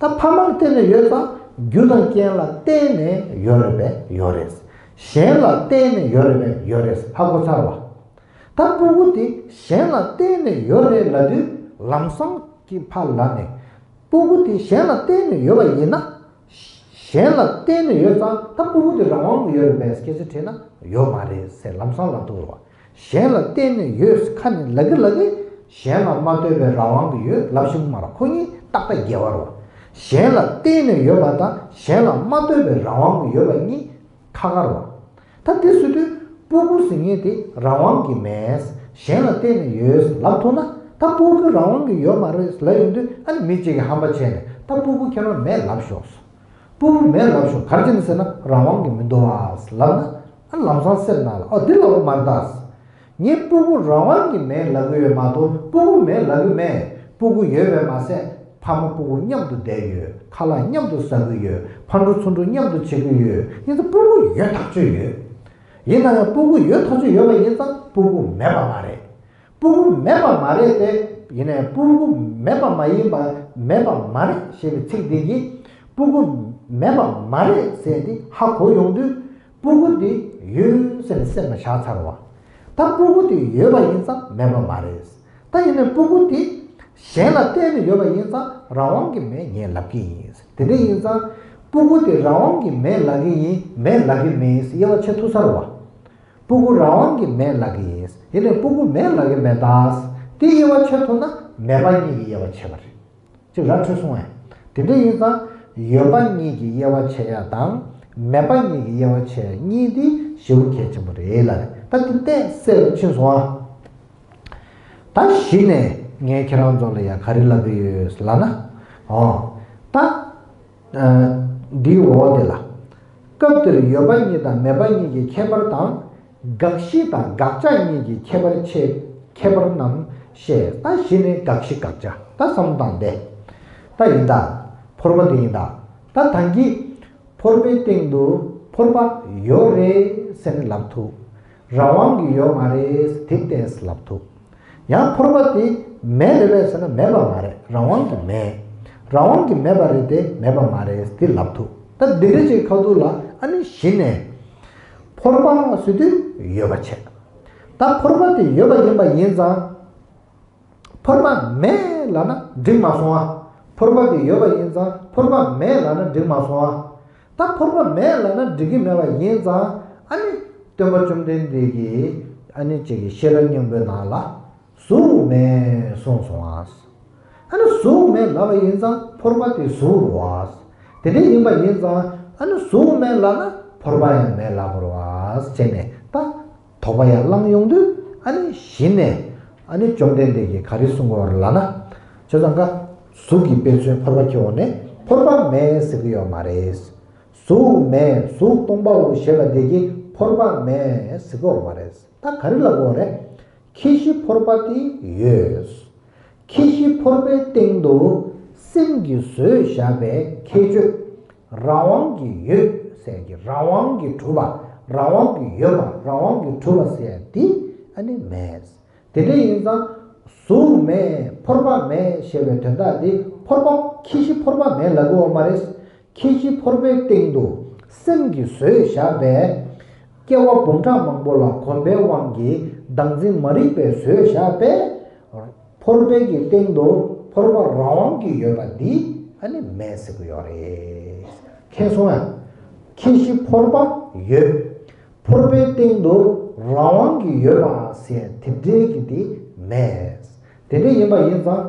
ད་ཕ་མ་ལ་བརྟེན་ནས་ཡོད་ཙང་རྒྱུ་དང་རྐྱེན་ལ་བརྟེན་ནས་ཡོད་རེད་པས། ཡོད་རེད། གཞན་ལ་བརྟེན་ནས་ཡོད་རེད་པས། ཡོད་རེད། ཧ་གོ་ཚར་བ། ད་སྤུ་གུ་དེ་གཞན་ལ་བརྟེན་ནས་ཡོད་རེད་ལབ་དུས་ལམ་སང་གི་ཕར་ལབ་ནས། སྤུ་གུ་དེ་གཞན་ལ་བརྟེན་ནས་ཡོད་པ་ཡིན་ན། གཞན་ལ་བརྟེན་ནས་ཡོད་ཙང་ད་སྤུ་གུ་དེ་རང་དབང་གིས་ཡོད་རེད་པས་སྐད་ཆ་དྲིས་ན་ཡོད་མ་རེད་ཟེར་ལམ་སང་ལབ་ཐུབ་རེད་བ། གཞན་ལ་བརྟེན་ནས་ཡོད་ཁ་ནས་ལབ་གི་ལབ་གི། གཞན་ལ་མ་ལྟོས་པའི་རང་དབང་གིས་ཡོད་ལབ་ཤེས་ཀྱི་མ་རེད། ཁོ་གཉིས་ཏག་ཏག་འགལ་བ་རེད་བ། གཞན་ལ་བརྟེན་ནས་ཡོད་པ་དང་གཞན་ལ་མ་ལྟོས་པའི་རང་དབང་གིས་ཡོད་པ་གཉིས་ཁ་ཁ་རེད་བ། ད་དེ་ཟེར་དུས་སྤུ་གུ་ཟེར་མཁན་དེ་རང་དབང་གིས་མེད། གཞན་ལ་བརྟེན་ནས་ཡོད་ལབ་ཐུབ་ན། ད་སྤུ་གུ་རང་དབང་གིས་ཡོད་མ་རེད་ལབ་ཡོང་དུས་ཨ་ནི་མི་གཅིག་གིས་ཧམ་པ་བྱས་ནས་ད་སྤུ་གུ་ཁྱེད་རང་མེད་ལབ་ཤོག་སྤུ་གུ་མེད་ལབ་ཤོག་ག་རེ་བྱས་ནས་ཟེར་ན་རང་དབང་གིས་མི་འདུག་བ་ལབ་ན། ཨ་ལམ་སང་སེམས་ནང་ལ་ཨོ་འདི་ལབ་དགོས་མ་རེད་ད། ངས་སྤུ་གུ་རང་དབང་གིས་མེད་ལབ་གི་ཡོད་མ་གཏོགས་སྤུ་གུ་མེད་ལབ་གི་མེད། སྤུ་གུ་ཡོད་པས་མ་ཟད་ཕ་མ་སྤུ་གུ་མཉམ་དུ་བསྡད་ཡོད། ཁ་ལག་མཉམ་དུ་ཟ་གི་ཡོད། ཕར་འགྲོ་ཚུར་འགྲོ་མཉམ་དུ་བྱེད་ཀྱི་ཡོད། ཡིན་ཙང་སྤུ་གུ་ཡོད་ཐག་ཆོད་ཡོད། ཡིན་ན་ཡང་སྤུ་གུ་ཡོད་ཐག་ཆོད་ཡོད་པ་ཡིན་ཙང་སྤུ་གུ་མེད་པ་མ་རེད། སྤུ་གུ་མེད་པ་མ་རེད་དེ། ཡིན་ནའི་སྤུ་གུ་མེད་པ་མ་ཡིན་པ་མེད་པ་མ་རེད་ཞེས་པའི་ཚིག་འདི་གིས་སྤུ་གུ་མེད་པ་མ་རེད་ཟེར་འདི་ཧ་གོ་ཡོང་དུས། སྤུ་གུ་འདི་ཡོད་ཟེར་ནས་སེམས་ལ་བཞག་ཚར་བ། ད་སྤུ་གུ་དེ་ཡོད་པ་ཡིན་ཙང་མེད་པ་མ་རེད། ད་ཡིན་ནའི་སྤུ་གུ་དེ་གཞན་ལ་བརྟེན་ནས་ཡོད་པ་ཡིན་ཙང་རང་དབང་གིས་མེད་ངས་ལབ་ཀྱི་ཡིན། དེ་འདྲ་ཡིན་ཙང་སྤུ་གུ་དེ་རང་དབང་གིས་མེད་ལབ་ཀྱི་ཡིན་མེད་ལབ་ཀྱི་མིན་དབྱེ་བ་ཕྱེ་ཐུབ་ཚར་བ། སྤུ་གུ་རང་དབང་གིས་མེད་ལབ་ཀྱི་ཡིན། ཡིན་ནའི་སྤུ་གུ་མེད་ལབ་ཀྱི་མེད་ད། དེ་དབྱེ་བ་ཕྱེ་ཐུབ་ན་མེད་པ་གཉིས་ཀྱི་དབྱེ་བ་ཕྱེ་བ་རེད། ཅིག་ར་འཕྲོད་སོང་ངས། དེ་འདྲ་ཡིན་ཙང་ཡོད་པ་གཉིས་ཀྱི་དབྱེ་བ་ཕྱེ་ཡ་དང་མེད་པ་གཉིས་ཀྱི་དབྱེ་བ་ཕྱེ་ཡ་གཉིས་དེ་ཞེ་པོ་གལ་ཆེན་པོ་རེད་ལབ་རེད། ད་དེ་ཏོག་ཙམ་གསལ་རུ་ཕྱིན་སོང་ཨ། ད་གཞི་ནས་ངས་ཁྱེད་རང་ཚོ་ལ་ཡ་ག་རེ་ལབ་ཀྱི་ཡོད་ལབ་ན། ཨོ། ད། ཨ། འདིའི་འོག་དེ་ལ། སྐབས་འདིར་ཡོད་པ་གཉིས་དང་མེད་པ་གཉིས་ཀྱི་ཁྱད་པར་དང་། དགག་གཞི་དང་དགག་བྱ་གཉིས་ཀྱི་ཁྱད་པར་ཕྱེ། ཁྱད་པར་རྣམས་བཤད། ད་གཞི་ནས་དགག་གཞི་དགག་བྱ་ད་བསམ་བློ་བཏང་སྟེ། ད་ཡིན་ད། ཕོར་པ་འདི་ཡིན་ད། ད་ད་གིན་ཕོར་པའི་སྟེང་དུ་ཕོར་པ་ཡོད་རེད་ཟེར་ནས་ལབ་ཐུབ། རང་དབང་གིས་ཡོད་མ་རེད་དེ་ཏོག་ཙམ་ལབ་ཐུབ། ཡང་ཕོར་པ་དེ་མེད་རེད་པས་ཟེར་ན་མེད་པ་མ་རེད། རང་དབང་གིས་མེད། རང་དབང་གིས་མེད་པ་རེད་དེ་མེད་པ་མ་རེད་དེ་ལབ་ཐུབ། ད་འདི་འདྲ་ཅིག་ཁ་ཐུག་ལ་ཨ་ནི་གཞི་ནས་ཕོར་པ་ཟེར་དུས་ཡོད་པ་བྱས། ད་ཕོར་པ་དེ་ཡོད་པ་ཡིན་པ་ཡིན་ཙང་། ཕོར་པ་མེད་ལབ་ན་འགྲིག་མ་སོང་ཨ། ཕོར་པ་དེ་ཡོད་པ་ཡིན་ཙང་ཕོར་པ་མེད་ལབ་ན་འགྲིག་མ་སོང་ཨ། ད་ཕོར་པ་མེད་ལབ་ན་འགྲིག་གི་མེད་པ་ཡིན་ཙང་ཨ་ནི་སྟོན་པ་བཅོམ་ལྡན་འདས་ཀྱིས་ཨ་ནི་ཅིག་གི་ཤེས་རབ་སྙིང་པོའི་ནང་ལ་གཟུགས་མེད་གསུངས་སོང་ཨ། ཨ་ནི་གཟུགས་མེད་ལབ་པ་ཡིན་ཙང་ཕོར་པ་དེ་གཟུགས་རེད་བ། དེ་འདྲ་ཡིན་པ་ཡིན་ཙང་ཨ་ནི་གཟུགས་མེད་ལབ་ན་ཕོར་པ་ཡང་མེད་ལབ་དགོས་རེད་བ་བྱས་ནས་ད། དོགས་པ་ཡར་བསླངས་ཡོང་དུས་ཨ་ནི་གཞི་ནས་ཨ་ནི་བཅོམ་ལྡན་འདས་ཀྱིས་ག་རེ་གསུང་གི་ཡོད་རེད་ལབ་ན། བྱས་ཙང་ཀ་གཟུགས་ཀྱི་དཔེ་མཚོན་ཕོར་པ་འཁྱེར་འོང་ནས་ཕོར་པ་མེད་ཟེར་གྱི་ཡོད་མ་རེད། གཟུགས་མེད་གཟུགས་སྟོང་པའོ་ཞེས་པ་དེ་གིས་ཕོར་པ་མེད་ཟེར་གྱི་ཡོད་མ་རེད། ད་ག་རེ་ལབ་དགོས་རེད། ཁྱད་གཞི་ཕོར་པ་དེ་ཡོད། ཁྱད་གཞི་ཕོར་པའི་སྟེང་དུ་སེམས་ཀྱིས་བཟོས་བཞག་པའི་ཁྱད་ཆོས་རང་དབང་གིས་ཡོད་ཟེར་གྱི་རང་དབང་གིས་གྲུབ་པ་རང་དབང་གིས་ཡོད་པ་རང་དབང་གིས་གྲུབ་པ་ཟེར་ཡ་འདི་ཨ་ནི་མེད། དེ་འདྲ་ཡིན་ཙང་གཟུགས་མེད་ཕོར་པ་མེད་ཞེས་པའི་དོན་དག་འདི་ཕོར་པ་ཁྱད་གཞི་ཕོར་པ་མེད་ལབ་ཀྱི་ཡོད་མ་རེད། ཁྱད་གཞི་ཕོར་པའི་སྟེང་དུ་སེམས་ཀྱིས་བཟོས་བཞག་པའི་སྐྱེ་བ་འབུམ་ཕྲག་མང་པོ་ལ་གོམས་པའི་དབང་གིས་བདག་འཛིན་མ་རིག་པས་བཟོས་བཞག་པའི་ཕོར་པའི་གི་སྟེང་དུ་ཕོར་པ་རང་དབང་གིས་ཡོད་པ་འདི་ཨ་ནི་མེད་ཟེར་གྱི་ཡོད་རེད། མཁྱེན་སོང་ཨ། ཁྱད་གཞི་ཕོར་པ་ཡོད། ཕོར་པའི་སྟེང་དུ་རང་དབང་གིས་ཡོད་པ་ཟེར་དེ་འདྲའི་གི་འདི་མེད། དེ་འདྲ་ཡིན་པ་ཡིན་ཙང་།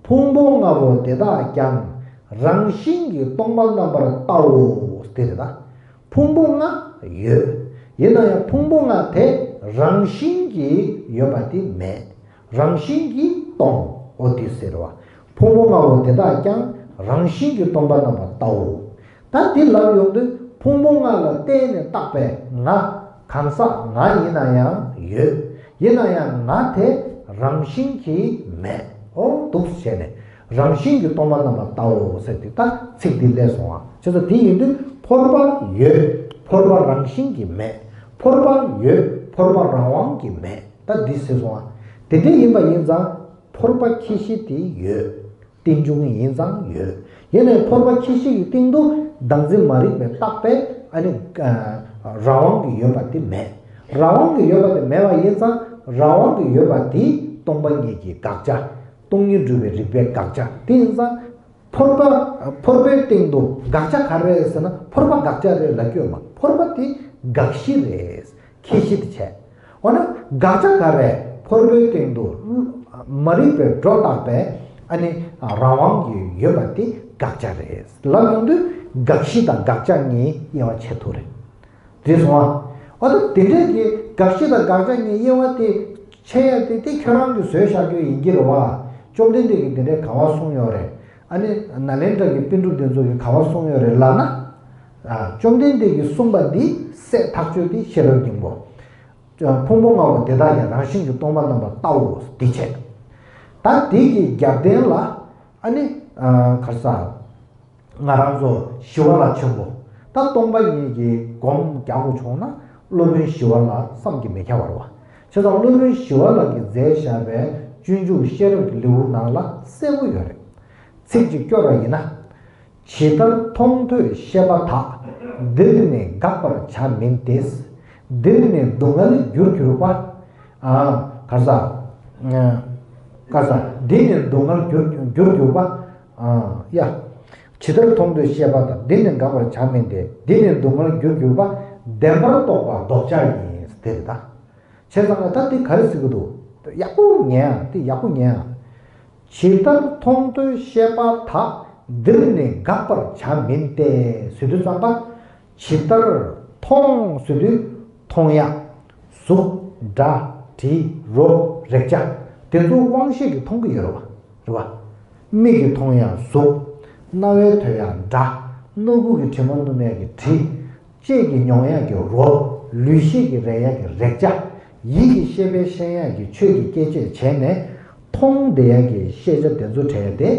ཕུང་པོ་ལྔ་པོ་དེ་དག་ཀྱང་རང་བཞིན་གྱིས་སྟོང་པ་རྣམ་པར་བལྟའོ། དེ་རེད་ད། ཕུང་པོ་ལྔ་ཡོད། ཡིན་ན་ཡང་ཕུང་པོ་ལྔ་དེ་རང་བཞིན་གྱིས་ཡོད་པ་དེ་མེད། རང་བཞིན་གྱིས་སྟོང་འོ་དེ་ཟེར་བ། ཕུང་པོ་ལྔ་པོ་དེ་དག་ཀྱང་རང་བཞིན་གྱིས་སྟོང་པ་རྣམ་པར་བལྟའོ། ད་འདི་ལབ་ཡོང་དུས་ཕུང་པོ་ལྔ་ལ་བརྟེན་ནས་བཏགས་པའི་ང་། གང་ཟག་ང་ཡིན་ན་ཡང་ཡོད། ཡིན་ན་ཡང་ང་དེ་རང་བཞིན་གྱིས་མེད། འོ་འདུག་སེ་བྱས་ནས་རང་བཞིན་གྱིས་སྟོང་པ་རྣམ་པར་བལྟའོ་ཟེར་ཏེ་ད་ཚིག་འདི་སླེབས་སོང་ང་། བྱས་ཙང་དེ་ཡིན་དུས་ཕོར་པ་ཡོད། ཕོར་པ་རང་བཞིན་གྱིས་མེད། ཕོར་པ་ཡོད། ཕོར་པ་རང་དབང་གིས་མེད། ད་འདི་ཟེར་སོང་ང་། དེ་འདྲ་ཡིན་པ་ཡིན་ཙང་ཕོར་པ་ཁྱད་གཞི་དེ་ཡོད། རྟེན་འབྱུང་ཡིན་ཙང་ཡོད། ཡིན་ནའི་ཕོར་པ་ཁྱད་གཞི་ཡི་སྟེང་དུ་བདག་འཛིན་མ་རིག་པས་བཏགས་པའི་ཨ་ནི་རང་དབང་གིས་ཡོད་པ་དེ་མེད། རང་དབང་གིས་ཡོད་པ་དེ་མེད་པ་ཡིན་ཙང་རང་དབང་གིས་ཡོད་པ་དེ་སྟོང་པ་ཉིད་ཀྱི་དགག་བྱ། སྟོང་ཉིད་སྒྲུབ་པའི་རིགས་པའི་དགག་བྱ་དེ་ཡིན་ཙང་། ཕོར་པ་ཕོར་པའི་སྟེང་དུ་དགག་བྱ་ག་རེ་རེད་ཟེར་ན་ཕོར་པ་དགག་བྱ་རེད་ལབ་ཀྱི་ཡོད་མ། ཕོར་པ་དེ་དགག་གཞི་རེད། ཁྱད་གཞི་དེ་བྱས། འོ་ན་དགག་བྱ་ག་རེ་ཕོར་པའི་སྟེང་དུ་མ་རིག་པས་སྒྲོ་བཏགས་པའི་ཨ་ནི་རང་དབང་གིས་ཡོད་པ་དེ་དགག་བྱ་རེད་ལབ་ཡོང་དུས་དགག་གཞི་དང་དགག་བྱ་གཉིས་དབྱེ་བ་ཕྱེ་ཐུབ་རེད། རེད་སོང་ཨ། འོ་ད་དེ་འདྲས་ཀྱི་དགག་གཞི་དང་དགག་བྱ་གཉིས་དབྱེ་བ་དེ་ཕྱེ་ཡ་དེ་དེ་ཁྱོད་རང་གིས་བཟོས་བཞག་རྒྱུ་ཡིན་གྱི་རེད་བ། བཅོམ་ལྡན་འདས་ཀྱིས་དེ་འདྲས་ག་བ་གསུངས་ཡོད་རེད། ཨ་ནི་ནཱ་ལེནྡྲ་གི་པཎ་གྲུབ་དེ་ཚོ་གིས་ག་བ་གསུངས་ཡོད་རེད་ལབ་ན། ཨ། བཅོམ་ལྡན་འདས་ཀྱིས་གསུངས་པ་འདི་གསལ་ཐག་ཆོད་དེ་ཤེས་རབ་སྙིང་པོ། ཕུང་པོ་ལྔ་པོ་དེ་དག་ཀྱང་རང་བཞིན་གྱིས་སྟོང་པ་རྣམ་པར་བལྟའོ་འདི་བྱས། ད་འདི་གི་རྒྱབ་རྟེན་ལ་ཨ་ནི་ག་རེ་ཟ། ང་རང་ཚོ་ཞི་བ་ལྷ་ཆེན་པོ། ད་སྟོང་པ་ཉིད་ཀྱི་སྒོམ་རྒྱག་དགོས་བྱུང་ན་སློབ་དཔོན་ཞི་བ་ལྷ་བསམ་གྱིས་མི་ཁྱབ་པ་རེད་བ། བྱས་ཙང་སློབ་དཔོན་ཞི་བ་ལྷ་གིས་མཛད་བཞག་པའི་སྤྱོད་འཇུག་ཤེས་རབ་ཀྱི་ལེའུ་ནང་ལ་གསལ་པོ་ཡོད་རེད། ཚིག་གཅིག་སྐྱོར་བ་ཡིན་ན། ཇི་ལྟར་མཐོང་ཐོས་ཤེས་པ་དག། འདིར་ནི་དགག་པར་བྱ་མིན་ཏེ། འདིར་ནི་སྡུག་བསྔལ་རྒྱུར་གྱུར་པ། ཨ། ག་རེ་ཟ། ག་རེ་ཟ། འདིར་ནི་སྡུག་བསྔལ་རྒྱུར་རྒྱུར་གྱུར་པ། ཨ། ཡ། ཇི་ལྟར་མཐོང་ཐོས་ཤེས་པ་དག། འདིར་ནི་དགག་པར་བྱ་མིན་ཏེ། འདིར་ནི་སྡུག་བསྔལ་རྒྱུར་གྱུར་པ། བདེན་པར་རྟོག་པ་ལྡོག་བྱ་ཡིན། དེ་རེད་ད། བྱས་ཙང་ད་འདི་ག་རེ་ཟེར་གྱི་འདུག་ཡག་པོ་ཉན་ཨ། འདི་ཡག་པོ་ཉན་ཨ། ཇི་ལྟར་མཐོང་ཐོས་ཤེས་པ་དག། འདིར་ནི་དགག་པར་བྱ་མིན་ཏེ། ཟེར་དུས་ཙམ་པ། ཇི་ལྟར་མཐོང་ཟེར་དུས་མཐོང་ཡ། གཟུགས། སྒྲ། དྲི། རོ། རེག་བྱ། དེ་ཚོ་དབང་ཤེས་ཀྱིས་མཐོང་གི་ཡོད་རེད་བ། རེད་བ། མིག་གིས་མཐོང་ཡ་གཟུགས། རྣ་བས་ཐོས་ཡ་སྒྲ། སྣ་ཁུག་གི་དྲི་མ་སྣོམ་ཡ་གི་དྲི། ལྕེ་གིས་མྱོང་ཡག་གི་རོ། ལུས་ཤེས་ཀྱིས་རེག་ཡག་གི་རེག་བྱ། ཡིད་ཀྱི་ཤེས་པས་ཤེས་ཡག་གི་ཆོས་ཀྱི་སྐྱེ་མཆེད་བྱས་ནས་མཐོང་བསྡད་ཡག་གི་ཤེས་བྱ་དེ་ཚོ་བྲལ་ཏེ།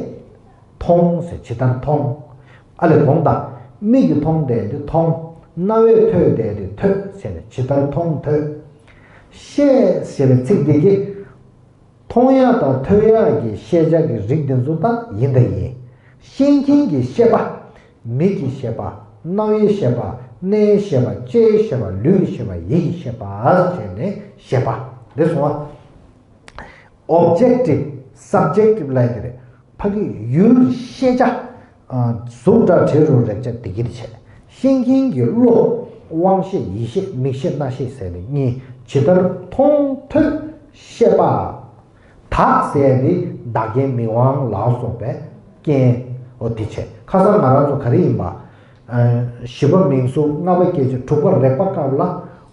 མཐོང་ཟེར་ཇི་ལྟར་མཐོང་། ཨ་ལས་དགོངས་དག་མིག་གིས་མཐོང་བསྡད་དེ་མཐོང་། རྣ་བས་ཐོས་བསྡད་དེ་ཐོས་ཟེར་ནས་ཇི་ལྟར་མཐོང་ཐོས། ཤེས་ཟེར་བའི་ཚིག་འདི་གིས། མཐོང་ཡག་དང་ཐོས་ཡག་གི་ཤེས་བྱ་གི་རིགས་འདི་ཚོ་དག་ཡིན་དང་ཡིན། ཤེས་མཁན་གྱི་ཤེས་པ། མིག་གི་ཤེས་པ། རྣ་བའི་ཤེས་པ། སྣའི་ཤེས་པ། ལྕེའི་ཤེས་པ། ལུས་ཀྱི་ཤེས་པ། ཡིད་ཀྱི་ཤེས་པ་བྱས་ནས་ཤེས་པ། འདི་སོང་བ། Objective, subjective ལབ་ཡག་དེ་རེད། ཕ་གི་ཡུལ་ཤེས་བྱ། གཟུགས་སྒྲ་དྲི་རོ་རེག་བྱ་དེ་གི་རེད་བྱས། ཤེས་མཁན་གྱི་བློ། དབང་ཤེས་ཡིད་ཤེས་མིག་ཤེས་རྣ་ཤེས་ཟེར་ནས་གཉིས་ཇི་ལྟར་མཐོང་ཐོས་ཤེས་པ། བདག་ཟེར་ཡ་དེ་བདག་རྐྱེན་མིག་དབང་ལ་སོགས་པའི་རྐྱེན། འོ་དེ་བྱས། ཁ་སང་ང་རང་ཚོ་ག་རེ་ཡིན་པ། ཨ། བཞི་པ་མིང་གཟུགས། ལྔ་པ་སྐྱེ་མཆེད། དྲུག་པ་རེག་པ་སྐབས་ལ།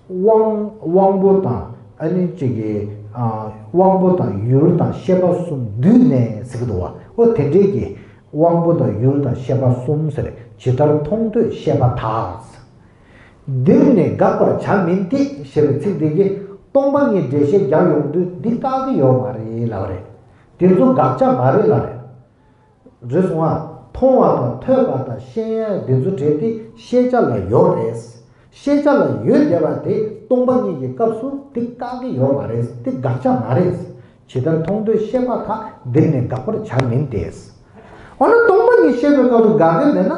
དབང་། དབང་པོ་དང་། ཨ་ནི་གཅིག་གི། ཨ། དབང་པོ་དང་ཡུལ་དང་ཤེས་པ་གསུམ་འདུས་ནས་ཟེར་གྱི་འདུག་བ། འོ་དེ་འདྲའི་གི། དབང་པོ་དང་ཡུལ་དང་ཤེས་པ་གསུམ་ཟེར། ཇི་ལྟར་མཐོང་ཐོས་ཤེས་པ་དག་འདིར་ནི་དགག་པར་བྱ་མིན་ཏེ་ཞེས་པའི་ཚིག་འདི་གིས་སྟོང་པ་ཉིད་འགྲེལ་བཤད་རྒྱག་ཡོང་དུས་འདི་བཀག་གི་ཡོད་མ་རེད་ལབ་རེད། འདི་ཚོ་དགག་བྱ་མ་རེད་ལབ་རེད། རེད་སོང་ཨ། མཐོང་བ་དང་ཐོས་པ་དང་ཤེས་ཡ་འདི་ཚོ་བྲལ་ཏེ་ཤེས་བྱ་ལ་ཡོད་རེད། ཤེས་བྱ་ལ་ཡོད་བསྡད་པ་དེ་སྟོང་པ་ཉིད་ཀྱི་སྐབས་སུ་འདི་བཀག་གི་ཡོད་མ་རེད། འདི་དགག་བྱ་མ་རེད། ཇི་ལྟར་མཐོང་ཐོས་ཤེས་པ་དག་འདིར་ནི་དགག་པར་བྱ་མིན་ཏེ། འོ་ན་སྟོང་པ་ཉིད་ཤེས་པའི་སྐབས་སུ་དགག་གི་མེད་ན།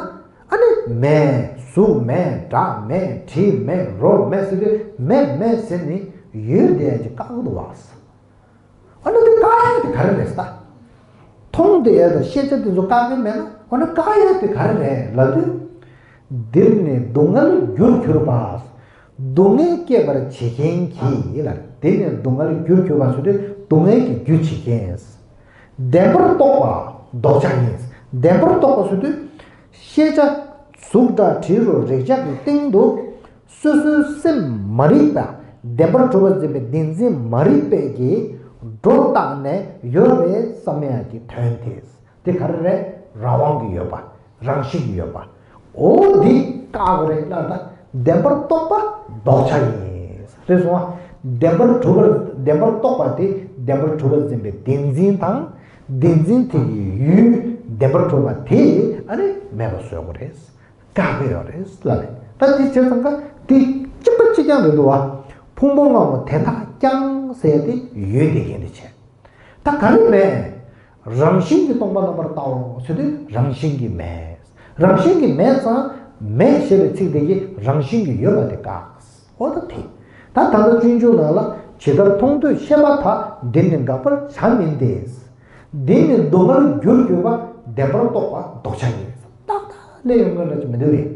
ཨ་ནི་མེད། གཟུགས་མེད། སྒྲ་མེད། དྲི་མེད། རོ་མེད་ཟེར་དུས་མེད་མེད་ཟེར་ནས་ཡོད་བསྡད་ཡ་ཅིག་བཀག་གི་འདུག་བ། འོ་ན་དེ་བཀག་ཡ་དེ་ག་རེ་རེད་ཟེར། མཐོང་བསྡད་ཡ་དང་ཤེས་བྱ་དེ་ཚོ་བཀག་གི་མེད་ན། འོ་ན་བཀག་ཡ་དེ་ག་རེ་རེད་ལབ་དུས། འདིར་ནི་སྡུག་བསྔལ་རྒྱུར་གྱུར་པ། སྡུག་བསྔལ་སྐྱེད་པར་བྱེད་མཁན་གྱི་ལ། འདིར་ནི་སྡུག་བསྔལ་རྒྱུར་གྱུར་པ་ཟེར་དུས་སྡུག་བསྔལ་གྱི་རྒྱུ་བྱེད་མཁན། བདེན་པར་རྟོག་པ་ལྡོག་བྱ་ཡིན། བདེན་པར་རྟོག་པ་ཟེར་དུས། ཤེས་བྱ་གཟུགས་སྒྲ་དྲི་རོ་རེག་བྱ་གི་སྟེང་དུ། སོ་སོའི་སེམས་མ་རིག་པ། བདེན་པར་གྲུབ་པར་འཛིན་པའི་བདེན་འཛིན་མ་རིག་པས་ཀྱིས་སྒྲོ་བཏགས་ནས་ཡོད་རེད་བསམ་ཡག་གི་དོན་དེ། དེ་ག་རེ་རེད། རང་དབང་གི་ཡོད་པ། རང་བཞིན་གྱི་ཡོད་པ། འོ་འདི་བཀག་དགོས་རེད་ལབ་ན། བདེན་པར་རྟོག་པ་ལྡོག་བྱ་ཡིན། རེད་སོང་ཨ། བདེན་པར་གྲུབ་པར། བདེན་པར་རྟོག་པ་དེ་བདེན་པར་གྲུབ་པར་འཛིན་པའི་བདེན་འཛིན་དང་། བདེན་འཛིན་དེ་གི་ཡུལ་བདེན་པར་གྲུབ་པ་དེ་ཨ་ནི་མེད་པ་བཟོ་དགོས་རེད། བཀག་གི་ཡོད་རེད་ལབ་རེད། ད་འདི་བྱས་ཙང་ཀ་འདི་གཅིག་པ་གཅིག་རྐྱང་རེད་འདུག་བ། ཕུང་པོ་ལྔ་པོ་དེ་དག་ཀྱང་ཟེར་ཏེ་ཡོད་བསྡད་མཁན་དེ་བྱས། ད་ག་རེ་མེད། རང་བཞིན་གྱིས་སྟོང་པ་རྣམ་པར་བལྟའོ་ཟེར་དུས་རང་བཞིན་གྱིས་མེད། རང་བཞིན་གྱིས་མེད་ཙང་མེད་ཞེས་པའི་ཚིག་དེ་གིས་རང་བཞིན་གྱིས་ཡོད་པ་དེ་བཀག་འོ་ད་དེ། ད་ད་ལྟ་སྤྱོད་འཇུག་ནང་ལ་ཇི་ལྟར་མཐོང་ཐོས་ཤེས་པ་དག་འདིར་ནི་དགག་པར་བྱ་མིན་ཏེ། འདིར་ནི་སྡུག་བསྔལ་རྒྱུར་གྱུར་པ་བདེན་པར་རྟོག་པ་ལྡོག་བྱ་ཡིན། ཏག་ཏག་སླེབས་ཡོང་མཁན་འདྲ་ཅིག་མི་འདུག་གས།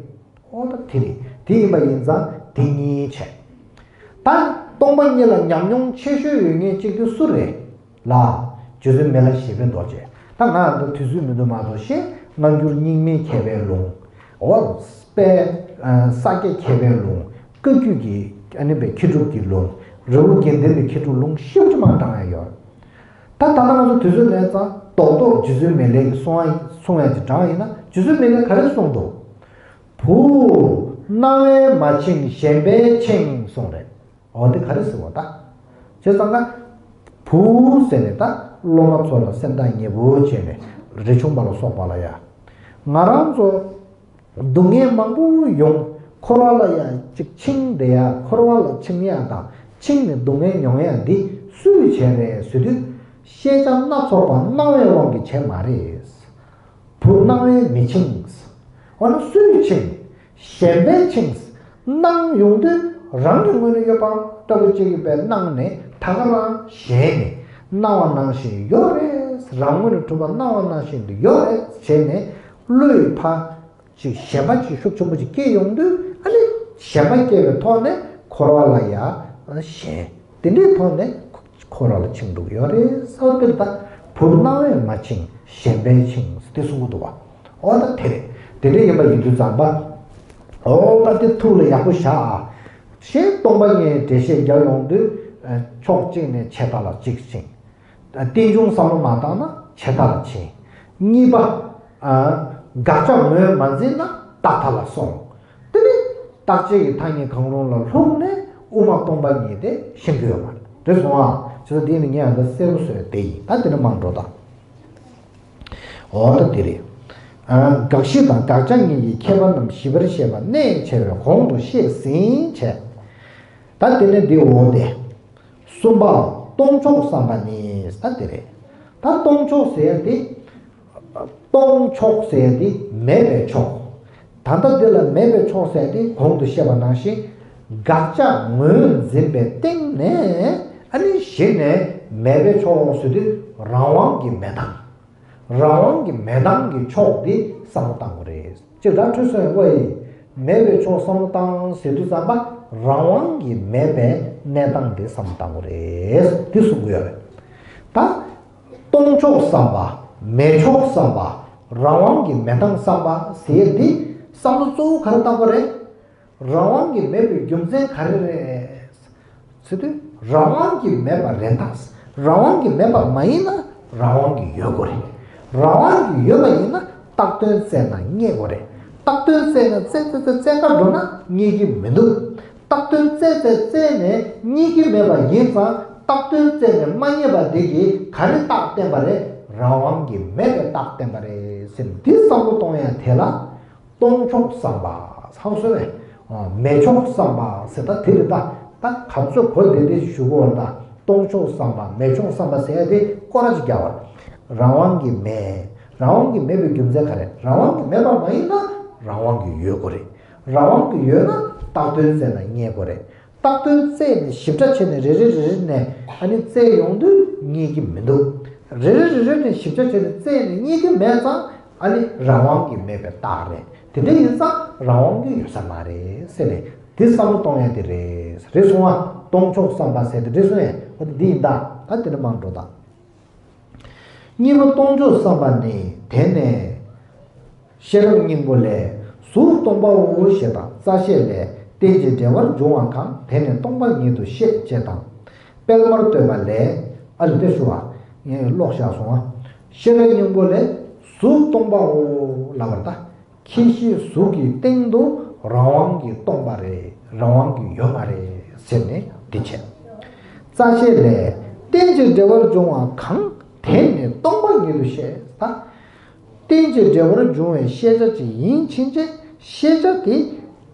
འོ་ད་དེ་རེད། དེ་ཡིན་པ་ཡིན་ཙང་དེ་གཉིས་བྱས། ད་སྟོང་པ་ཉིད་ལ་ཉམས་མྱོང་ཆེ་ཤོས་ཡོད་མཁན་གཅིག་དེ་སུ་རེད་ལ། རྗེ་བཙུན་མི་ལ་བཞད་པའི་རྡོ་རྗེ། ད་ང་འདི་དུས་ཚོད་མི་འདུག་མ་གཏོགས་ཤེས། སྔ་འགྱུར་རྙིང་མའི་མཁས་པའི་ལུང་། འོ། དཔལ་ས་སྐྱ་མཁས་པའི་ལུང་། བཀའ་བརྒྱུད་ཀྱི་ཨ་ནི་པའི་མཁས་གྲུབ་ཀྱི་ལུང་། རི་བོ་དགེ་ལྡན་པའི་མཁས་གྲུབ་ལུང་ཞེ་པོ་ཅིག་མང་དྲངས་ཡ་ཡོད། ད་ད་ལྟ་ང་ཚོ་དུས་ཚོད་མེད་ཙང་རྡོག་རྡོག་རྗེ་བཙུན་མི་ལའི་གསུང་བ་གསུང་ཡ་ཅིག་དྲངས་ཡིན་ན། རྗེ་བཙུན་མི་ལས་ག་རེ་གསུངས་འདུག་བུ། སྣང་བས་མ་འཆིང་ཞེན་པས་འཆིང་གསུངས་རེད། འོ་དེ་ག་རེ་ཟེར་བ་ད། བྱས་ཙང་ཀ་བུ་ཟེར་ནས་ད་སློབ་མ་ཚོ་ལ་སེམས་ཐག་ཉེ་པོ་བྱས་ནས། རས་ཆུང་པ་ལ་སོགས་པ་ལ་ཡ། ང་རང་ཚོ་སྡུག་བསྔལ་མང་པོ་ཡོང་། འཁོར་བ་ལ་ཡ་ཅིག་འཆིང་བསྡད་ཡ། འཁོར་བ་ལ་འཆིང་ཡ་དང་འཆིང་ནས་སྡུག་བསྔལ་མྱོང་ཡ་འདི་སུས་བྱས་རེད་ཟེར་དུས། ཤེས་བྱ་སྣ་ཚོགས་པ་སྣང་བའི་དབང་གིས་བྱས་མ་རེད། བུ་སྣང་བས་མི་འཆིང་། འོ་ན་སུས་འཆིང་། ཞེན་པས་འཆིང་། སྣང་ཡོང་དུས་རང་གི་ངོས་ནས་ཡོད་པ་ལྟ་བུ་ཅིག་ཡིན་པའི་སྣང་ནས་ད་ག་རང་ཞེན་ནས། སྣང་བ་ནང་བཞིན་ཡོད་རེད། རང་ངོས་ནས་གྲུབ་པ་སྣང་བ་ནང་བཞིན་དུ་ཡོད་རེད་བྱས་ནས། བློས་ཕ་ཅིག་ཞེན་པ་ཅིག་ཤུགས་ཆེན་པོ་ཅིག་སྐྱེས་ཡོང་དུས། ཨ་ནི་ཞེན་པ་སྐྱེས་པའི་ཐོག་ནས་འཁོར་བ་ལ་ཡ་ཞེན། དེ་འདྲའི་ཐོག་ནས་འཁོར་བ་ལ་འཆིང་འགྲོ་གི་ཡོད་རེད་ཟེར་བ་དེ་ལ། ད་བུ་སྣང་བས་མ་འཆིང་ཞེན་པས་འཆིང་དེ་གསུང་གི་འདུག་བ། འོ་ད་དེ་རེད། དེ་འདྲ་ཡིན་པ་ཡིན་དུས་ཙམ་པ། འོ་ད་དེ་ཐུགས་ལ་ཡག་པོ་བཞག་ཨ། ཞེས་སྟོང་པ་ཉིད་འགྲེལ་བཤད་རྒྱག་ཡོང་དུས། ཕྱོགས་གཅིག་ནས་ཆད་མཐའ་ལ་གཅིག་འཆིང་། རྟེན་འབྱུང་བསམ་བློ་མ་བཏང་ན་ཆད་མཐའ་ལ་འཆིང་། གཉིས་པ། དགག་བྱ་ངོས་མ་འཛིན་ན་རྟག་མཐའ་ལ་སོང་། དེ་ནས་རྟག་ཆད་ཀྱི་ཐ་སྙད་གང་རུང་ལ་ལྷུང་ནས་དབུ་མ་སྟོང་པ་ཉིད་དེ་ཤེས་ཀྱི་ཡོད་མ་རེད། རེད་སོང་ཨ། བྱས་ཙང་དེ་ནི་ངས་ཨ་ད་གསལ་པོ་བཟོས་དེ་ཡིན། ད་དེ་ནས་མར་འགྲོ་དང་། འོ་ད་དེ་རེད། དགག་གཞི་དང་དགག་བྱ་གཉིས་ཀྱི་ཁྱད་པར་རྣམས་ཞིབ་པར་བཤད་པ་གནད་ཆེ་བས་གོང་དུ་བཤད་ཟིན་བྱས། ད་དེ་ནས་འདི་འོ་དེ། གསུམ་པ། སྟོང་ཕྱོགས་བསམ་པ་ནི། ད་དེ་རེད། ད་སྟོང་ཕྱོགས་ཟེར་ཡ་དེ། སྟོང་ཕྱོགས་ཟེར་ཡ་དེ་མེད་པའི་ཕྱོགས། ད་ལྟ་འདི་ལ་མེད་པའི་ཕྱོགས་ཟེར་ཡ་དེ་གོང་དུ་བཤད་པ་ནང་བཞིན། དགག་བྱ་ངོས་འཛིན་པའི་སྟེང་ནས། ཨ་ནི་གཞི་ནས་མེད་པའི་ཕྱོགས་ཟེར་དུས་རང་དབང་གི་མེད་སྟངས། རང་དབང་གི་མེད་སྟངས་ཀྱི་ཕྱོགས་འདི་བསམ་བློ་བཏང་དགོས་རེད། ཅེས་དག་འཕྲོས་སོང་བའི་སྐོར་ཡིན། མེད་པའི་ཕྱོགས་བསམ་བློ་བཏང་ཟེར་དུས་ཙམ་པ་རང་དབང་གི་མེད་པའི་གནས་སྟངས་འདི་བསམ་བློ་བཏང་དགོས་རེད། འདི་གསུང་གི་ཡོད་རེད། ད་ གཏོང་ཕྱོགས་བསམ་པ། མེད་ཕྱོགས་བསམ་པ། རང་དབང་གི་མེད་སྟངས་བསམ་པ་ཟེར་ཡས་འདི་བསམ་བློ་གཙོ་བོ་ག་རེ་བཏང་དགོས་རེད། རང་དབང་གི་མེད་པའི་རྒྱུ་མཚན་ག་རེ་རེད་ཟེར་དུས། རང་དབང་གི་མེད་པ་རེད་ད། རང་དབང་གི་མེད་པ་མ་ཡིན་ན་རང་དབང་གི་ཡོད་དགོས་རེད། རང་དབང་གི་ཡོད་པ་ཡིན་ན་རྟག་དོན་བཙལ་ན་རྙེད་དགོས་རེད། རྟག་དོན་བཙལ་ན་བཙལ་བཙལ་བཙལ་བཙལ་ག་འགྲོ་ན་རྙེད་ཀྱི་མི་འདུག་རྟག་དོན་བཙལ་བཙལ་བཙལ་ནས་རྙེད་ཀྱི་མེད་པ་ཡིན་ཙང་རྟག་དོན་བཙལ་ནས་མ་རྙེད་པ་འདི་གིས་ག་རེ་རྟགས་བསྟན་པ་རེད། རང་དབང་གི་མེད་པའི་རྟགས་བསྟན་པ་རེད་ཟེར་ནས་འདི་བསམ་བློ་གཏོང་ཡ་དེ་ལ། གཏོང་ཕྱོགས་བསམ་པ་ཧང་སོ་བས། མེད་ཕྱོགས་བསམ་པ་ཟེར་ད་དེ་རེད་ད། ད་ག་ཚོད་གོ་བདེ་བདེ་ཞུ་དགོས་བ་ད། གཏོང་ཕྱོགས་བསམ་པ་མེད་ཕྱོགས་བསམ་པ་ཟེར་ཡ་དེ་སྐོར་ར་ཅིག་རྒྱག་བར། རང་དབང་གི་མེད། རང་དབང་གི་མེད་པའི་རྒྱུ་མཚན་ག་རེ། རང་དབང་གི་མེད་པ་མ་ཡིན་ན་རང་དབང་གི་ཡོད་དགོས་རེད། རང་དབང་གི་ཡོད་ན་རྟག་དོན་བཙལ་ན་རྙེད་དགོས་རེད། རྟག་དོན་བཙལ་ནས་ཞིབ་ཕྲ་བྱས་ནས་རེ་རེ་རེ་རེ་ནས་ཨ་ནི་བཙལ་ཡོང་དུས་རྙེད་ཀྱི་མི་འདུག་རེ་རེ་རེ་རེ་ནས་ཞིབ་ཕྲ་བྱས་ནས་བཙལ་ནས་རྙེད་ཀྱི་མེད་ཙང་ཨ་ནི་རང་དབང་གི་མེད་པའི་རྟགས་རེད། དེ་འདྲ་ཡིན་ཙང་རང་དབང་གི་ཡོད་ས་མ་རེད་ཟེར་ནས་དེ་བསམ་བློ་གཏོང་ཡ་དེ་རེད། རེད་སོང་ཨ། གཏོང་ཕྱོགས་བསམ་པ་ཟེར་དེ་རེད་སོང་ཨེ། འོ་དེ་འདི་ཡིན་ད། ད་དེ་འདྲ་མང་འགྲོ་ད། གཉིས་པ་གཏོང་ཕྱོགས་བསམ་པ་ནི། དེ་ནས་ཤེས་རབ་སྙིང་པོ་ལས། གཟུགས་སྟོང་པའོ་ཞེས་དང་རྩ་ཤེ་ལས། རྟེན་ཅིང་འབྲེལ་བར་འབྱུང་བ་གང་། དེ་ནི་སྟོང་པ་ཉིད་དུ་ཤེས་ཅེས་དང་། དཔལ་མར་བསྟོད་པ་ལས། ཨ་ལི་ཏེ་ཞུ་བ། ངས་ཀློག་བཞག་སོང་ཨ། ཤེས་རབ་སྙིང་པོ་ལས། གཟུགས་སྟོང་པའོ་ལབ་པར་ད། ཁྱད་གཞི་གཟུགས་ཀྱི་སྟེང་དུ་རང་དབང་གིས་སྟོང་པ་རེད། རང་དབང་གིས་ཡོད་མ་རེད་ཟེར་ནས་འདི་བྱས། རྩ་ཤེ་ལས། རྟེན་ཅིང་འབྲེལ་བར་འབྱུང་བ་གང་། དེ་ནི་སྟོང་པ་ཉིད་དུ་ཤེས་ད། རྟེན་ཅིང་འབྲེལ་བར་འབྱུང་བའི་ཤེས་བྱ་ཅིག་ཡིན་ཕྱིན་ཆད་ཤེས་བྱ་དེ་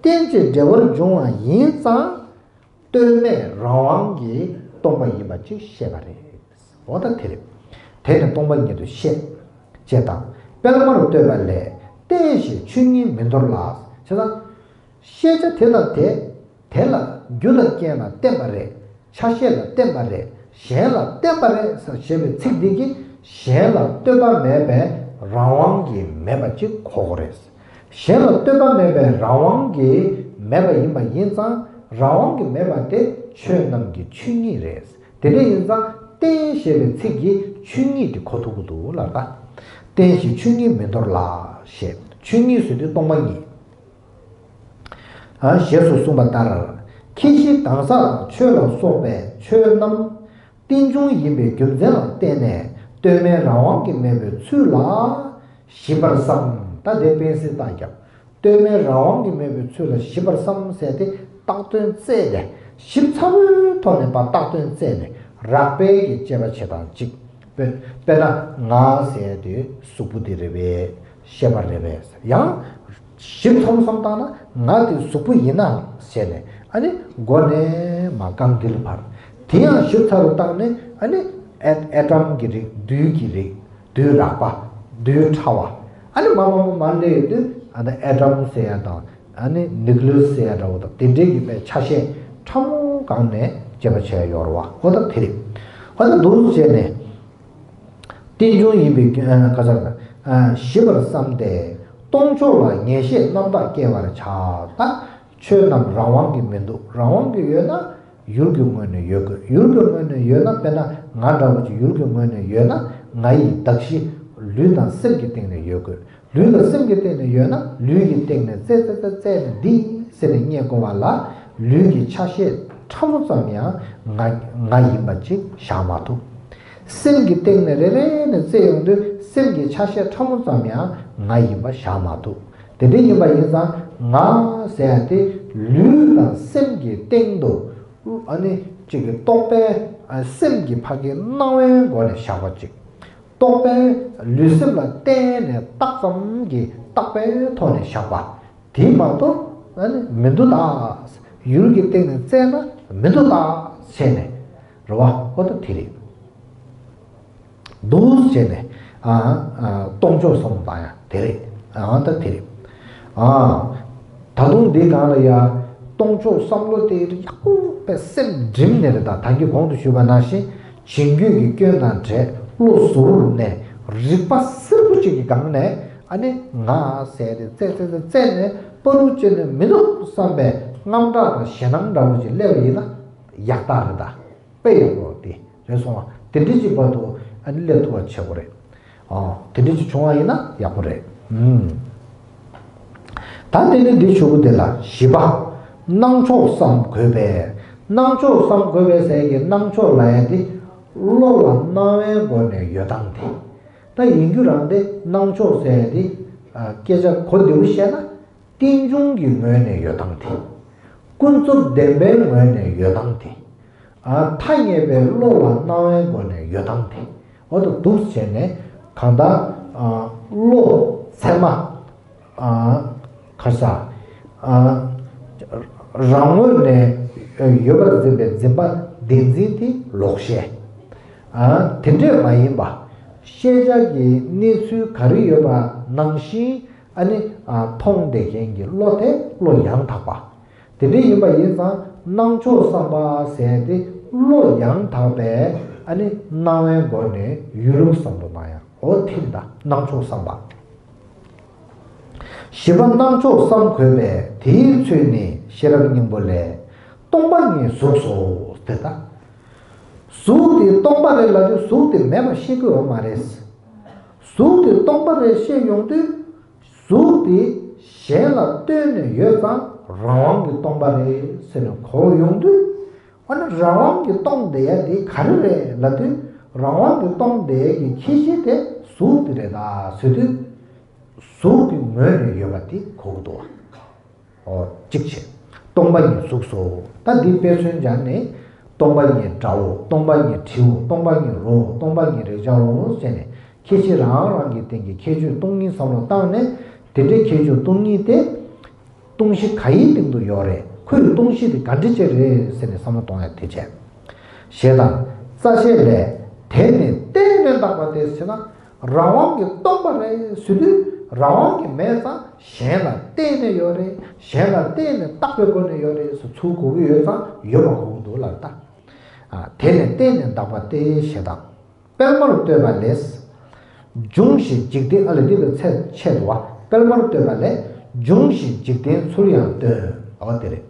རྟེན་ཅིང་འབྲེལ་བར་འབྱུང་བ་ཡིན་ཙང་། ལྟོས་མེད་རང་དབང་གིས་སྟོང་པ་ཡིན་པ་ཅིག་ཤེས་པ་རེད། འོ་ད་དེ་རེད། དེ་ནི་སྟོང་པ་ཉིད་དུ་ཤེས། ཅེས་དང་། དཔལ་མར་བསྟོད་པ་ལས། རྟེན་ཞེས་ཆོས་ཉིད་མི་འདོར་ལ། བྱས་ཙང་། ཤེས་བྱ་དེ་དང་དེ། དེ་ལ་རྒྱུ་དང་རྐྱེན་ལ་བརྟེན་པ་རེད། ཆ་ཤས་ལ་བརྟེན་པ་རེད། གཞན་ལ་བརྟེན་པ་རེད་ཟེར་ཞེས་པའི་ཚིག་འདི་གིས་གཞན་ལ་ལྟོས་པ་མེད་པའི་རང་དབང་གིས་མེད་པ་ཅིག་གོ་དགོས་རེད། གཞན་ལ་ལྟོས་པ་མེད་པའི་རང་དབང་གིས་མེད་པ་ཡིན་པ་ཡིན་ཙང་རང་དབང་གིས་མེད་པ་དེ་ཆོས་རྣམས་ཀྱི་ཆོས་ཉིད་རེད། དེ་འདྲ་ཡིན་ཙང་རྟེན་ཞེས་པའི་ཚིག་གིས་ཆོས་ཉིད་དེ་གོ་ཐུབ་ཀྱི་འདུག་ལབ་ད། རྟེན་ཞེས་ཆོས་ཉིད་མི་འདོར་ལ། ཞེས་ཆོས་ཉིད་ཟེར་དུས་སྟོང་པ་ཉིད། ཞེས་སུ་གསུངས་པ་ལྟར། ཁྱད་གཞི་གང་ཟག་དང་ཆོས་ལ་སོགས་པའི་ཆོས་རྣམས་རྟེན་འབྱུང་ཡིན་པའི་རྒྱུ་མཚན་ལ་བརྟེན་ནས་ལྟོས་མེད་རང་དབང་གིས་མེད་པའི་ཚུལ་ལ་ཞིབ་པར་བསམ། ད་དེ་དཔེ་སྲིད་བཏང་རྒྱབ། ལྟོས་མེད་རང་དབང་གིས་མེད་པའི་ཚུལ་ལ་ཞིབ་པར་བསམ་ཟེར་ཏེ་རྟགས་དོན་བཙལ་ཏེ་ཞིབ་ཚགས་པོའི་ཐོག་ནས་ཕར་རྟགས་དོན་བཙལ་ནས་རགས་པའི་གི་དཔྱད་པ་བྱེད་སྟངས་གཅིག་དཔེ་དཔེར་ན་ང་ཟེར་དུས་གཟུགས་པོ་འདི་རེད་པས། ཤེས་པ་རེད་པས། ཡང་ཞིབ་ཚང་བསམ་བཏང་ན་ང་དེ་གཟུགས་པོ་ཡིན་ནམ་ཟེར་ནས་ཨ་ནི་མགོ་ནས་མར་རྐང་མཐིལ་བར། དེ་ཡང་ཞིབ་ཚགས་རུ་བཏང་ནས་ཨ་ནི་ཨེ་ཨེ་ཊམ་གྱི་རིགས། རྡུལ་གྱི་རིགས། རྡུལ་རགས་པ། རྡུལ་ཕྲ་བ། ཨ་ནི་མར་མར་མར་མར་སླེབས་ཡོང་དུས་ཨ་ནི་ཨེ་ཊམ་ཟེར་ཡ་དང་ཨ་ནི་ནིའུ་ཀི་ལི་ཡས་ཟེར་ཡ་འདྲ་བོ་དང་དེ་འདྲའི་གི་དཔེ་ཆ་ཤས་ཕྲ་མོ་སྒང་ནས་དཔྱད་པ་བྱས་ཡོད་རེད་བ། འོ་ད་དེ་རེད། འོ་ད་འདུག་བྱས་ནས། རྟེན་འབྱུང་ཡིན་པའི་རྒྱུ་ཨ་ཁ་ཚར་ན་ཞིབ་པར་བསམས་ཏེ་གཏོང་ཕྱོགས་ལ་ངེས་ཤེས་རྣམ་དག་སྐྱེ་བར་བྱ། ད་ཆོས་རྣམས་རང་དབང་གིས་མི་འདུག་རང་དབང་གིས་ཡོད་ན་ཡུལ་གྱི་ངོས་ནས་ཡོད་དགོས། ཡུལ་གྱི་ངོས་ནས་ཡོད་ན་དཔེར་ན་ང་འདྲ་བོ་ཅིག་ཡུལ་གྱི་ངོས་ནས་ཡོད་ན་ང་ཡི་གདགས་གཞི་ལུས་དང་སེམས་ཀྱི་སྟེང་ནས་ཡོད་དགོས། ལུས་དང་སེམས་ཀྱི་སྟེང་ནས་ཡོད་ན་ལུས་ཀྱི་སྟེང་ནས་རྩད་རྩད་རྩད་རྩད་ནས་འདི་ཟེར་ནས་རྙེད་དགོས་པ་ལ་ལུས་ཀྱི་ཆ་ཤས་ཕྲ་མོ་ཙམ་ཡང་ང་ང་ཡིན་པ་ཅིག་བཞག་མ་ཐུབ། སེམས་ཀྱི་སྟེང་ནས་རེ་རེ་ནས་རྩད་ཡོང་དུས་སེམས་ཀྱི་ཆ་ཤས་ཕྲ་མོ་ཙམ་ཡང་ང་ཡིན་པ་བཞག་མ་ཐུབ། དེ་འདྲ་ཡིན་པ་ཡིན་ཙང་ང་ཟེར་ཡ་དེ་ལུས་དང་སེམས་ཀྱི་སྟེང་དུ་ཨ་ནི་གཅིག་གི་རྟོག་པའི་ཨ་སེམས་ཀྱི་ཕ་གི་སྣང་བའི་སྒོ་ནས་བཞག་པ་གཅིག་རྟོག་པས་ལུས་སེམས་ལ་བརྟེན་ནས་བཏགས་ཙམ་གྱི་བཏགས་པའི་ཐོག་ནས་བཞག་པ་དེ་མ་གཏོགས་ཨ་ནི་མི་འདུག་ད། ཡུལ་གྱི་སྟེང་ནས་བཙལ་ན་མི་འདུག་ད་བྱས་ནས་རེད་བ། འོ་ད་དེ་རེད། འདུག་བྱས་ནས་ཨ་ཨ་གཏོང་ཕྱོགས་བསམ་བློ་བཏང་ཡ་དེ་རེད། ཨ་ད་དེ་རེད། ཨ། ད་དུང་འདི་སྒང་ལ་ཡ། གཏོང་ཕྱོགས་བསམ་བློ་དེ་ཡག་པོ་དཔེ་སེམས་སྒྲིམ་ནས་རེད། ད་ད་གིན་གོང་དུ་ཞུས་པ་ནང་བཞིན་བྱིང་རྒོད་ཀྱི་སྐྱོན་དང་བྲལ་བློ་གཟུ་བོར་ནས་རིག་པ་གསལ་པོ་ཅིག་གི་སྒང་ནས་ཨ་ནི་ང་ཟེར་ཏེ་རྩད་རྩད་རྩད་རྩད་ནས་པ་རུ་ཅི་ནས་མི་འདུག་བསམ་པའི་རྔམ་སྐྲག་དང་ཞེད་སྣང་འདྲ་བོ་ཅིག་སླེབས་པ་ཡིན་ན་ཡག་རྟགས་རེད་ད། དཔེ་ཡག་པོ་དེ་རེད་སོང་བ། དེ་འདྲ་ཅིག་བར་དུ་ ཨ་ནི་སླེབས་ཐུབ་པ་བྱེད་དགོས་རེད། ཨོ། དེ་འདྲ་ཅིག་བྱུང་བ་ཡིན་ན་ཡག་པོ་རེད། ཨུམ། ད་དེ་ནས་འདི་ཞུ་གི་དེ་ལ་བཞི་པ། སྣང་ཕྱོགས་བསམ་དགོས་པས། སྣང་ཕྱོགས་བསམ་དགོས་པས་ཟེར་གྱི་སྣང་ཕྱོགས་ལབ་ཡ་དེ་བློ་ལ་སྣང་བའི་སྒོ་ནས་ཡོད་སྟངས་དེ། ད་ཡིན་རྒྱུ་རང་དེ་སྣང་ཕྱོགས་ཟེར་ཡ་དེ་ཨ་སྐད་ཆ་གོ་བདེ་པོ་བཤད་ན། རྟེན་འབྱུང་གི་ངོས་ནས་ཡོད་སྟངས་དེ། ཀུན་རྫོབ་བདེན་པའི་ངོས་ནས་ཡོད་སྟངས་དེ། ཨ་ཐ་སྙད་པའི་བློ་ལ་སྣང་བའི་སྒོ་ནས་ཡོད་སྟངས་དེ། འོ་ད་འདུག་བྱས་ནས་གང་ལྟར་ཨ་བློ་ཚད་མ་ཨ་ག་ས་ཨ་རང་ངོས་ནས་ཡོད་པར་འཛིན་པའི་འཛིན་པ་བདེན་འཛིན་དེ་ལོག་ཤེས། ཨ་དེ་འདྲས་མ་ཡིན་པ། ཤེས་བྱ་གི་གནས་ཚུལ་ག་རེ་ཡོད་པ་ནང་བཞིན། ཨ་ནི་ཨ་མཐོང་བསྡད་མཁན་གྱི་བློ་དེ་བློ་ཡང་དག་པ། དེ་འདྲ་ཡིན་པ་ཡིན་ཙང་སྣང་ཕྱོགས་བསམ་པ་ཟེར་ཏེ་བློ་ཡང་དག་པའི་ཨ་ནི་སྣང་བའི་སྒོ་ནས་ཡུལ་ལུགས་བསམ་བློ་གཏོང་ཡ། འོ་དེ་རེད་ད་སྣང་ཕྱོགས་བསམ་པ། བཞི་པ་སྣང་ཕྱོགས་བསམ་དགོས་པས་དེའི་ཚུལ་ནི་ཤེས་རབ་སྙིང་པོ་ལས། སྟོང་པ་ཉིད་གཟུགས་སོ་དེ་ལྟ། གཟུགས་དེ་སྟོང་པ་རེད་ལབ་དུས་གཟུགས་དེ་མེད་པ་ཤེས་དགོས་པ་མ་རེད། གཟུགས་དེ་སྟོང་པ་རེད་ཤེས་ཡོང་དུས། གཟུགས་དེ་གཞན་ལ་ལྟོས་ནས་ཡོད་ཙང་རང་དབང་གིས་སྟོང་པ་རེད་ཟེར་ནས་གོ་ཡོང་དུས། འོ་ན་རང་དབང་གིས་སྟོང་བསྡད་ཡ་དེ་ག་རེ་རེད་ལབ་དུས། རང་དབང་གིས་སྟོང་བསྡད་ཡ་གི་ཁྱད་གཞི་དེ་གཟུགས་དེ་རེད་ད་ཟེར་དུས། གཟུགས་ཀྱི་ངོས་ནས་ཡོད་པ་དེ་གོ་གི་འདུག་བ། འོ་གཅིག་བྱས། སྟོང་པ་ཉིད་གཟུགས་སོ། ད་འདི་དཔེ་མཚོན་སྦྱར་ནས། སྟོང་པ་ཉིད་དགྲ་བོ། སྟོང་པ་ཉིད་དྲེའུ། སྟོང་པ་ཉིད་རོ། སྟོང་པ་ཉིད་རེག་བྱའོ་ཟེར་ནས་ཁྱད་ཆོས་རང་རང་གི་སྟེང་གི་ཁྱད་ཆོས་སྟོང་ཉིད་བསམ་བློ་བཏང་ནས། དེ་འདྲའི་ཁྱད་ཆོས་སྟོང་ཉིད་དེ་སྟོང་གཞི་ག་ཡི་སྟེང་དུ་ཡོད་རེད། ཁོའི་སྟོང་གཞི་དེ་ག་འདྲ་ཅིག་རེད་ཟེར་ནས་བསམ་བློ་གཏོང་ཡ་དེ་བྱས། ཞེས་དང་། རྩ་ཤེ་ལས། དེ་ནི་བརྟེན་ནས་བཏགས་པ་སྟེ་ཟེར་ན། རང་དབང་གིས་སྟོང་པ་རེད་ཟེར་དུས་རང་དབང་གིས་མེད་ཙང་གཞན་ལ་བརྟེན་ནས་ཡོད་རེད། གཞན་ལ་བརྟེན་ནས་བཏགས་པའི་སྒོ་ནས་ཡོད་རེད་ཟེར་ཚུལ་གོ་གི་ཡོད་ཙང་ཡོད་པ་གོ་གི་འདུག་ལབ་ད། ཨ་དེ་ནི་བརྟེན་ནས་བཏགས་པ་སྟེ་ཞེས་དང་། དཔེར་མར་བསྟོད་པ་ལས། འབྱུང་ཞིང་འཇིག་རྟེན། ཨ་ལས་འདི་ལ་ཚད་ཆད་འདུག་བ། དཔེར་མར་བསྟོད་པ་ལས། འབྱུང་ཞིང་འཇིག་རྟེན་ཚུར་ཡང་སྟོན། འོ་དེ་རེད།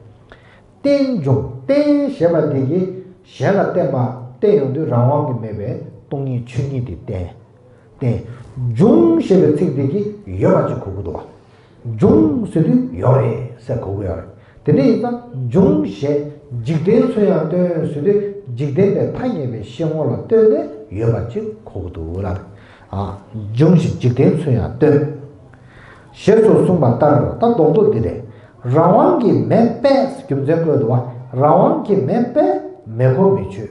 རྟེན་འབྱུང་། རྟེན་ཞེས་པ་འདི་གིས་གཞན་ལ་བརྟེན་པ་བརྟེན་ཡོང་དུས་རང་དབང་གིས་མེད་པའི་སྟོང་ཉིད་ཆོས་ཉིད་དེ་བརྟེན། རྟེན། འབྱུང་ཞེས་པའི་ཚིག་འདི་གིས་ཡོད་པ་ཅིག་གོ་གི་འདུག་བ། འབྱུང་ཟེར་དུས་ཡོད་རེད་ཟེར་གོ་གི་ཡོད་རེད། དེ་འདྲ་ཡིན་ཙང་འབྱུང་ཞེས་འཇིག་རྟེན་ཚུར་ཡང་སྟོན་ཟེར་དུས་འཇིག་རྟེན་པའི་ཐ་སྙད་པའི་ཤེས་ངོ་ལ་ལྟོས་ནས་ཡོད་པ་ཅིག་གོ་གི་འདུག་ལ། ཨ་འབྱུང་ཞིང་འཇིག་རྟེན་ཚུར་ཡང་སྟོན། ཞེས་སོགས་གསུངས་པ་ལྟར། ད་སྡོང་དུ་འདི་རེད། རང་དབང་གིས་མེད་པས་རྒྱུ་མཚན་བཀོད་འདུག་བ། རང་དབང་གིས་མེད་པས་མེད་གོ་མི་ཆོད།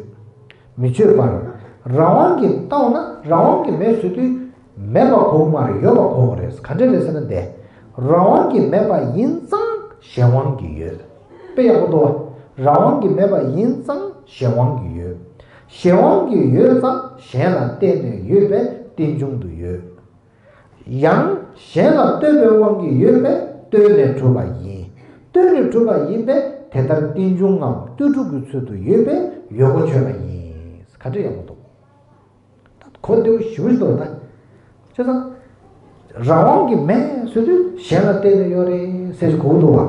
མི་ཆོད་པར། རང་དབང་གིས་བཏང་ན་རང་དབང་གིས་མེད་ཟེར་དུས་མེད་པ་གོ་གི་མ་རེད། ཡོད་པ་གོ་གི་རེད། ག་འདྲ་རེད་ཟེར་ན་འདི། རང་དབང་གིས་མེད་པ་ཡིན་ཙང་གཞན་དབང་གིས་ཡོད། དཔེ་ཡག་པོ་འདུག་བ། རང་དབང་གིས་མེད་པ་ཡིན་ཙང་གཞན་དབང་གིས་ཡོད། གཞན་དབང་གིས་ཡོད་ཙང་གཞན་ལ་བརྟེན་ནས་ཡོད་པའི་རྟེན་འབྱུང་དུ་ཡོད། ཡང་གཞན་ལ་ལྟོས་པའི་དབང་གིས་ཡོད་པས་ལྟོས་ནས་གྲུབ་པ་ཡིན། ལྟོས་ནས་གྲུབ་པ་ཡིན་པས་དེ་ལྟར་རྟེན་འབྱུང་ངམ་ལྟོས་གྲུབ་ཀྱི་ཚུལ་དུ་ཡོད་པས་ཡོད་གོ་ཆོད་པ་ཡིན། ག་འདྲ་ཡག་པོ་འདུག་ད་གོ་བདེ་པོ་ཞེ་པོ་ཞིག་འདུག་ད། བྱས་ཙང་། རང་དབང་གིས་མེད་ཟེར་དུས་གཞན་ལ་བརྟེན་ནས་ཡོད་རེད་ཟེར་གྱི་གོ་གི་འདུག་བ།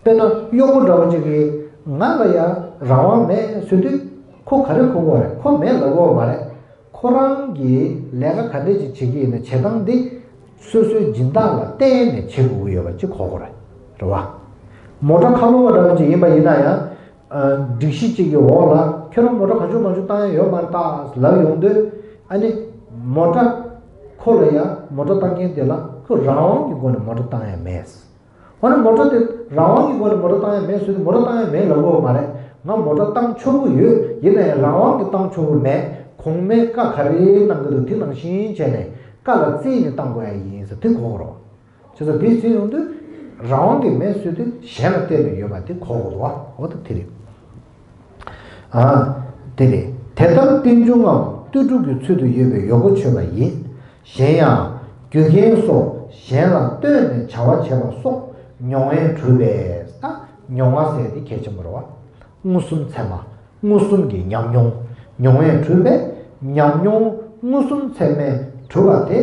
དཔེར་ན་གཡོག་པོ་འདྲ་བོ་ཅིག་གིས་ང་ལ་ཡང་རང་དབང་མེད་ཟེར་དུས་ཁོ་ག་རེ་གོ་གི་ཡོད་རེད། ཁོ་མེད་ལབ་ཀྱི་ཡོད་མ་རེད། ཁོ་རང་གིས་ལས་ཀ་ག་འདྲས་ཅིག་བྱེད་ཀྱི་ཡིན་ན་བྱེད་སྟངས་འདི་སོ་སོའི་སྦྱིན་བདག་ལ་བརྟེན་ནས་བྱེད་དགོས་ཀྱི་ཡོད་པ་ཅིག་གོ་གི་རེད། རེད་བ། མོ་ཊ་ཁ་ལོ་བ་འདྲ་བོ་ཅིག་ཡིན་པ་ཡིན་ན་ཡང་། སྒྲིག་གཞི་གཅིག་གི་འོག་ལ་ཁྱོད་རང་མོ་ཊ་གང་བྱུང་མང་བྱུང་བཏང་ཡ་ཡོད་མ་རེད་ད་ལབ་ཡོང་དུས། ཨ་ནི་མོ་ཊ་ཁོ་ལ་ཡ་མོ་ཊ་བཏང་མཁན་དེ་ལ་ཁོ་རང་དབང་གི་སྒོ་ནས་མོ་ཊ་བཏང་ཡ་མེད། འོ་ན་མོ་ཊ་དེ་རང་དབང་གི་སྒོ་ནས་མོ་ཊ་བཏང་ཡ་མེད་ཟེར་དུས་མོ་ཊ་བཏང་ཡ་མེད་ལབ་ཀྱི་ཡོད་མ་རེད། ང་མོ་ཊ་བཏང་ཆོག་གི་ཡོད། ཡིན་ན་ཡང་རང་དབང་གིས་བཏང་ཆོག་གི་མེད། གོང་མས་བཀའ་ག་རེ་གནང་གི་འདུག་དེ་ནང་བཞིན་བྱས་ནས་བཀའ་ལ་བརྩིས་ནས་བཏང་དགོས་ཡ་ཡིན་ཟེར་དེ་གོ་གི་རེད། བྱས་ཙང་འདི་བྱེད་ཡོང་དུས་རང་དབང་གིས་མེད་ཟེར་དུས་གཞན་ལ་བརྟེན་ནས་ཡོད་པ་དེ་གོ་དགོས་འདུག་བ། འོ་ད་དེ་རེད། ཨ། དེ་རེད། དེ་ལྟར་རྟེན་འབྱུང་ངམ་ལྟོས་གྲུབ་ཀྱི་ཚུལ་དུ་ཡོད་པས་ཡོད་གོ་ཆོད་པ་ཡིན། གཞན་ཡང་རྒྱུ་རྐྱེན་སོགས་གཞན་ལ་ལྟོས་ནས་བྱ་བ་བྱེད་པ་སོགས་མྱོང་བས་གྲུབ་པས། ད་མྱོང་བ་ཟེར་དེ་གལ་ཆེན་པོ་རེད་བ། མངོན་སུམ་ཚད་མ། མངོན་སུམ་གྱི་ཉམས་མྱོང་། མྱོང་བས་གྲུབ་པས། ཉམས་མྱོང་མངོན་སུམ་ཚད་མས་གྲུབ་པ་དེ་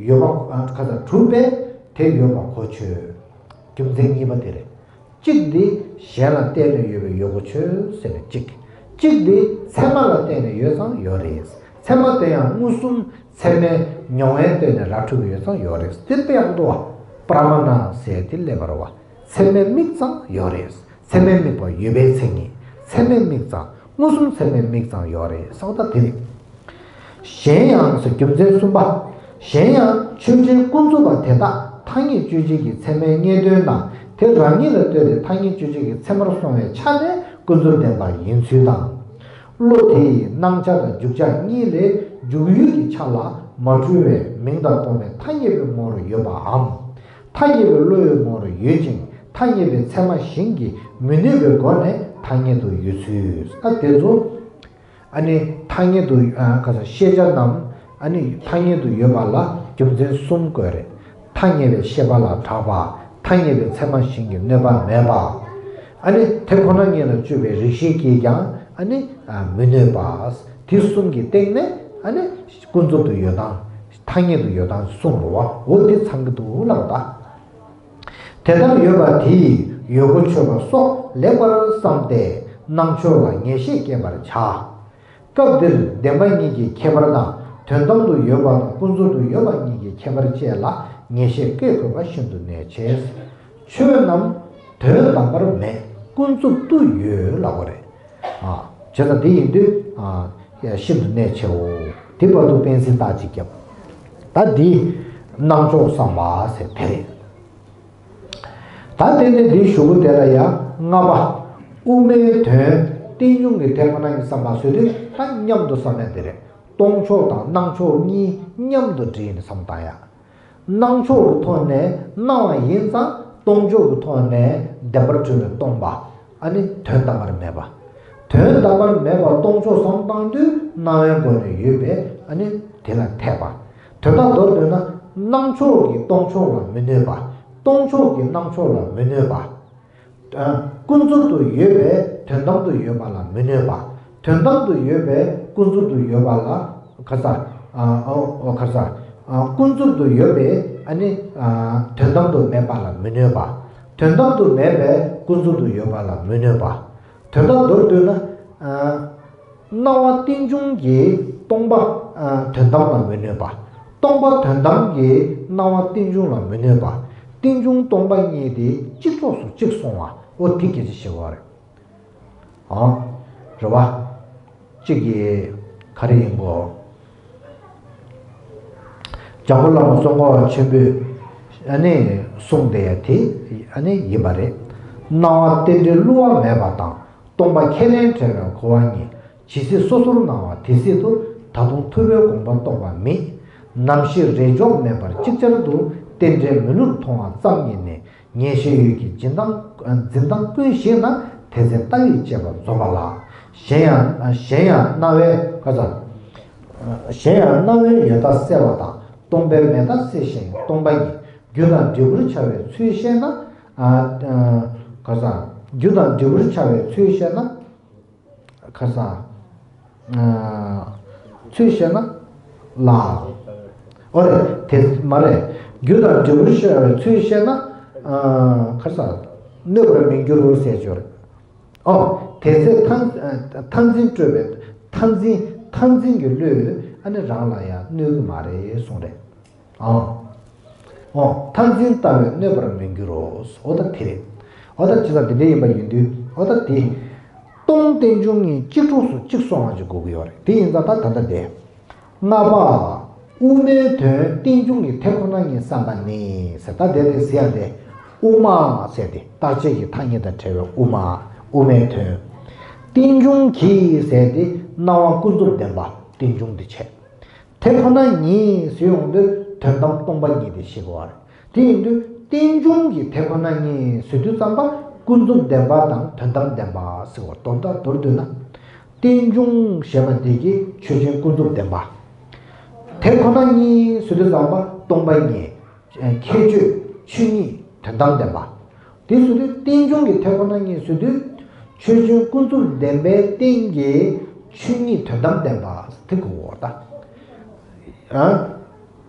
ཡོད་པ། ཨ། ཁ་ཚ་གྲུབ་པས་དེ་ཡོད་པ་གོ་ཆོད། རྒྱུ་མཚན་གཉིས་པ་དེ་རེད། གཅིག་འདི་གཞན་ལ་བརྟེན་ནས་ཡོད་པས་ཡོད་གོ་ཆོད་ཟེར་ནས་གཅིག་གཅིག་འདི་ཚད་མ་ལ་བརྟེན་ནས་ཡོད་ཙང་ཡོད་རེད། ཚད་མ་དེ་ཡང་མངོན་སུམ་ཚད་མའི་མྱོང་བས་བསྟན་ནས་ར་འཕྲོད་ཀྱི་ཡོད་ཙང་ཡོད་རེད། དེ་དཔེ་ཡག་པོ་འདུག་བ། པྲ་མ་ཎ་ཟེར་དེ་སླེབས་པ་རེད་བ། ཚད་མའི་མིག་ཙམ་ཡོད་རེད། ཚད་མའི་དམིགས་པ་ཡོད་པའི་མཚན་ཉིད། ཚད་མའི་མིག་ཙམ། མངོན་སུམ་ཚད་མའི་མིག་ཙམ་ཡོད་རེད་ཟེར་བ་ད་དེ་རེད། གཞན་ཡང་ཟེར་རྒྱུ་མཚན་གསུམ་པ། གཞན་ཡང་ཆོས་ཅན་ཀུན་རྫོབ་པ་དེ་དག་ཐ་སྙད་དཔྱོད་བྱེད་ཀྱི་ཚད་མའི་ངེས་དོན་དང་དེ་རང་ཉིད་ལ་ལྟོས་ཏེ་ཐ་སྙད་དཔྱོད་བྱེད་ཀྱི་ཚད་མར་སོང་བའི་ཆ་ནས་ཀུན་རྫོབ་བདེན་པ་ཡིན་ཚུལ་དང་། བློ་དེ་ཡི་སྣང་ཆ་དང་འཇུག་ཆ་གཉིས་ལས་འཇུག་ཡུལ་གྱི་ཆ་ལ་མ་འཁྲུལ་བའི་མིང་དང་སྟོང་པའི་ཐ་སྙད་པའི་ངོ་བོར་ཡོད་པའམ། ཐ་སྙད་པའི་བློའི་ངོ་བོར་ཡོད་ཅིང་ཐ་སྙད་པའི་ཚད་མ་གཞན་གྱིས་མི་གནོད་པའི་སྒོ་ནས་ཐ་སྙད་དུ་ཡོད་ཚུལ། ཨ་དེ་ཚོ། ཨ་ནི་ཐ་སྙད་དུ་ཨ་ག་ས་ཤེས་བྱ་རྣམས་ཨ་ནི་ཐ་སྙད་དུ་ཡོད་པ་ལ་རྒྱུ་མཚན་གསུམ་བཀོད་རེད། ཐ་སྙད་པའི་ཤེས་པ་ལ་གྲགས་པ། ཐ་སྙད་པའི་ཚད་མ་གཞན་གྱིས་གནོད་པ་མེད་པ། ཨ་ནི་དེ་ཁོ་ན་ཉིད་ལ་དཔྱོད་པའི་རིགས་ཤེས་ཀྱིས་ཀྱང་ཨ་ནི་ཨ་མི་གནོད་པ། དེ་གསུམ་གྱི་སྟེང་ནས་ཨ་ནི་ཀུན་རྫོབ་ཏུ་ཡོད་སྟངས། ཐ་སྙད་དུ་ཡོད་སྟངས་གསུམ་རེད་བ། འོ་འདི་ཚང་གི་འདུག་ལབ་ད། དེ་ལྟར་ཡོད་པ་དེས་ཡོད་གོ་ཆོད་པ་སོགས་ལེགས་པར་བསམས་ཏེ་སྣང་ཕྱོགས་ལ་ངེས་ཤེས་སྐྱེད་པར་བྱ། སྐབས་འདིར་བདེན་པ་གཉིས་ཀྱི་ཁྱད་པར་དང་དོན་དམ་དུ་ཡོད་པ་དང་ཀུན་རྫོབ་ཏུ་ཡོད་པ་གཉིས་ཀྱི་ཁྱད་པར་བཅས་ལ་ངེས་ཤེས་བསྐྱེད་དགོས་པ་ཤིན་ཏུ་གནད་ཆེ། ཆོས་རྣམས་དོན་དམ་པར་མེད་ཀུན་རྫོབ་ཏུ་ཡོད་ལབ་པ་རེད། ཨ། བྱས་ཙང་དེ་ཡིན་དུས་ཨ་ཤིན་ཏུ་གནད་ཆེའོ། དེ་བར་དུ་དཔེ་མཚོན་རྟགས་གཅིག་བརྒྱབ། ད་འདི་སྣང་ཕྱོགས་བསམ་པ་ཟེར་དེ་རེད། ད་དེ་ནས་འདིའི་གཞུག་གུ་དེ་ལ་ཡང་ལྔ་པ། དབུ་མའི་དོན་རྟེན་འབྱུང་གི་དེ་ཁོ་ན་ཉིད་བསམ་པ་ཟེར་དུས་ད་མཉམ་དུ་བསམ་ཡ་དེ་རེད། སྟོང་ཕྱོགས་དང་སྣང་ཕྱོགས་གཉིས་མཉམ་དུ་བསྒྲིལ་ནས་བསམ་བཏང་ཡ། སྣང་ཕྱོགས་ཀྱི་ཐོག་ནས་སྣང་བ་ཡིན་ཙང་སྟོང་ཕྱོགས་ཀྱི་ཐོག་ནས་བདེན་པར་གྲུབ་པའི་སྟོང་པ། ཨ་ནི་དོན་དམ་པར་མེད་པ། དོན་དམ་པར་མེད་པ་སྟོང་ཕྱོགས་བསམ་བཏང་དུས་སྣང་བའི་སྒོ་ནས་ཡོད་པས་ཨ་ནི་དེ་ལ་འཐད་པ། དོན་དག་མདོར་བསྡུས་ན་སྣང་ཕྱོགས་ཀྱིས་སྟོང་ཕྱོགས་ལ་མི་གནོད་པ། སྟོང་ཕྱོགས་ཀྱིས་སྣང་ཕྱོགས་ལ་མི་གནོད་པ། ཨ། ཀུན་རྫོབ་ཏུ་ཡོད་པས་དོན་དམ་དུ་ཡོད་པ་ལ་མི་གནོད་པ། དོན་དམ་དུ་ཡོད་པས་ཀུན་རྫོབ་ཏུ་ཡོད་པ་ལ་ག་ས། ཨ། ཨོ་ཨོ་ག་ས། ཨ། ཀུན་རྫོབ་ཏུ་ཡོད་པས་ཨ་ནི་ཨ་དོན་དམ་དུ་མེད་པ་ལ་མི་གནོད་པ། དོན་དམ་དུ་མེད་པས་ཀུན་རྫོབ་ཏུ་ཡོད་པ་ལ་མི་གནོད་པ། དོན་དག་མདོར་བསྡུས་ན། ཨ། སྣང་བ་རྟེན་འབྱུང་གི་སྟོང་པ། ཨ། དོན་དམ་ལ་མི་གནོད་པ། སྟོང་པ་དོན་དམ་གྱི་སྣང་བ་རྟེན་འབྱུང་ལ་མི་གནོད་པ། རྟེན་འབྱུང་སྟོང་པ་གཉིས་དེ་གཅིག་གྲོགས་སུ་གཅིག་སོང་བ། འོ་དེ་སྐད་ཆ་བཤད་པ་རེད། ཨ། རེད་བ། གཅིག་གིས་ག་རེ་ཡིན་གོ། འཇམ་མགོན་བླ་མ་ཙོང་ཁ་པ་ཆེན་པོས་ཨ་ནི་གསུངས་བསྡད་ཡ་དེ་ཨ་ནི་ཡིན་པ་རེད། སྣང་བ་རྟེན་འབྲེལ་བསླུ་བ་མེད་པ་དང་། སྟོང་པ་ཁས་ལེན་བྲལ་བའི་གོ་བ་གཉིས། ཇི་སྲིད་སོ་སོར་སྣང་བ་དེ་སྲིད་དུ། ད་དུང་ཐུབ་པའི་དགོངས་པ་རྟོགས་པ་མེད། ནམ་ཞིག་རེས་འཇོག་མེད་པར་ཅིག་ཅར་དུ། རྟེན་འབྲེལ་མི་བསླུར་མཐོང་བ་ཙམ་ཉིད་ནི། ངེས་ཤེས་ཡུལ་གྱི་འཛིན་སྟངས། འཛིན་སྟངས་ཀུན་ཞིག་ན། དེ་ཚེ་ལྟ་བས་དཔྱད་པ་རྫོགས་པ་ལགས། གཞན་ཡང་གཞན་ཡང་རྣ་བས་ག་ས། གཞན་ཡང་རྣ་བས་ཡོད་མཐའ་གསལ་བ་དང་། སྟོང་པའི་མེད་མཐའ་གསལ་ཞིང་སྟོང་པ་ཉིད། རྒྱུ་དང་འབྲས་བུར་འཆར་བའི་ཚུལ་ཤེས་ན། ཨ། ཨ། ག་ས། རྒྱུ་དང་འབྲས་བུར་འཆར་བའི་ཚུལ་ཤེས་ན། ག་ས། ཨ། ཚུལ་ཤེས་ན། ལ། ཨོ་རེད། དེ་མ་རེད། རྒྱུ་དང་འབྲས་བུར་འཆར་བའི་ཚུལ་ཤེས་ན། ཨ། ག་ས། གནོད་པར་མི་འགྱུར་རོ་ཟེར་གྱི་ཡོད་རེད། ཨོ། དེ་ཚེ་མཐའ། མཐའ་འཛིན་སྤྲོས་པའི་མཐའ་འཛིན། མཐའ་འཛིན་གྱི་བློས་ཨ་ནི་རང་ལ་ཡང་གནོད་ཀྱི་མ་རེད་གསུངས་རེད། ཨོ། ཨོ། མཐའ་འཛིན་ལྟ་བས་གནོད་པར་མི་འགྱུར་རོ། ཨོ་ད་དེ་རེད། ཨོ་ད་ཇི་ལྟར་འདི་འདྲ་ཡིན་པ་ཡིན་དུས་ཨོ་ད་དེ། སྟོང་རྟེན་འབྱུང་གཉིས་གཅིག་གྲོགས་སུ་གཅིག་སོང་བ་ཅིག་དགོས་ཀྱི་ཡོད་རེད། དེ་ཡིན་ཙང་ད་ད་ལྟ་དེ། ལྔ་པ། དབུ་མའི་དོན་རྟེན་འབྱུང་གི་དེ་ཁོ་ན་ཉིད་བསམ་པ་ནི་ཟེར། ད་དེ་རེད་ཟེར་ཡ་དེ། དབུ་མ་ཟེར་དེ་རྟག་ཆད་ཀྱི་ཐ་སྙད་དང་བྲལ་བའི་དབུ་མ། དབུ་མའི་དོན། རྟེན་འབྱུང་གི་ཟེར་དེ་སྣང་བ་ཀུན་རྫོབ་བདེན་པ་རྟེན་འབྱུང་དེ་བྱས། དེ་ཁོ་ན་ཉིད་ཟེར་ཡོང་དུས་དོན་དམ་སྟོང་པ་ཉིད་དེ་ཤེས་དགོས་པ་རེད། དེ་ཡིན་དུས་རྟེན་འབྱུང་གི་དེ་ཁོ་ན་ཉིད་ཟེར་དུས་ཙམ་པ་ཀུན་རྫོབ་བདེན་པ་དང་དོན་དམ་བདེན་པ་ཟེར་བ་དོན་དག་མདོར་བསྡུས་ན། རྟེན་འབྱུང་ཞེས་པ་འདི་གི་ཆོས་ཅན་ཀུན་རྫོབ་བདེན་པ། དེ་ཁོ་ན་ཉིད་ཟེར་དུས་ཙམ་པ་སྟོང་པ་ཉིད། ཁྱད་ཆོས་ཆོས་ཉིད་དོན་དམ་བདེན་པ། དེ་ཟེར་དུས་རྟེན་འབྱུང་གི་དེ་ཁོ་ན་ཉིད་ཟེར་དུས། ཆོས་ཅན་ཀུན་རྫོབ་བདེན་པའི་སྟེང་གི་ཆོས་ཉིད་དོན་དམ་བདེན་པ་དེ་གོ་དགོས་ད། ཨ།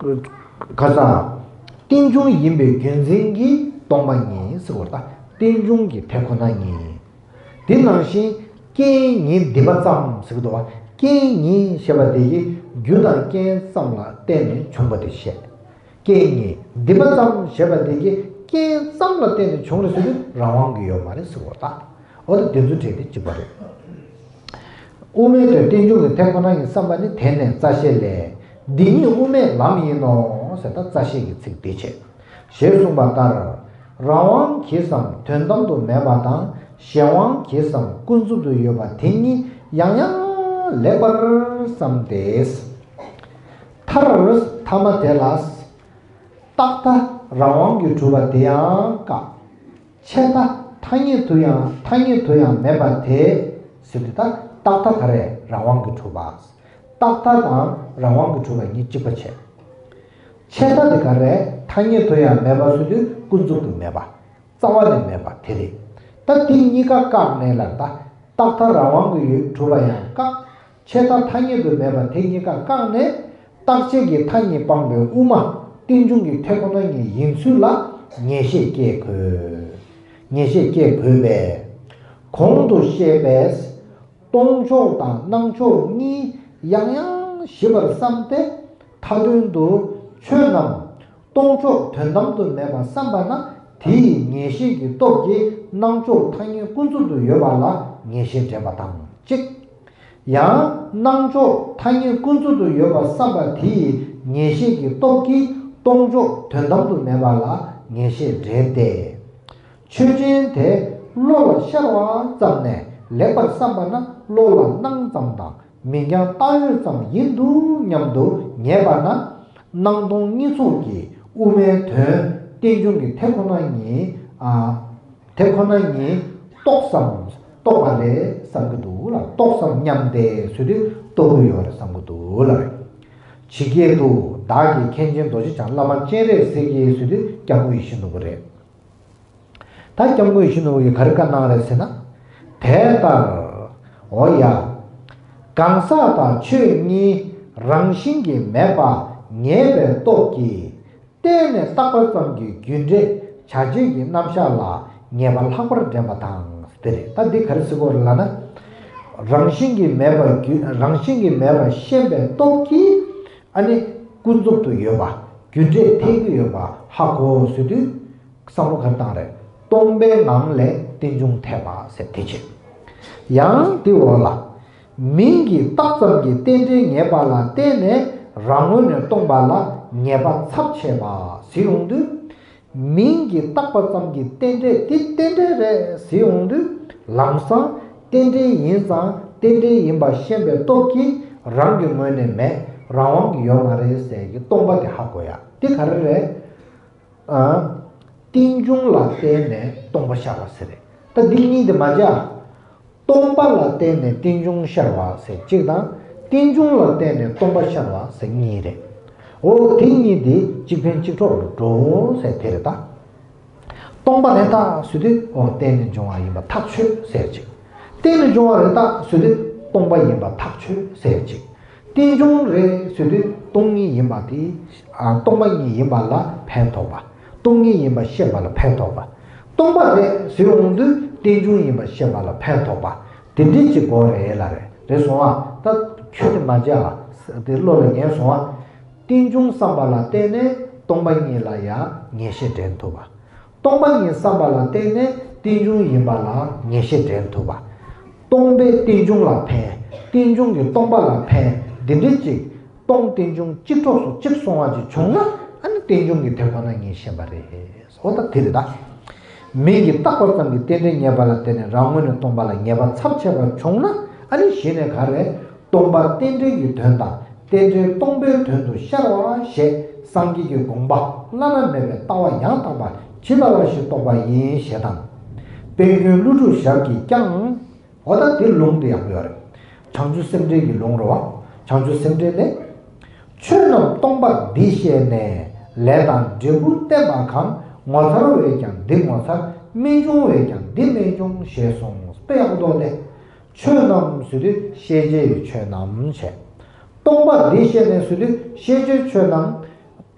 ག་ས། རྟེན་འབྱུང་ཡིན་པའི་རྒྱུ་མཚན་གྱིས་སྟོང་པ་ཉིད་ཟེར་བ་ད། རྟེན་འབྱུང་གི་དེ་ཁོ་ན་ཉིད། དེ་ནང་བཞིན་རྐྱེན་ཉིད་འདི་པ་ཙམ་ཟེར་གི་འདུག་བ། རྐྱེན་ཉིད་ཞེས་པ་དེ་གིས་ རྒྱུ་དང་རྐྱེན་ཙམ་ལ་བརྟེན་ནས་བྱུང་བ་དེ་བཤད། རྐྱེན་གཉིས། སྡིག་པ་ཙམ་ཞེས་པ་དེ་གི་རྐྱེན་ཙམ་ལ་བརྟེན་ནས་བྱུང་རེད་ཟེར་དུས་རང་དབང་གི་ཡོད་མ་རེད་ཟེར་བ་ད། འོ་ད་དེ་ཚོའི་གྲས་དེ་གཅིག་པ་རེད། དབུ་མའི་དོན་རྟེན་འབྱུང་གི་དེ་ཁོ་ན་ཡིན་བསམ་པ་ནི་དེ་ནས་རྩ་ཤེ་ལས། འདི་ཉིད་དབུ་མའི་ལམ་ཡིན་ནོ་ཟེར་ད་རྩ་ཤེ་གི་ཚིག་དེ་བྱས། ཞེས་གསུངས་པ་ལྟར། རང་དབང་གིས་སམ་དོན་དམ་དུ་མེད་པ་དང་གཞན་དབང་གིས་སམ་ཀུན་རྫོབ་ཏུ་ཡོད་པ་དེ་གཉིས་ཡང་ཡང་ལེགས་པར་བསམས་ཏེ། མཐར་ཐ་མ་དེ་ལ། རྟག་མཐའ་རང་དབང་གིས་གྲུབ་པ་དེ་ཡང་བཀག་ཆད་མཐའ་ཐ་སྙད་དུ་ཡང་ཐ་སྙད་དུ་ཡང་མེད་པ་དེ་ཟེར་དུས་ད་རྟག་མཐའ་ག་རེ་རང་དབང་གིས་གྲུབ་པ། རྟག་མཐའ་དང་རང་དབང་གིས་གྲུབ་པ་གཉིས་གཅིག་པ་བྱས། ཆད་མཐའ་དེ་ག་རེ་ཐ་སྙད་དུ་ཡང་མེད་པ་ཟེར་དུས་ཀུན་རྫོབ་ཏུ་མེད་པ། རྩ་བ་ནས་མེད་པ་དེ་རེད། ད་དེ་གཉིས་ཀ་བཀག་ནས་ལ་ད་རྟག་མཐའ་རང་དབང་གིས་ཡོད་གྲུབ་པ་ཡང་བཀག་ཆད་མཐའ་ཐ་སྙད་དུ་མེད་པ་དེ་གཉིས་ཀ་བཀག་ནས། རྟག་ཆད་ཀྱི་མཐའ་གཉིས་སྤངས་པའི་དབུ་མ་རྟེན་འབྱུང་གི་དེ་ཁོ་ན་ཉིད་ཡིན་ཚུལ་ལ་ངེས་ཤེས་སྐྱེ་དགོས། ངེས་ཤེས་སྐྱེ་དགོས་པས། གོང་དུ་བཤད་པའི་སྟོང་ཕྱོགས་དང་སྣང་ཕྱོགས་གཉིས་ཡང་ཡང་ཞིབ་པར་བསམས་ཏེ། མཐའ་དོན་དུ་ཆོས་རྣམས་སྟོང་ཕྱོགས་དོན་དམ་དུ་མེད་པར་བསམ་པ་ན་དེ་ཡི་ངེས་ཤེས་ཀྱི་སྟོབས་ཀྱིས་སྣང་ཕྱོགས་ཐ་སྙད་ཀུན་རྫོབ་ཏུ་ཡོད་པ་ལ་ངེས་ཤེས་འདྲེན་པ་དང་གཅིག་ཡང་སྣང་ཕྱོགས་ཐ་སྙད་ཀུན་རྫོབ་ཏུ་ཡོད་པར་བསམ་པ་དེ་ཡི་ངེས་ཤེས་ཀྱི་སྟོབས་ཀྱིས་སྟོང་ཕྱོགས་དོན་དམ་དུ་མེད་པ་ལ་ངེས་ཤེས་འདྲེན་ཏེ། ཆོས་ཅན་དེ་བློ་ལ་ཤར་བ་ཙམ་ནས་ལེགས་པར་བསམ་པ་ན་བློ་ལ་སྣང་ཙམ་དང་མིང་རྐྱང་བཏགས་ཡོད་ཙམ་ཡིན་འདུག་སྙམ་དུ་ངེས་པ་ན། སྣང་སྟོང་གཉིས་ཚོགས་ཀྱི་དབུ་མའི་དོན་རྟེན་འབྱུང་གི་དེ་ཁོ་ན་ཉིད། ཨ། དེ་ཁོ་ན་ཉིད་རྟོགས་སམ་རྟོགས་པ་རེད་བསམ་གྱི་འདུག་ལ། རྟོགས་སམ་སྙམ་སྟེ་ཟེར་དུས་རྟོགས་ཀྱི་ཡོད་རེད་བསམ་གྱི་འདུག་ལ། ཇི་སྐད་དུ་བདག་གིས་མཁན་ཆེན་རྡོ་རྗེ་འཆང་བླ་མ་སྤྱན་རས་གཟིགས་ཀྱིས་ཟེར་དུས་སྐྱབས་མགོན་ཡིད་བཞིན་ནོར་བུ་རེད། ད་སྐྱབས་མགོན་ཡིད་བཞིན་ནོར་བུ་ཡིས་ག་རེ་བཀའ་གནང་རེད་ཟེར་ན། དེ་ལྟར། འོ་ཡ། གང་ཟག་དང་ཆོས་གཉིས་རང་བཞིན་གྱིས་མེད་པ་ངེས་པའི་སྟོབས་ཀྱིས། བརྟེན་ནས་བཏགས་པ་ཙམ་གྱི་རྒྱུ་འབྲས་བྱ་བྱེད་ཀྱི་རྣམ་གཞག་ལ་ངེས་པ་ལྷག་པར་འདྲེན་པ་དང་དེ་རེད། ད་འདི་ག་རེ་ཟེར་དགོས་རེད་ལབ་ན། རང་བཞིན་གྱིས་མེད་པ་རྒྱུ་རང་བཞིན་གྱིས་མེད་པ་ཤེས་པའི་སྟོབས་ཀྱིས་ཨ་ནི་ཀུན་རྫོབ་ཏུ་ཡོད་པ་རྒྱུ་འབྲས་འཐད་ཀྱི་ཡོད་པ་ཧ་གོ་ཟེར་དུས་བསམ་བློ་ག་རེ་བཏང་རེད། སྟོང་པའི་ངང་ལས་རྟེན་འབྱུང་འཐད་པ་ཟེར་དེ་བྱེད། ཡང་དེ་འོག་ལ། མིང་གིས་བཏགས་ཙམ་གྱི་རྟེན་འབྲེལ་ངེས་པ་ལ་བརྟེན་ནས་རང་ངོས་ནས་སྟོང་པ་ལ་ངེས་པ་ཚབས་ཆེ་བ་ཟེར་ཡོང་དུས། མིང་གིས་བཏགས་པ་ཙམ་གྱི་རྟེན་འབྲེལ་དེ་རྟེན་འབྲེལ་རེད་ཟེར་ཡོང་དུས་ལམ་སང་རྟེན་འབྲེལ་ཡིན་ཙང་རྟེན་འབྲེལ་ཡིན་པ་ཤེས་པའི་སྟོབས་ཀྱིས་རང་གི་ངོས་ནས་མེད་རང་དབང་གིས་ཡོད་མ་རེད་ཟེར་གྱི་སྟོང་པ་དེ་ཧ་གོ་ཡ་དེ་ག་རེ་རེད། ཨ། རྟེན་འབྱུང་ལ་བརྟེན་ནས་སྟོང་པ་ཤར་བ་ཟེར་རེད། ད་འདི་གཉིས་དེ་མ་བྱ། སྟོང་པ་ལ་བརྟེན་ནས་རྟེན་འབྱུང་ཤར་བ་ཟེར་གཅིག་དང་། རྟེན་འབྱུང་ལ་བརྟེན་ནས་སྟོང་པ་ཤར་བ་ཟེར་གཉིས་རེད། འོ་དེ་གཉིས་དེ་གཅིག་ཕན་གཅིག་གྲོགས་ལ་འགྲོ་ཟེར་དེ་རེད་ད། སྟོང་པ་རེད་ད་ཟེར་དུས་འོ་བརྟེན་ནས་འབྱུང་བ་ཡིན་པ་ཐག་ཆོད་ཟེར་གཅིག་བརྟེན་ནས་འབྱུང་བ་རེད་ད་ཟེར་དུས་སྟོང་པ་ཡིན་པ་ཐག་ཆོད་ཟེར་གཅིག་རྟེན་འབྱུང་རེད་ཟེར་དུས་སྟོང་ཉིད་ཡིན་པ་དེ། ཨ། སྟོང་པ་ཉིད་ཡིན་པ་ལ་ཕན་ཐོགས་པ། སྟོང་ཉིད་ཡིན་པ་ཤེས་པ་ལ་ཕན་ཐོགས་པ། སྟོང་པ་རེད་ཟེར་འོང་དུས་རྟེན་འབྱུང་ཡིན་པ་ཤེས་པ་ལ་ཕན་ཐོགས་པ། དེ་འདྲ་ཅིག་དགོས་རེད་ལ་རེད་རེད་སོང་ཨ། ད་ཁྱོད་ནི་མ་བྱ་བ་དེ་བློ་ལ་ངེས་སོང་ཨ། རྟེན་འབྱུང་བསམ་པ་ལ་བརྟེན་ནས་སྟོང་པ་ཉིད་ལ་ཡང་ངེས་ཤེས་འདྲེན་ཐུབ་པ། སྟོང་པ་ཉིད་བསམ་པ་ལ་བརྟེན་ནས་རྟེན་འབྱུང་ཡིན་པ་ལ་ངེས་ཤེས་འདྲེན་ཐུབ་པ། སྟོང་པས་རྟེན་འབྱུང་ལ་ཕན། རྟེན་འབྱུང་གིས་སྟོང་པ་ལ་ཕན། འདི་འདྲ་ཅིག་སྟོང་རྟེན་འབྱུང་གཅིག་གྲོགས་སུ་གཅིག་སོང་བ་ཅིག་བྱུང་ན་ཨ་ནི་རྟེན་འབྱུང་གི་དེ་ཁོ་ན་ཉིད་ཤེས་པ་རེད། འོ་ད་དེ་རེད་ད། མིང་གིས་བཏགས་པ་ཙམ་གྱི་རྟེན་འབྲེལ་ངེས་པ་ལ་བརྟེན་ནས་རང་ངོས་ནས་སྟོང་པ་ལ་ངེས་པ་ཚབས་ཆེ་བ་བྱུང་ན་ཨ་ནི་གཞི་ནས་ག་རེ། སྟོང་པ་རྟེན་འབྲེལ་གྱི་དོན་དང་རྟེན་འབྲེལ་སྟོང་པའི་དོན་དུ་ཤར་བ་ཞེས་སངས་རྒྱས་ཀྱི་དགོངས་པ་བླ་ན་མེད་པའི་ལྟ་བ་ཡང་དག་པ་ཇི་ལྟ་བ་བཞིན་རྟོགས་པ་ཡིན་ཞེས་དང་། དཔལ་མགོན་ཀླུ་སྒྲུབ་ཞབས་ཀྱིས་ཀྱང་། འོ་ད་དེ་ལུང་དེ་ཡག་པོ་ཡོད་རེད། བྱང་ཆུབ་སེམས་འགྲེལ་གྱི་ལུང་རེད་བ། བྱང་ཆུབ་སེམས་འགྲེལ་ལས། ཆོས་རྣམས་སྟོང་པ་འདི་ཤེས་ནས། ལས་དང་འབྲས་བུ་བསྟན་པ་གང་། ངོ་མཚར་བས་ཀྱང་འདི་ངོ་མཚར། རྨད་བྱུང་བས་ཀྱང་འདི་རྨད་བྱུང་ཞེས་གསུངས། དཔེ་ཡག་པོ་འདུག་སྟེ། ཆོས་རྣམས་ཟེར་དུས་ཤེས་བྱའི་ཆོས་རྣམས་བྱས། སྟོང་པ་འདི་ཤེས་ནས་ཟེར་དུས་ཤེས་བྱའི་ཆོས་རྣམས་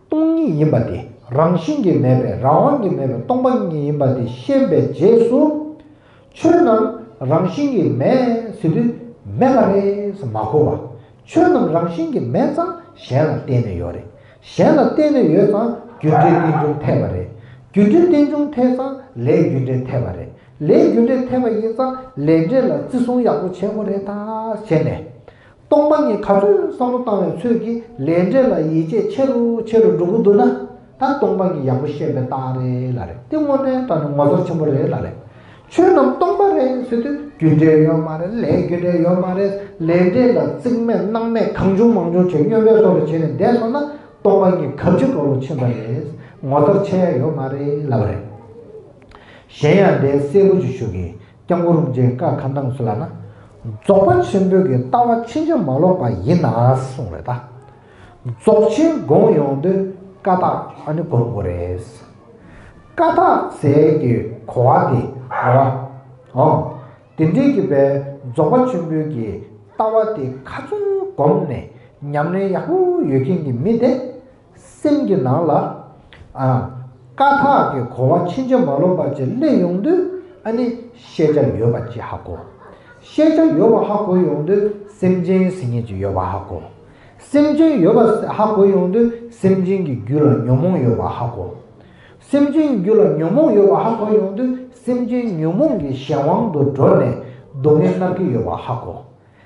སྟོང་ཉིད་ཡིན་པ་དེ་རང་བཞིན་གྱིས་མེད་པའི་རང་དབང་གིས་མེད་པའི་སྟོང་པ་ཉིད་ཡིན་པ་དེ་ཤེས་པའི་རྗེས་སུ། ཆོས་རྣམས་རང་བཞིན་གྱིས་མེད་ཟེར་དུས་མེད་པ་རེད་ཟེར་མ་གོ་བ། ཆོས་རྣམས་རང་བཞིན་གྱིས་མེད་ཙང་གཞན་ལ་བརྟེན་ནས་ཡོད་རེད། གཞན་ལ་བརྟེན་ནས་ཡོད་ཙང་རྒྱུ་འབྲས་རྟེན་འབྱུང་འཐད་པ་རེད། རྒྱུ་འབྲས་རྟེན་འབྱུང་འཐད་ཙང་ལས་རྒྱུ་འབྲས་འཐད་པ་རེད། ལས་རྒྱུ་འབྲས་འཐད་པ་ཡིན་ཙང་ལས་འབྲས་ལ་བརྩི་སྲུང་ཡག་པོ་བྱེད་དགོས་རེད་ད་བྱས་ནས། སྟོང་པ་ཉིད་ག་ཚོད་བསམ་བློ་བཏང་བའི་ཚོད་ཀྱིས་ལས་འབྲས་ལ་ཡིད་ཆེས་ཆེ་རུ་ཆེ་རུ་འགྲོ་གི་འདུག་ན། ད་སྟོང་པ་ཉིད་ཡག་པོ་ཤེས་པའི་རྟགས་རེད་ལབ་རེད། དེ་དངོས་གནས་དྲང་གནས་ངོ་མཚར་ཆེན་པོ་རེད་ལབ་རེད། ཆོས་རྣམས་སྟོང་པ་རེད་ཟེར་དུས་རྒྱུ་འབྲས་ཡོད་མ་རེད། ལས་རྒྱུ་འབྲས་ཡོད་མ་རེད། ལས་འབྲས་ལ་རྩིས་མེད་སྣང་མེད་གང་བྱུང་མང་བྱུང་བྱས་སྨྱོན་པའི་བཟོ་འདྲ་བྱས་ནས་བསྡད་སོང་ན་སྟོང་པ་ཉིད་གབ་ཕྱིར་འགྲོ་ལུགས་ཕྱིན་པ་རེད། ངོ་མཚར་ཆེ་ཡ་ཡོད་མ་རེད་ལབ་རེད། གཞན་ཡང་དེ་གསལ་པོ་ཅིག་ཞུ་གི། སྐྱབས་མགོན་རིན་པོ་ཆེའི་བཀའ་ག་འདྲ་ཞིག་ལབ་ན། རྫོགས་པ་ཆེན་པོའི་གི་ལྟ་བ་ཕྱིན་ཅི་མ་ལོག་པ་ཡིན་ན་གསུངས་རེད་ད། རྫོགས་ཆེན་སྒོམ་ཡོང་དུས་ཀ་དག་ཨ་ནི་སྒོམ་དགོས་རེད། ཀ་དག་ཟེར་གྱི་གོ་བ་དེ་རེད་བ། ཨོ། དེ་འདྲའི་གི་བའི་རྫོགས་པ་ཆེན་པོའི་གི་ལྟ་བ་དེ་ག་ཚོད་སྒོམ་ནས་ཉམས་ལེན་ཡག་པོ་ཡོད་མཁན་གྱི་མི་དེ། སེམས་ཀྱི་ནང་ལ། ཨ། ཀ་དག་གི་གོ་བ་ཕྱིན་ཅི་མ་ལོག་པ་ཅིག་སླེབས་ཡོང་དུས་ཨ་ནི་ཤེས་བྱ་ཡོད་པ་ཅིག་ཧ་གོ། ཤེས་བྱ་ཡོད་པ་ཧ་གོ་ཡོང་དུས་སེམས་ཅན་ཟེར་མཁན་ཅིག་ཡོད་པ་ཧ་གོ། སེམས་ཅན་ཡོད་པ་ཧ་གོ་ཡོང་དུས་སེམས་ཅན་གྱི་རྒྱུད་ལ་ཉོན་མོངས་ཡོད་པ་ཧ་གོ། སེམས་ཅན་གྱི་རྒྱུད་ལ་ཉོན་མོངས་ཡོད་པ་ཧ་གོ་ཡོང་དུས་སེམས་ཅན་ཉོན་མོངས་ཀྱི་གཞན་དབང་དུ་འགྲོ་ནས་སྡུག་བསྔལ་མནར་གྱི་ཡོད་པ་ཧ་གོ།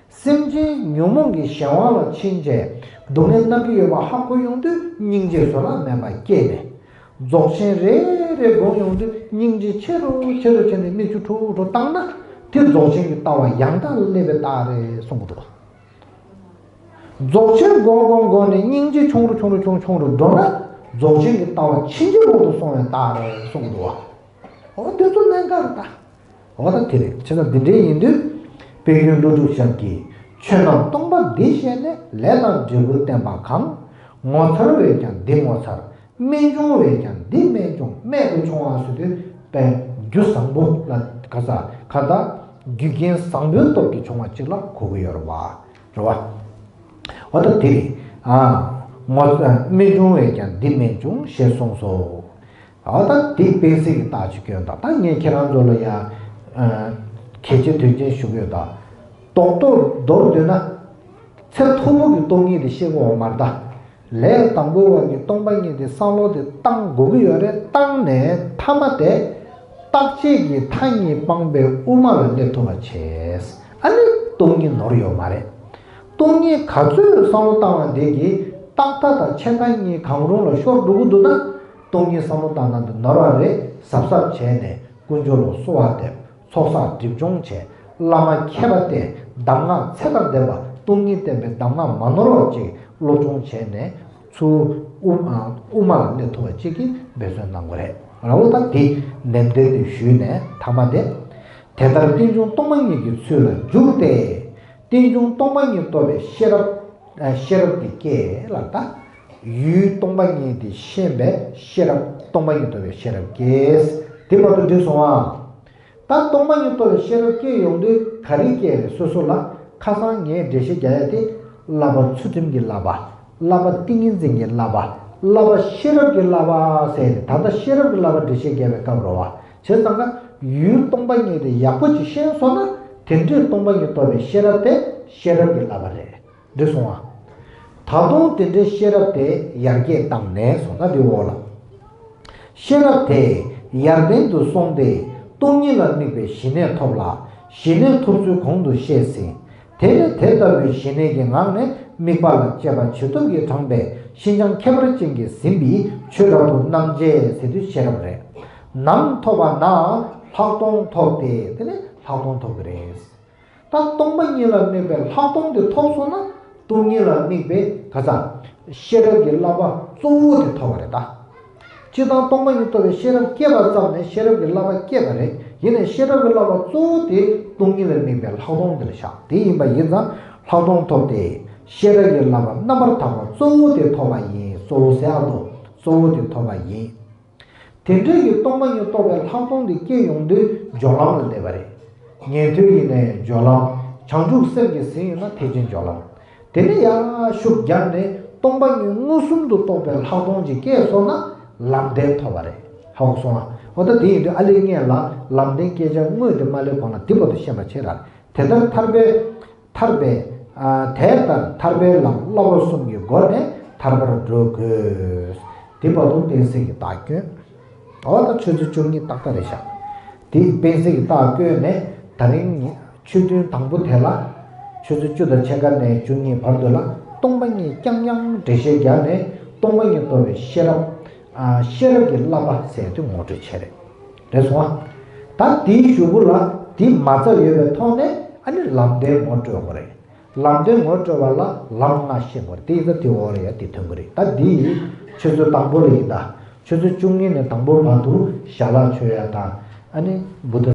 སེམས་ཅན་ཉོན་མོངས་ཀྱི་གཞན་དབང་ལ་ཕྱིན་བྱས་སྡུག་བསྔལ་མནར་གྱི་ཡོད་པ་ཧ་གོ་ཡོང་དུས་སྙིང་རྗེ་བཟོད་གླགས་མེད་པ་སྐྱེས་ནས། རྫོགས་ཆེན་རེ་རེ་སྒོམ་ཡོང་དུས་སྙིང་རྗེ་ཆེ་རུ་ཆེ་རུ་ཕྱིན་ནས་མིག་ཆུ་ཁྲོ་ཁྲོ་བཏང་ན་དེ་རྫོགས་ཆེན་གྱི་ལྟ་བ་ཡང་དག་སླེབས་པའི་རྟགས་རེད་གསུང་གི་འདུག་རྫོགས་ཆེན་སྒོམ་སྒོམ་སྒོམ་ནས་སྙིང་རྗེ་ཆུང་རུ་ཆུང་རུ་ཆུང་ཆུང་རུ་འགྲོ་ན་རྫོགས་ཆེན་གྱི་ལྟ་བ་ཕྱིན་ཅི་ལོག་ཏུ་སོང་བའི་རྟགས་རེད་གསུང་གི་འདུག་བ། འོ་དེ་ཚོ་གནད་འགག་རེད་ད། འོ་ད་དེ་རེད། བྱས་ཙང་འདི་འདྲའི་ཡིན་དུས། དཔལ་མགོན་ཀླུ་སྒྲུབ་ཞབས་ཀྱིས་ཆོས་རྣམས་སྟོང་པ་འདི་ཤེས་ནས་ལས་དང་འབྲས་བུ་བསྟན་པ་གང་། ངོ་མཚར་བས་ཀྱང་འདི་ངོ་མཚར། རྨད་བྱུང་བས་ཀྱང་འདི་རྨད་བྱུང་རྨད་དུ་བྱུང་བ་ཟེར་དུས་དཔལ་རྒྱུ་བཟང་པོ་ལ་ག་ས་ག་ད་རྒྱུ་རྐྱེན་བཟང་པོའི་སྟོབས་ཀྱིས་བྱུང་བ་གཅིག་ལ་གོ་གི་ཡོད་རེད་བ། རེད་བ། འོ་ད་དེ་རེད། ཨ། ངོ་རྨད་བྱུང་བས་ཀྱང་འདི་རྨད་བྱུང་ཞེས་གསུངས་སོ། ཨ་ད་དེ་དཔེ་གསལ་གྱི་རྟགས་ཅིག་སྐྱོན་དང་ད་ངས་ཁྱེད་རང་ཚོ་ལ་ཡང་། ཨ། གལ་ཆེ་དོན་ཆེན་ཞུ་གི་ཡོད་ད། རྡོག་རྡོག་མདོར་བསྡུས་ན། ཚད་མཐོ་པོ་གི་སྟོང་ཉིད་དེ་ཤེས་དགོས་པ་མ་རེད་ད། ལས་དང་པོ་བ་གི་སྟོང་པ་ཉིད་དེ་བསམ་བློ་དེ་བཏང་དགོས་ཀྱི་ཡོད་རེད། བཏང་ནས་མཐའ་མ་དེ། རྟག་ཆད་ཀྱི་མཐའ་གཉིས་སྤངས་པའི་དབུ་མ་ལ་སླེབས་ཐུབ་པ་བྱས། ཨ་ནི་སྟོང་ཉིད་ནོར་ཡོད་མ་རེད། སྟོང་ཉིད་ག་ཚོད་བསམ་བློ་བཏང་བ་དེ་གིས་རྟག་མཐའ་དང་ཆད་མཐའ་གཉིས་གང་རུང་ལ་ཤོར་འགྲོ་གི་འདུག་ན། སྟོང་ཉིད་བསམ་བློ་བཏང་ན་འདི་ནོར་བ་རེད། གཟབ་གཟབ་བྱས་ནས་དཀོན་མཆོག་ལ་གསོལ་བ་འདེབས། ཚོགས་བསགས་སྒྲིབ་སྦྱོང་བྱས། བླ་མ་མཁས་པ་བསྟེན། གདམས་ངག་ཚད་དང་ལྡན་པ་སྟོང་ཉིད་བསྟན་པའི་གདམས་ངག་མ་ནོར་བ་ཅིག་སློབ་སྦྱོང་བྱས་ནས་ཚུར་དབུ་མ་དབུ་མ་ལ་སླེབས་ཐུབ་པ་ཅིག་གི་འབད་བརྩོན་གནང་དགོས་རེད། ར་བོ་ད་དེ་ནན་ཏན་དུ་ཞུས་ནས་ཐ་མ་དེ། དེ་ལྟར་རྟེན་འབྱུང་སྟོང་པ་ཉིད་ཀྱི་ཚུལ་ལ་འཇུག་སྟེ། རྟེན་འབྱུང་སྟོང་པ་ཉིད་རྟོགས་པའི་ཤེས་རབ། ཤེས་རབ་ཀྱི་སྐྱེས་ལ་ད། ཡུལ་སྟོང་པ་ཉིད་དེ་ཤེས་པའི་ཤེས་རབ་སྟོང་པ་ཉིད་རྟོགས་པའི་ཤེས་རབ་སྐྱེས། དེ་བར་དུ་འགྲིག་སོང་ཨ། ད་སྟོང་པ་ཉིད་རྟོགས་པའི་ཤེས་རབ་སྐྱེས་ཡོང་དུས་ག་རེ་སྐྱེས་རེད། སོ་སོ་ལ་ཁ་སང་ངས་འགྲེལ་བཤད་རྒྱག་ཡ་དེ། བསླབ་པ་ཚུལ་ཁྲིམས་ཀྱི་བསླབ་པ། བསླབ་པ་ཏིང་ངེ་འཛིན་གྱི་བསླབ་པ། བསླབ་པ་ཤེས་རབ་ཀྱི་བསླབ་པ་ཟེར་ཏེ་ད་ལྟ་ཤེས་རབ་ཀྱི་བསླབ་པ་འགྲེལ་བཤད་རྒྱག་པའི་སྐབས་རེད་བ། བྱས་ཙང་ཀ་ཡུལ་སྟོང་པ་ཉིད་དེ་ཡག་པོ་ཅིག་ཤེས་སོང་ན་དེ་འདྲའི་སྟོང་པ་ཉིད་རྟོགས་པའི་ཤེས་རབ་དེ་ཤེས་རབ་ཀྱི་བསླབ་པ་རེད། འགྲིག་སོང་ཨ། ད་དུང་དེ་འདྲའི་ཤེས་རབ་དེ་ཡར་རྒྱས་བཏང་ནས་སོང་ན་དེ་འོག་ལ། ཤེས་རབ་དེ་ཡར་ལྡན་དུ་སོང་སྟེ་སྟོང་ཉིད་ལ་དམིགས་པའི་ཞི་གནས་ཐོབ་ལ། ཞི་གནས་ཐོབ་ཚུལ་གོང་དུ་བཤད་ཟིན། དེ་ནས་དེ་ལྟ་བུའི་ཞི་གནས་ཀྱི་ངང་ནས་དམིགས་པ་ལ་དཔྱད་པ་ཇི་ཐུབ་ཀྱིས་དྲངས་པའི་ཤིན་སྦྱངས་ཁྱད་པར་ཅན་གྱིས་ཟིན་པའི་ཆོས་རབ་ཏུ་རྣམ་འབྱེད་ཟེར་དུས་ཤེས་རབ་རེད། ནམ་ཐོབ་པ་ན་ལྷག་མཐོང་ཐོབ་སྟེ་དེ་ནས་ལྷག་མཐོང་ཐོབ་ཀྱི་རེད། ད་སྟོང་པ་ཉིད་ལ་དམིགས་པའི་ལྷག་མཐོང་དེ་ཐོབ་སོང་ན་སྟོང་ཉིད་ལ་དམིགས་པའི་ག་ས། ཤེས་རབ་ཀྱི་བསླབ་པ་གཙོ་བོ་དེ་ཐོབ་པ་རེད་ད། སྤྱིར་བཏང་སྟོང་པ་ཉིད་རྟོགས་པའི་ཤེས་རབ་སྐྱེས་པ་ཙམ་ནས་ཤེས་རབ་ཀྱི་བསླབ་པ་སྐྱེས་པ་རེད། ཡིན་ནའི་ཤེས་རབ་ཀྱི་བསླབ་པ་གཙོ་བོ་དེ་སྟོང་ཉིད་ལ་དམིགས་པའི་ལྷག་མཐོང་དེ་ལ་བཞག་དེ་ཡིན་པ་ཡིན་ཙང་ལྷག་མཐོང་ཐོབ་སྟེ་ཤེས་རབ་ཀྱི་བསླབ་པ་རྣམ་པར་དག་པ་གཙོ་བོ་དེ་ཐོབ་པ་ཡིན། གཙོ་བོ་ཟེར་ཨ་དོ། གཙོ་བོ་དེ་ཐོབ་པ་ཡིན། དེ་འདྲ་གི་སྟོང་པ་ཉིད་རྟོགས་པའི་ལྷག་མཐོང་དེ་སྐྱེས་ཡོང་དུས་སྦྱོར་ལམ་ལ་སླེབས་པ་རེད། ཉན་ཐོས་ཡིན་ནའི་སྦྱོར་ལམ། བྱང་ཆུབ་སེམས་ཀྱིས་ཟིན་ཡོད་ན་ཐེག་ཆེན་སྦྱོར་ལམ། དེ་ནས་ཡར་ཤུགས་བརྒྱབ་ནས་སྟོང་པ་ཉིད་མངོན་སུམ་དུ་རྟོགས་པའི་ལྷག་མཐོང་ཅིག་སྐྱེས་སོང་ན་ལམ་བདེན་ཐོབ་པ་རེད། ཧ་གོ་སོང་ཨ། འོ་ད་དེ་ཡིན་དུས་ཨ་ལེ་ངས་ལ་ལམ་བདེན་སྐད་ཆ་དངོས་དེ་མ་སླེབས་གོང་ལ་དེ་བར་དུ་ཤེས་པ་བྱེད་ར། དེ་ལྟར་ཐར་པའི་ཐར་པའི་ ཨ། དེ་ལྟར་ཐར་པའི་ལམ་བསླབ་པ་གསུམ་གྱི་སྒོ་ནས་ཐར་པར་འགྲོ་དགོས། དེ་བར་དུ་བསྟན་སྲིད་ཀྱི་རྟགས་བསྐྱོན། འོ་ད་ཆུ་ཚོད་བཅུ་གཉིས་ཏག་ཏག་རེད་ཤག་དེ་བསྟན་སྲིད་ཀྱི་རྟགས་བསྐྱོན་ནས་ད་རིང་ཉི་ཆུ་ཚོད་དང་པོ་དེ་ལ། ཆུ་ཚོད་བཅུ་དང་ཕྱེད་ཀ་ནས་བཅུ་གཉིས་བར་དུ་ལ་སྟོང་པ་ཉིད་རྐྱང་རྐྱང་འགྲེལ་བཤད་བརྒྱབ་ནས། སྟོང་པ་ཉིད་རྟོགས་པའི་ཤེས་རབ། ཨ། ཤེས་རབ་ཀྱི་བསླབ་པ་ཟེར་དེ་ངོ་སྤྲོད་བྱས་རེད། རེད་སོང་ཨ། ད་དེའི་གཞུག་གུ་ལ་དེ་མ་ཚར་ཡོད་པའི་ཐོག་ནས་ཨ་ནི་ལམ་བདེན་ངོ་སྤྲོད་དགོས་རེད། ལམ་བདེན་ངོ་སྤྲོད་པ་ལ་ལམ་ལྔ་ཤེས་དགོས་རེད། དེ་ཡིན་ཙང་དེ་འོག་ལ་ཡ་དེ་ཐོན་གི་རེད། ད་འདི་ཡིས་ཆུ་ཚོད་དང་པོ་ལ་ཡིན་ད། ཆུ་ཚོད་བཅུ་གཉིས་ནས་དང་པོ་བར་དུ་ཞལ་ལག་མཆོད་ཡ་དང་། ཨ་ནི་བུ་དང་